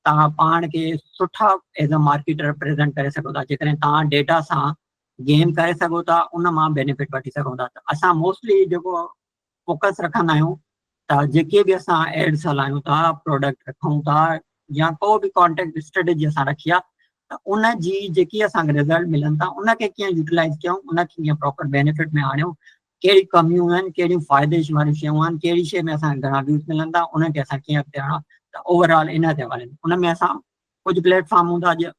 توهان پاڻ کي سٺا ايز اي مارڪيٽر پريزنٽ ڪري سگهو ٿا جيڪڏهن توهان ڊيٽا سان گيم ڪري سگهو ٿا ان مان بينيفٽ وٺي سگهو ٿا ته اسان موسٽلي جيڪو فوڪس رکندا آهيون ته جيڪي به اسان ايڊس هلايون ٿا پروڊڪٽ رکون ٿا يا ڪو به ڪانٽيڪٽ اسٽريٽجي اسان رکي آهي ته ان جي جيڪي اسان کي رزلٽ ملن ٿا ان کي ڪيئن يوٽيلائز ڪيون ان کي ڪيئن پراپر بينيفٽ ۾ آڻيون ڪهڙي ڪميون آهن ڪهڙيون فائدي واريون شيون آهن ڪهڙي شيء ۾ اسان کي گهڻا ويوز ملن ٿا ان کي اسان ڪيئن اڳتي آڻيون ته اوور آل ان تي حوالي ان ۾ اسان ڪجهه پليٽ فارم هوندا جيئن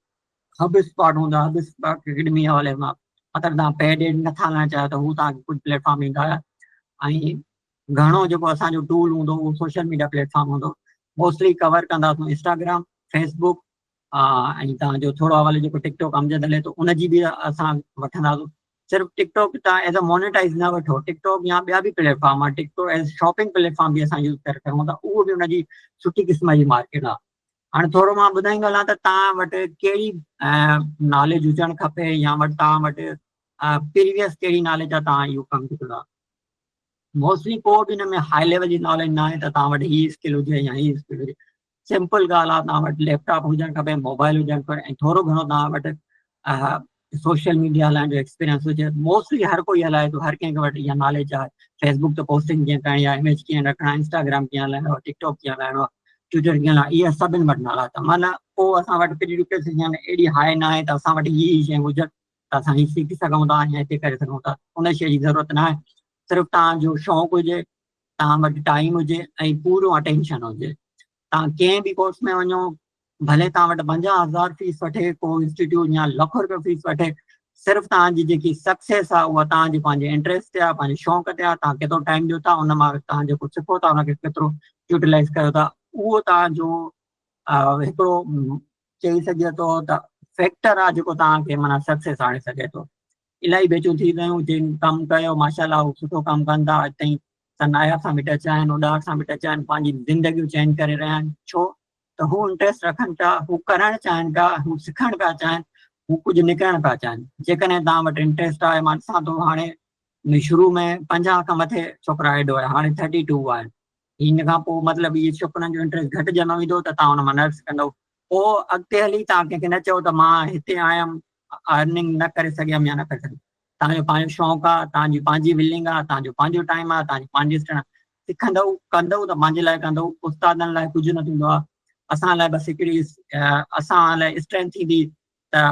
هب اسپاٽ هوندا هب اسپاٽ اڪيڊمي حوالي سان مطلب توهان پيڊ ايڊ نٿا هلائڻ چاهيو ته هو توهان کي ڪجهه پليٽ فارم ڏيندا ۽ گهڻو جيڪو اسان جو ٽول هوندو اهو سوشل ميڊيا پليٽ فارم هوندو موسٽلي ڪور ڪنداسون انسٽاگرام فيسبڪ ۽ توهان جو ٿورو حوالي جيڪو ٽڪ ٽاڪ امجد هلي ٿو ان جي به اسان وٺنداسون صرف ٽڪ ٽاڪ توهان ايز اي مونيٽائز نه وٺو ٽڪ ٽاڪ يا ٻيا به پليٽ فارم آهي TikTok as shopping platform form به اسان يوز ڪري سگهون ٿا اهو به ان جي سٺي قسم جي مارڪيٽ آهي هاڻي ٿورو مان ٻڌائيندو هلان ته توهان وٽ ڪهڙي ناليج هجڻ کپي يا وٽ توهان وٽ پريويس ڪهڙي ناليج آهي توهان اهو ڪم ڪيو ٿا موسٽلي ڪو به هن ۾ هاء ليول جي ناليج نه آهي ته توهان وٽ هي اسڪل هجي يا هي اسڪل هجي سمپل ڳالهه آهي توهان وٽ ليپ ٽاپ هجڻ کپي موبائل هجڻ کپي ۽ ٿورو گهڻو توهان وٽ سوشل ميڊيا هلائڻ جو ايڪسپيرينس هجي موسٽلي هر ڪوئي هلائي ٿو هر ڪنهن وٽ اها ناليج آهي فيسبڪ تي پوسٽنگ ڪيئن ڪرڻي آهي اميج ڪيئن رکڻا انسٽاگرام ڪيئن هلائڻو آهي ٽڪ ٽاڪ ڪيئن هلائڻو آهي ٽوئٽر ڪيئن هلائڻو اها سڀن وٽ نالا ته معنيٰ پوء اسان وٽ پريريڪوزيشن ايڏي هاء نه آهي ته اسان وٽ هي هي شيون هجن ته اسان هي سکي سگهون ٿا يا هتي ڪري سگهون ٿا ان شيء جي ضرورت نه آهي صرف توهان جو شوق هجي توهان وٽ ٽائيم هجي ۽ پورو اٽينشن هجي توهان ڪنهن به ڪورس ۾ وڃو ڀلي توهان وٽ 50,000 فيس وٺي ڪو انسٽيٽيوٽ يا لک روپيو فيس وٺي صرف توهان جي جيڪي سڪسيس آهي اها توهان جي پنهنجي انٽريسٽ تي آهي پنهنجي شوق تي آهي توهان ڪيترو ٽائيم ڏيو ٿا ان مان توهان جيڪو سکو ٿا ان کي ڪيترو يوٽيلائز ڪيو ٿا اهو توهان جو هڪڙو چئي سگهجي ٿو ته فيڪٽر آهي جيڪو توهان کي معنيٰ سڪسيس آڻي سگهي ٿو الاهي بيچون ٿي ويون جن ڪم ڪيو ماشاء الله هو سٺو ڪم ڪن ٿا اڄ تائين سنايا سان به ٽچ آهن اڏار سان به ٽچ آهن پنهنجي زندگيون چينج ڪري رهيا آهن ڇو ته هو انٽريسٽ رکن پيا هو ڪرڻ چاهين پيا هو سکڻ پيا چاهين هو ڪجهه نڪرڻ پيا چاهين جيڪڏهن توهان وٽ انٽريسٽ آهي مان ڏسان ٿو هاڻي شروع ۾ 50 کان مٿي ڇوڪرا ايڊ هيا هاڻي 32 آهن هن کان پوء مطلب اهي ڇوڪرن جو انٽريسٽ گهٽجندو ويندو ته توهان ان مان نرس ڪندو پوء اڳتي هلي توهان ڪنهن کي نه چئو ته مان هتي آيم ارننگ نه ڪري سگهيم يا نه ڪري سگهيم توهان جو پنهنجو شوق آهي توهان جي پنهنجي ولنگ آهي توهان جو پنهنجو ٽائيم آهي توهان جي پنهنجي اسٽرينٿ سکندو ڪندو ته پنهنجي لاء ڪندو استادن لاء ڪجهه نه ٿيندو آهي اسان لاء بس هڪڙي اسان لاء اسٽرينٿ ٿيندي ته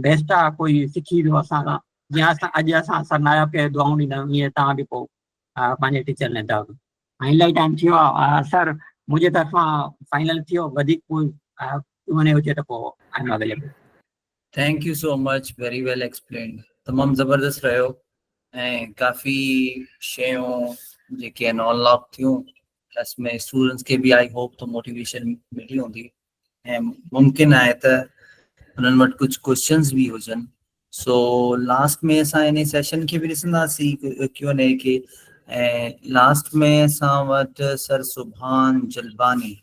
بيسٽ آهي ڪوئي سکي ويو اسان کان جيئن اسان اڄ اسان سر ناياب کي دعائون ڏيندا آهيون ائين توهان به پوء پنهنجي ٽيچر لاء دعا ۽ الاهي ٽائيم ٿي ويو آهي سر منهنجي طرفان فائنل ٿي ويو وڌيڪ ڪوئي ڪيو اين اي هجي ته پوء I am available. Thank you so much very well explained تمام زبردست رهيو ۽ ڪافي شيون جيڪي آهن ان لاڪ ٿيون پلس ۾ اسٽوڊنٽس کي به I hope ته موٽيويشن ملي هوندي ۽ ممڪن آهي ته انهن وٽ ڪجهه ڪوشچنز به هجن سو لاسٽ ۾ اسان ان سيشن کي به ڏسنداسين ڪيو اين اي کي ۽ لاسٽ ۾ اسان وٽ سر سبحان جلباني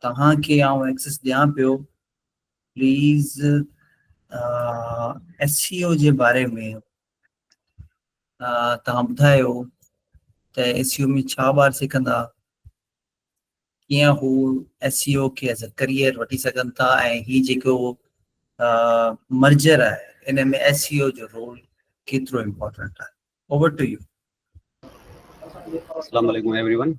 توهان کي آئون ايڪسس ڏيان پيو پليز ايس سي او جي باري ۾ توهان ٻڌايو ته ايس سي او ۾ ڇا ٻار سکندا ڪيئن هو ايس سي او کي ايز اي ڪريئر وٺي سگهن ٿا ۽ هي جيڪو مرجر آهي ان ۾ ايس سي او جو رول ڪيترو امپورٽنٽ آهي اوور ٽو يو. अस्सलाम वालेकुम एवरीवन।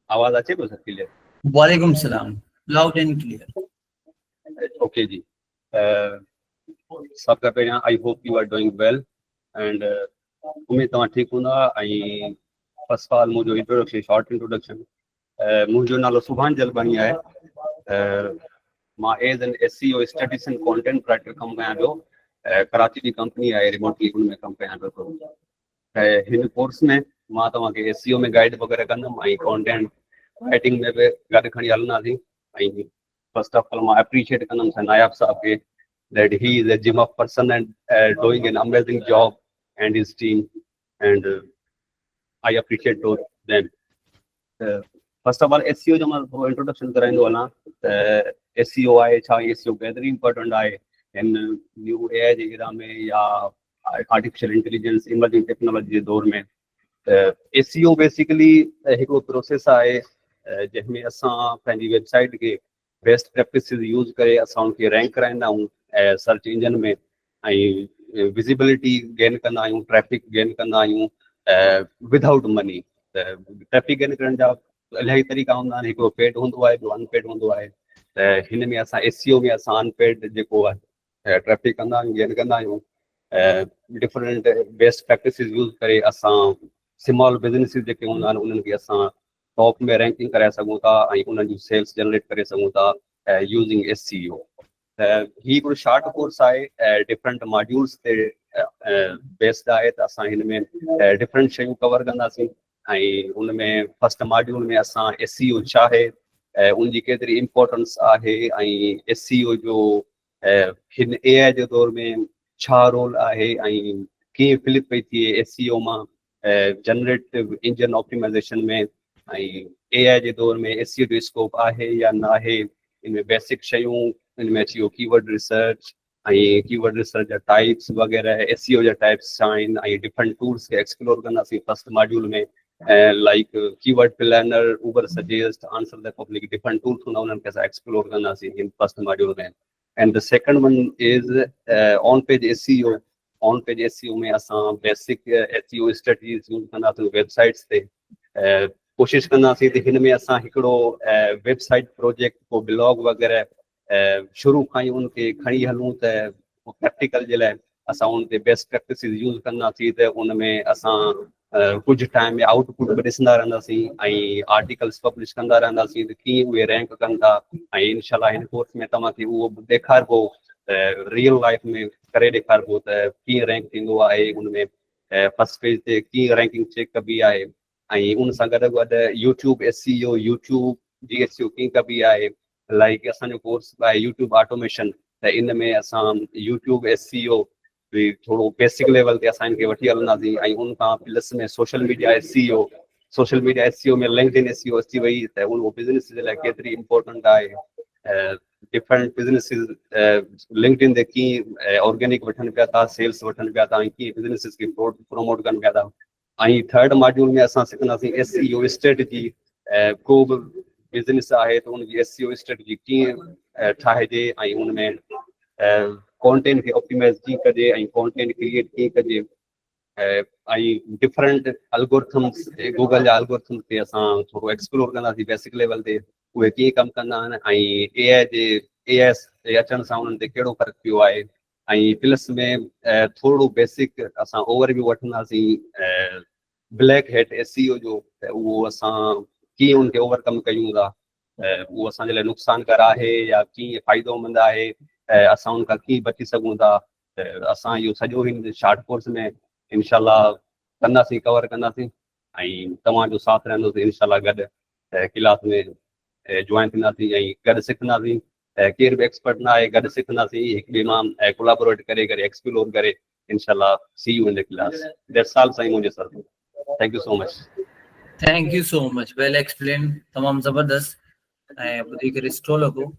आवाज अचे पियो सर क्लियर? वालेकुम सलाम, लाउड एंड क्लियर। ओके जी, सभ खां पहिरियां I hope you are doing well and उम्मीद तव्हां ठीकु हूंदा। ऐं फर्स्ट ऑफ ऑल मुंहिंजो इंट्रोडक्शन, शॉर्ट इंट्रोडक्शन, मुंहिंजो नालो सुभान जलबानी आहे। मां as an S C O statistician content writer कमु कयां पियो। कराची जी कंपनी आहे, रिमोटली हुन में कमु कयां पियो। ऐं हिन कोर्स में मां तव्हांखे एस सी ओ में गाइड वग़ैरह कंदुमि ऐं कंटेंट राइटिंग में बि गॾु खणी हलंदासीं। ऐं फर्स्ट ऑफ ऑल मां अप्रीशिएट कंदुमि सर नायाब साहब खे that he is a gem of person and doing an amazing job and his team, and I appreciate both them. First of all SEO जो मां थोरो इंट्रोडक्शन कराईंदो हलां त SEO आहे छा, SEO केतिरी इम्पोर्टेंट आहे हिन न्यू ए आई जे इरा में या आर्टिफिशियल इंटेलिजेंस इमर्जिंग टेक्नोलॉजी जे दौर में। त SEO basically हिकिड़ो प्रोसेस आहे जंहिंमें असां पंहिंजी वेबसाइट खे बेस्ट प्रैक्टिसेस यूज़ करे असां उनखे रैंक कराईंदा आहियूं सर्च इंजन में ऐं विजिबिलिटी गेन कंदा आहियूं, ट्रैफिक गेन कंदा आहियूं विदाउट मनी। त ट्रैफिक गेन करण जा इलाही तरीक़ा हूंदा आहिनि, हिकिड़ो पेड हूंदो आहे, ॿियो अनपेड हूंदो आहे। त हिन में असां एस सी ओ में असां अनपेड जेको आहे ट्रैफिक कंदा आहियूं, गेन कंदा आहियूं। डिफरेंट बेस्ट प्रैक्टिसेस यूज़ करे असां स्मॉल बिज़नेसिस जेके हूंदा आहिनि उन्हनि खे असां टॉप में रैंकिंग कराए सघूं था ऐं उन्हनि जूं सेल्स जनरेट करे सघूं था यूज़िंग एस सी ओ। त हीउ हिकिड़ो शॉर्ट कोर्स आहे, डिफरेंट मॉड्यूल्स ते बेस्ड आहे। त असां हिन में डिफरेंट शयूं कवर कंदासीं ऐं उन में फर्स्ट मॉड्यूल में असां एस सी ओ छा आहे, उनजी केतिरी इम्पोर्टेंस आहे ऐं एस सी ओ जो हिन ए आई जे दौर में छा रोल आहे ऐं कीअं फ्लिप पई थिए एस सी ओ मां जनरेटिव इंजन ऑप्टिमाइज़ेशन में ऐं ए आई जे दौर में एस सी ओ जो स्कोप आहे या न आहे। इन में बेसिक शयूं, इन में अची वियो कीवर्ड रिसर्च ऐं कीवर्ड रिसर्च जा टाइप्स वग़ैरह, एस सी ओ जा टाइप्स छा आहिनि ऐं डिफरेंट टूल्स खे एक्सप्लोर कंदासीं first module में, like keyword planner, Uber suggest, answer the public, different tools हूंदा उन्हनि खे असां एक्सप्लोर कंदासीं हिन first module में। And the second one is on page S C O. On page S C ओ में असां basic S C O strategies use कंदासीं वेबसाइट्स ते। कोशिशि कंदासीं त हिन में असां हिकिड़ो वेबसाइट प्रोजेक्ट, को ब्लॉग वग़ैरह शुरू खां ई उनखे खणी हलूं त प्रैक्टिकल जे लाइ असां उन ते बेस्ट प्रैक्टिसिस यूज़ कंदासीं। त उन में असां कुझु टाइम में आउटपुट बि ॾिसंदा रहंदासीं ऐं आर्टिकल्स पब्लिश कंदा रहंदासीं त कीअं उहे रैंक कनि था। ऐं इनशा हिन कोर्स में तव्हांखे उहो बि ॾेखारिबो, त रियल लाइफ में करे ॾेखारिबो त कीअं रैंक थींदो आहे, उन में फर्स्ट पेज ते कीअं रैंकिंग चेक कबी आहे। ऐं उन सां गॾो गॾु यूट्यूब एस सी ओ, यूट्यूब जी एस सी ओ कीअं कबी आहे। लाइक असांजो कोर्स आहे यूट्यूब ऑटोमेशन, त इन में असां यूट्यूब एस सी ओ बि थोरो बेसिक लेवल ते असां हिनखे वठी हलंदासीं। ऐं उन खां प्लस में social media S C O, social media S C ओ में लिंक्डइन एस सी ओ अची वई त उहो बिज़नेस जे लाइ केतिरी इम्पोर्टेंट आहे, डिफरेंट बिज़नेसिस लिंक्डइन ते कीअं ऑर्गेनिक वठनि पिया था, सेल्स वठनि पिया था ऐं कीअं बिज़नेसिस खे प्रोमोट कनि पिया था। ऐं थर्ड मॉड्यूल में असां सिखंदासीं एस सी ओ स्ट्रेटजी। को बि बिज़नेस आहे त उनजी एस सी ओ स्ट्रेटजी कीअं ठाहिजे ऐं उन में कंटेंट खे ऑप्टिमाइज़ कीअं कजे ऐं कंटेंट क्रिएट कीअं कजे ऐं डिफरेंट अल्गोरिथम्स, गूगल जा अल्गोरिथम्स खे असां थोरो एक्सप्लोर कंदासीं बेसिक लेवल ते, उहे कीअं कमु कंदा आहिनि ऐं ए आई जे ए आई अचण सां उन्हनि ते कहिड़ो फ़र्क़ु पियो आहे। ऐं प्लस में थोरो बेसिक असां ओवरव्यू वठंदासीं ब्लैक हेट एस सी ओ जो, त उहो असां कीअं उनखे ओवरकम कयूं था, उहो असांजे लाइ नुक़सानकार आहे या कीअं फ़ाइदोमंद आहे, असां उन खां कीअं बची सघूं था। त असां इहो सॼो हिन शॉर्ट कोर्स में इनशा कंदासीं, कवर कंदासीं ऐं तव्हांजो साथ रहंदो त इनशा गॾु क्लास में जॉइन थींदासीं ऐं गॾु सिखंदासीं। केरु बि एक्सपर्ट न आहे, गॾु सिखंदासीं, हिक ॿिए मां कोलाबोरेट करे करे एक्सप्लोर करे। इनशा see you in the class. That's all साईं मुंहिंजे sir, thank you so much. Thank you so much, well explain, तमामु ज़बरदस्त ऐं ॿुधी करे सुठो लॻो।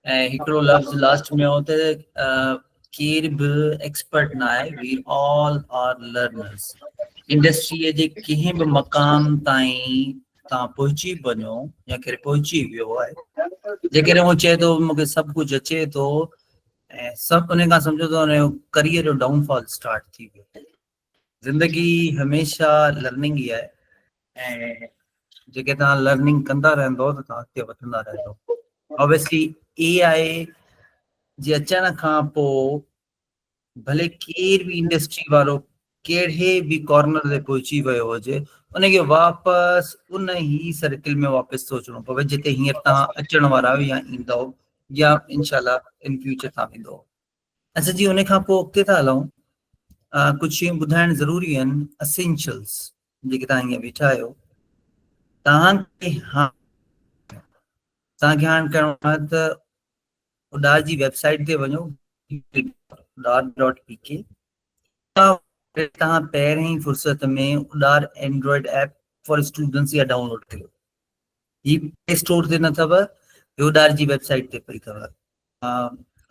ऐं हिकिड़ो लफ़्ज़ लास्ट में हो त केरु बि एक्सपर्ट न आहे, we all are learners. इंडस्ट्रीअ जे कंहिं बि मक़ाम ताईं तव्हां पहुची वञो या केरु पहुची वियो आहे, जेकॾहिं उहो चए थो मूंखे सभु कुझु अचे थो ऐं सभु उन खां सम्झो त हुनजो करियर जो डाउनफॉल स्टार्ट थी वियो। زندگي هميشه لرننگ ئي آهي ۽ جيڪي توهان لرننگ ڪندا رهندو ته توهان اڳتي وڌندا رهندو. آبويسلي اي آء جي اچڻ کان پوء ڀلي ڪير به انڊسٽري وارو ڪهڙي به ڪارنر تي پهچي ويو هجي ان کي واپس ان ئي سرڪل ۾ واپس ٿو اچڻو پوي جتي هينئر توهان اچڻ وارا آهيو يا ايندؤ يا انشاء الله ان فيوچر توهان ويندؤ. اچھا جي ان کان پوء اڳتي ٿا هلون، ڪجهه شيون ٻڌائڻ ضروري آهن، اسينشلز جيڪي توهان هيئن ويٺا آهيو توهان کي توهان کي هاڻ ڪرڻو آهي ته اڏار جي ويب سائيٽ تي وڃو اڏار ڊاٽ پي ڪي، توهان پهرين ئي فرصت ۾ Uddar Android app for students يا ڊائونلوڊ ڪيو. هي پلي اسٽور تي نه اٿو، هي اڏار جي ويب سائيٽ تي پئي اٿو.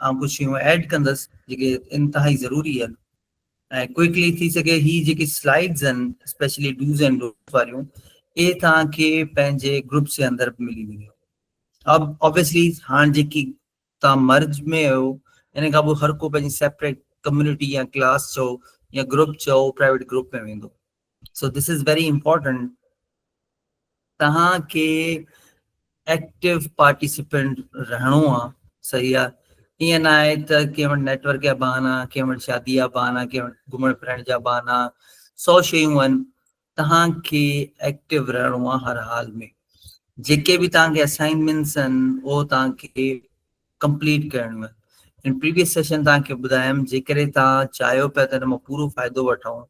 آئون ڪجهه شيون ايڊ ڪندس جيڪي انتهائي ضروري آهن ۽ ڪوئڪلي ٿي سگهي هي جيڪي سلائيڊز آهن اسپيشلي ڊوز اينڊ ڊونٽس واريون اهي توهان کي پنهنجي گروپس جي اندر به ملي وينديون. آبويسلي هاڻ جيڪي توهان مرج ۾ آهيو ان کان پوء هر ڪو پنهنجي سيپريٽ ڪميونٽي يا ڪلاس چئو يا گروپ چئو پرائيويٽ گروپ ۾ ويندو. سو دس is very important توهان کي ايڪٽو پارٽيسپينٽ رهڻو آ. صحيح آ، ائين نه آهي ته ڪنهن وٽ نيٽورڪ جا بهانا، ڪنهن وٽ شادي جا بهانا، ڪنهن وٽ گهمڻ ڦرڻ جا بهانا، سو شيون آهن. توهان کي ايڪٽو رهڻو آ هر حال ۾. جيڪي به توهان کي اسائنمينٽس آهن اهو توهان کي ڪمپليٽ ڪرڻيون آهن. ان پريويس سيشن توهان کي ٻڌايم جيڪڏهن توهان چاهيو پيا ته ان مان پورو فائدو وٺون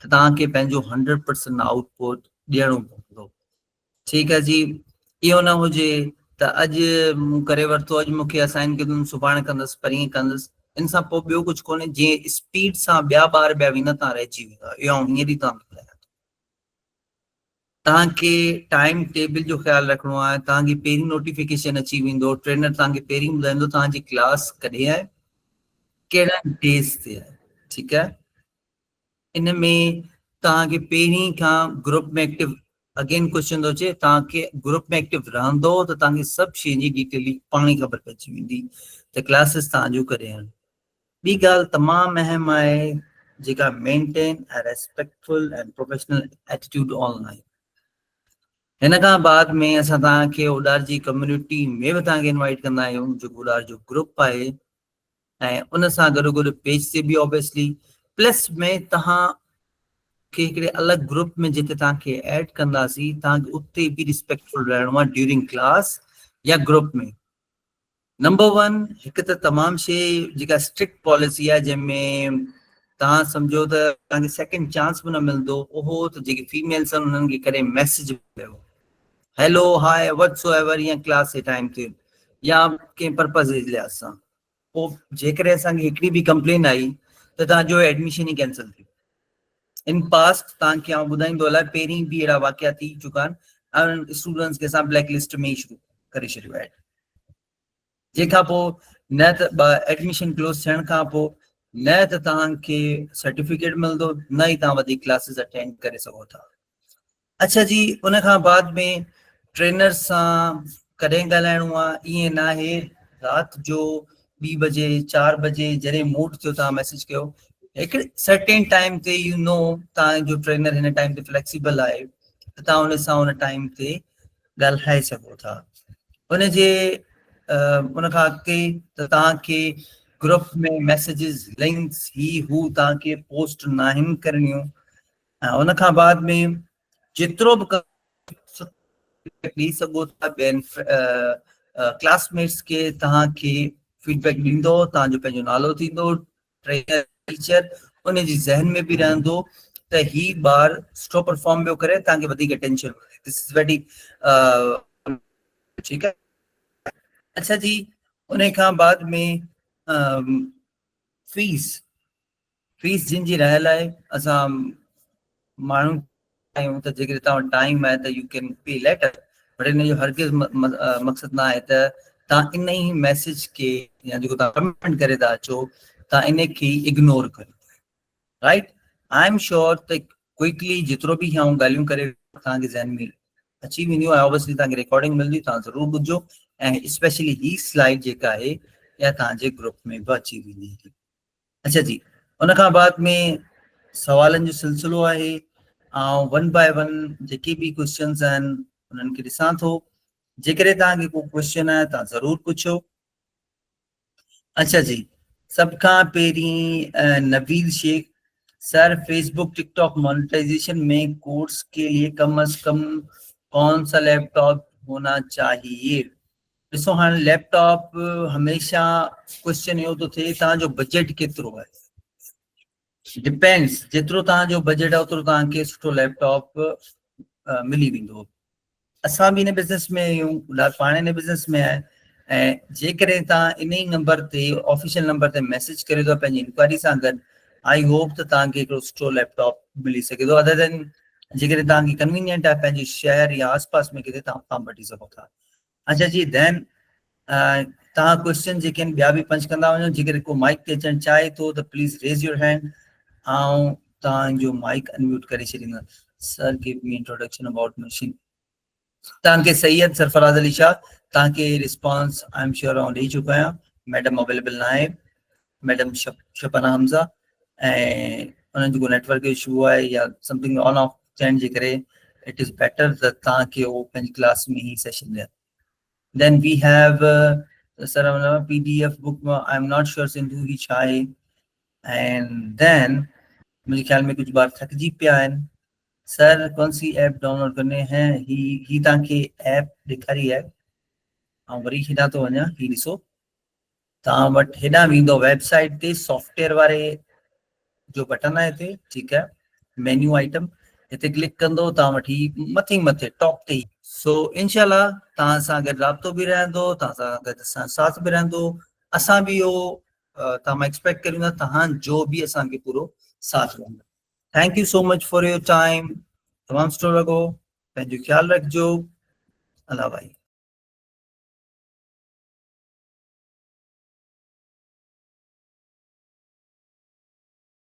ته توهان کي پنهنجو 100% آئوٽ پٽ ڏيڻو پوندو. ٺيڪ آهي جي، اهو نه هجي ته اڄ مون ڪري ورتو، اڄ مون کي اسائن ڪيو، سڀاڻي ڪندس، پرينء ڪندس، ان سان پوء ٻيو ڪجهه ڪونهي. جيئن اسپيڊ سان ٻيا ٻار ٻيا ويندا توهان رهجي ويندا. اهو آئون هينئر ئي توهان کي ٻڌايان ٿو. توهان کي ٽائيم ٽيبل جو خيال رکڻو آهي. توهان کي پهرين نوٽيفڪيشن اچي ويندو، ٽرينر توهان کي پهرين ٻڌائيندو توهان جي ڪلاس ڪڏهن آهي، ڪهڙن ڊيز تي آهي. ٺيڪ آهي، ان ۾ توهان کي پهرين کان گروپ ۾ ايڪٽو اگين ڪوشچن ٿو اچي، توهان کي گروپ ۾ ايڪٽو رهندو ته توهان کي سڀ شين جي ڊيٽيل پاڻ ئي خبر پئجي ويندي ته ڪلاسز توهان جون ڪڏهن آهن. ٻي ڳالهه تمام اهم آهي جيڪا maintain a respectful ۽ professional attitude online. هن کان بعد ۾ اسان توهان کي اڏار جي ڪميونٽي ۾ به توهان کي انوائيٽ ڪندا آهيون جيڪو اڏار جو گروپ آهي ۽ ان سان گڏو گڏ پيج تي به آبويسلي پلس ۾ توهان کي هڪڙي الڳ گروپ ۾ جتي توهان کي ايڊ ڪنداسين توهان کي اتي به ريسپيڪٽفل رهڻو آهي ڊيورنگ ڪلاس يا گروپ ۾. نمبر ون، هڪ ته تمام شي جيڪا اسٽرڪٽ پاليسي آهي جنهن ۾ توهان سمجهو ته توهان کي سيڪنڊ چانس به نه ملندو اهو ته جيڪي فيميلس آهن انهن کي ڪڏهن ميسج ڪيو هيلو هاء وٽ سو ايور يا ڪلاس جي ٽائيم تي يا ڪنهن پرپز جي لحاظ سان پوء جيڪڏهن اسان کي هڪڙي به ڪمپلين آئي ته توهان جو ايڊميشن ئي ڪينسل ٿي. ان پاسٽ توهان کي آئون ٻڌائيندو هلان پهرين به اهڙا واقعا ٿي چڪا آهن ۽ اسٽوڊنٽس کي اسان بليڪ لسٽ ۾ ئي شروع ڪري ڇڏيو آهي جنهن کان پوء نه ته ايڊميشن ڪلوز ٿيڻ کان پوء نه ته توهان کي سرٽيفڪيٽ ملندو نه ئي توهان وڌيڪ ڪلاسز اٽينڊ ڪري سگهو ٿا. اڇا جي ان کان بعد ۾ ٽرينر سان ڪڏهن ڳالهائڻو آ، ائين ناهي رات جو 2 بجي 4 بجي جڏهن موڊ ٿيو توهان ميسج ڪيو، هڪ سرٽين ٽائيم تي يو نو توهان جو ٽرينر هن ٽائيم تي فليڪسيبل آهي ته توهان ان سان ان ٽائيم تي ڳالهائي سگهو ٿا. ان جي ان کان اڳتي ته توهان کي گروپ ۾ ميسيجز لنڪس هي هو توهان کي پوسٽ ناهن ڪرڻيون ۽ ان کان بعد ۾ جيترو به ڏئي سگهو ٿا ٻين ڪلاس ميٽس کي توهان کي فيڊبيڪ ڏيندو، توهان جو پنهنجو نالو ٿيندو، ٽرينر ٽيچر ان جي ذهن ۾ به رهندو ته هي ٻار سٺو پرفارم پيو ڪري، توهان کي وڌيڪ اٽينشن ملندي. دس is very ٺيڪ آهي. اڇا جي ان کان بعد ۾ فيس، فيس جن جي رهيل آهي اسان ماڻهو آهيون ته جيڪڏهن توهان وٽ ٽائيم آهي ته you can pay later, but ان جو هرگز مقصد نه آهي ته توهان ان ئي ميسج کي يا جيڪو توهان ڪمينٽ ڪري ٿا اچو توهان ان کي اگنور ڪريو. رائٽ، I am sure ته ڪوئڪلي جيترو به آئون ڳالهيون ڪري توهان کي ذهن ۾ اچي وينديون ۽ اوبويسلي توهان کي ريڪارڊنگ ملندي، توهان ضرور ٻڌجو ۽ اسپيشلي هي سلائيڊ جيڪا آهي اها توهان جي گروپ ۾ به اچي ويندي. اڇا جي ان کان بعد ۾ سوالن جو سلسلو آهي. آئون ون باء ون جيڪي به ڪويشچنز آهن انهن کي ڏسان ٿو. جيڪڏهن توهان کي ڪو ڪويشچن آهي توهان ضرور پڇو. اچھا جي سڀ کان پهرين Naveed Shaikh sir Facebook TikTok monetization ۾ course K لئي ڪم از ڪم ڪون سا ليپ ٽاپ هونا چاهيي. ڏسو هاڻي ليپ ٽاپ هميشه ڪويشچن اهو ٿو ٿئي توهان جو بجيٽ ڪيترو آهي. ڊپينڊس جيترو توهان جو بجيٽ آهي اوترو توهان کي سٺو ليپ ٽاپ ملي ويندو. اسان به ان بزنس ۾ آهيون، پاڻ ان بزنس ۾ آهي ۽ جيڪڏهن توهان ان ئي نمبر تي آفيشل نمبر تي ميسج ڪريو ٿا پنهنجي انڪوائري سان گڏ I hope ته توهان کي هڪڙو سٺو ليپ ٽاپ ملي سگهي ٿو. ادر دين جيڪڏهن توهان کي ڪنوينينٽ آهي پنهنجي شهر يا آس پاس ۾ ڪٿي توهان اتان وٺي سگهو ٿا. اچھا جي دين توهان ڪويشچن جيڪي آهن ٻيا به پنچ ڪندا وڃو. جيڪڏهن ڪو مائڪ تي اچڻ چاهي ٿو ته پليز ريز your hand, آئون توهان جو مائڪ انميوٽ ڪري ڇڏيندس. Sir give me introduction about machine. توهان کي سيد سرفراز علي شاهه توهان کي رسپانس I am sure آئون ڏئي چڪو آهيان. ميڊم اويليبل نه آهي، ميڊم شبانه حمزه، ۽ انهن جو ڪو نيٽورڪ اشو آهي يا سمٿنگ آن آف ٿيڻ جي ڪري it is better ته توهان کي هو پنهنجي ڪلاس ۾ هي سيشن ڏين. Then we have sir P D F book, I am not sure Sindhu هي ڇا آهي. اينڊ then منهنجي خيال ۾ ڪجهه ٻار ٿڪجي پيا آهن. سر ڪون سي ايپ ڊائونلوڊ ڪرني هي؟ هي توهان کي ايپ ڏيکاري آهي. آئون وري هيڏانهن ٿو وڃان. هي ڏسو توهان وٽ هيڏانهن ويندو ويب سائيٽ تي سافٽويئر واري جو بٽن آهي هتي، ٺيڪ آهي، مينيو آئٽم هتي ڪلڪ ڪندو توهان وٽ هي مٿي مٿي ٽاپ تي. سو انشاء الله توهان سان گڏ رابطو به رهندو، توهان سان گڏ اسان ساٿ به رهندو. اسان به اهو توهان مان ايڪسپيڪٽ ڪريون ٿا توهان جو به اسان کي پورو ساٿ رهندو. Thank you so much for your time. تمام سٺو لڳو. پنهنجو خيال رکجو. الله بھائي.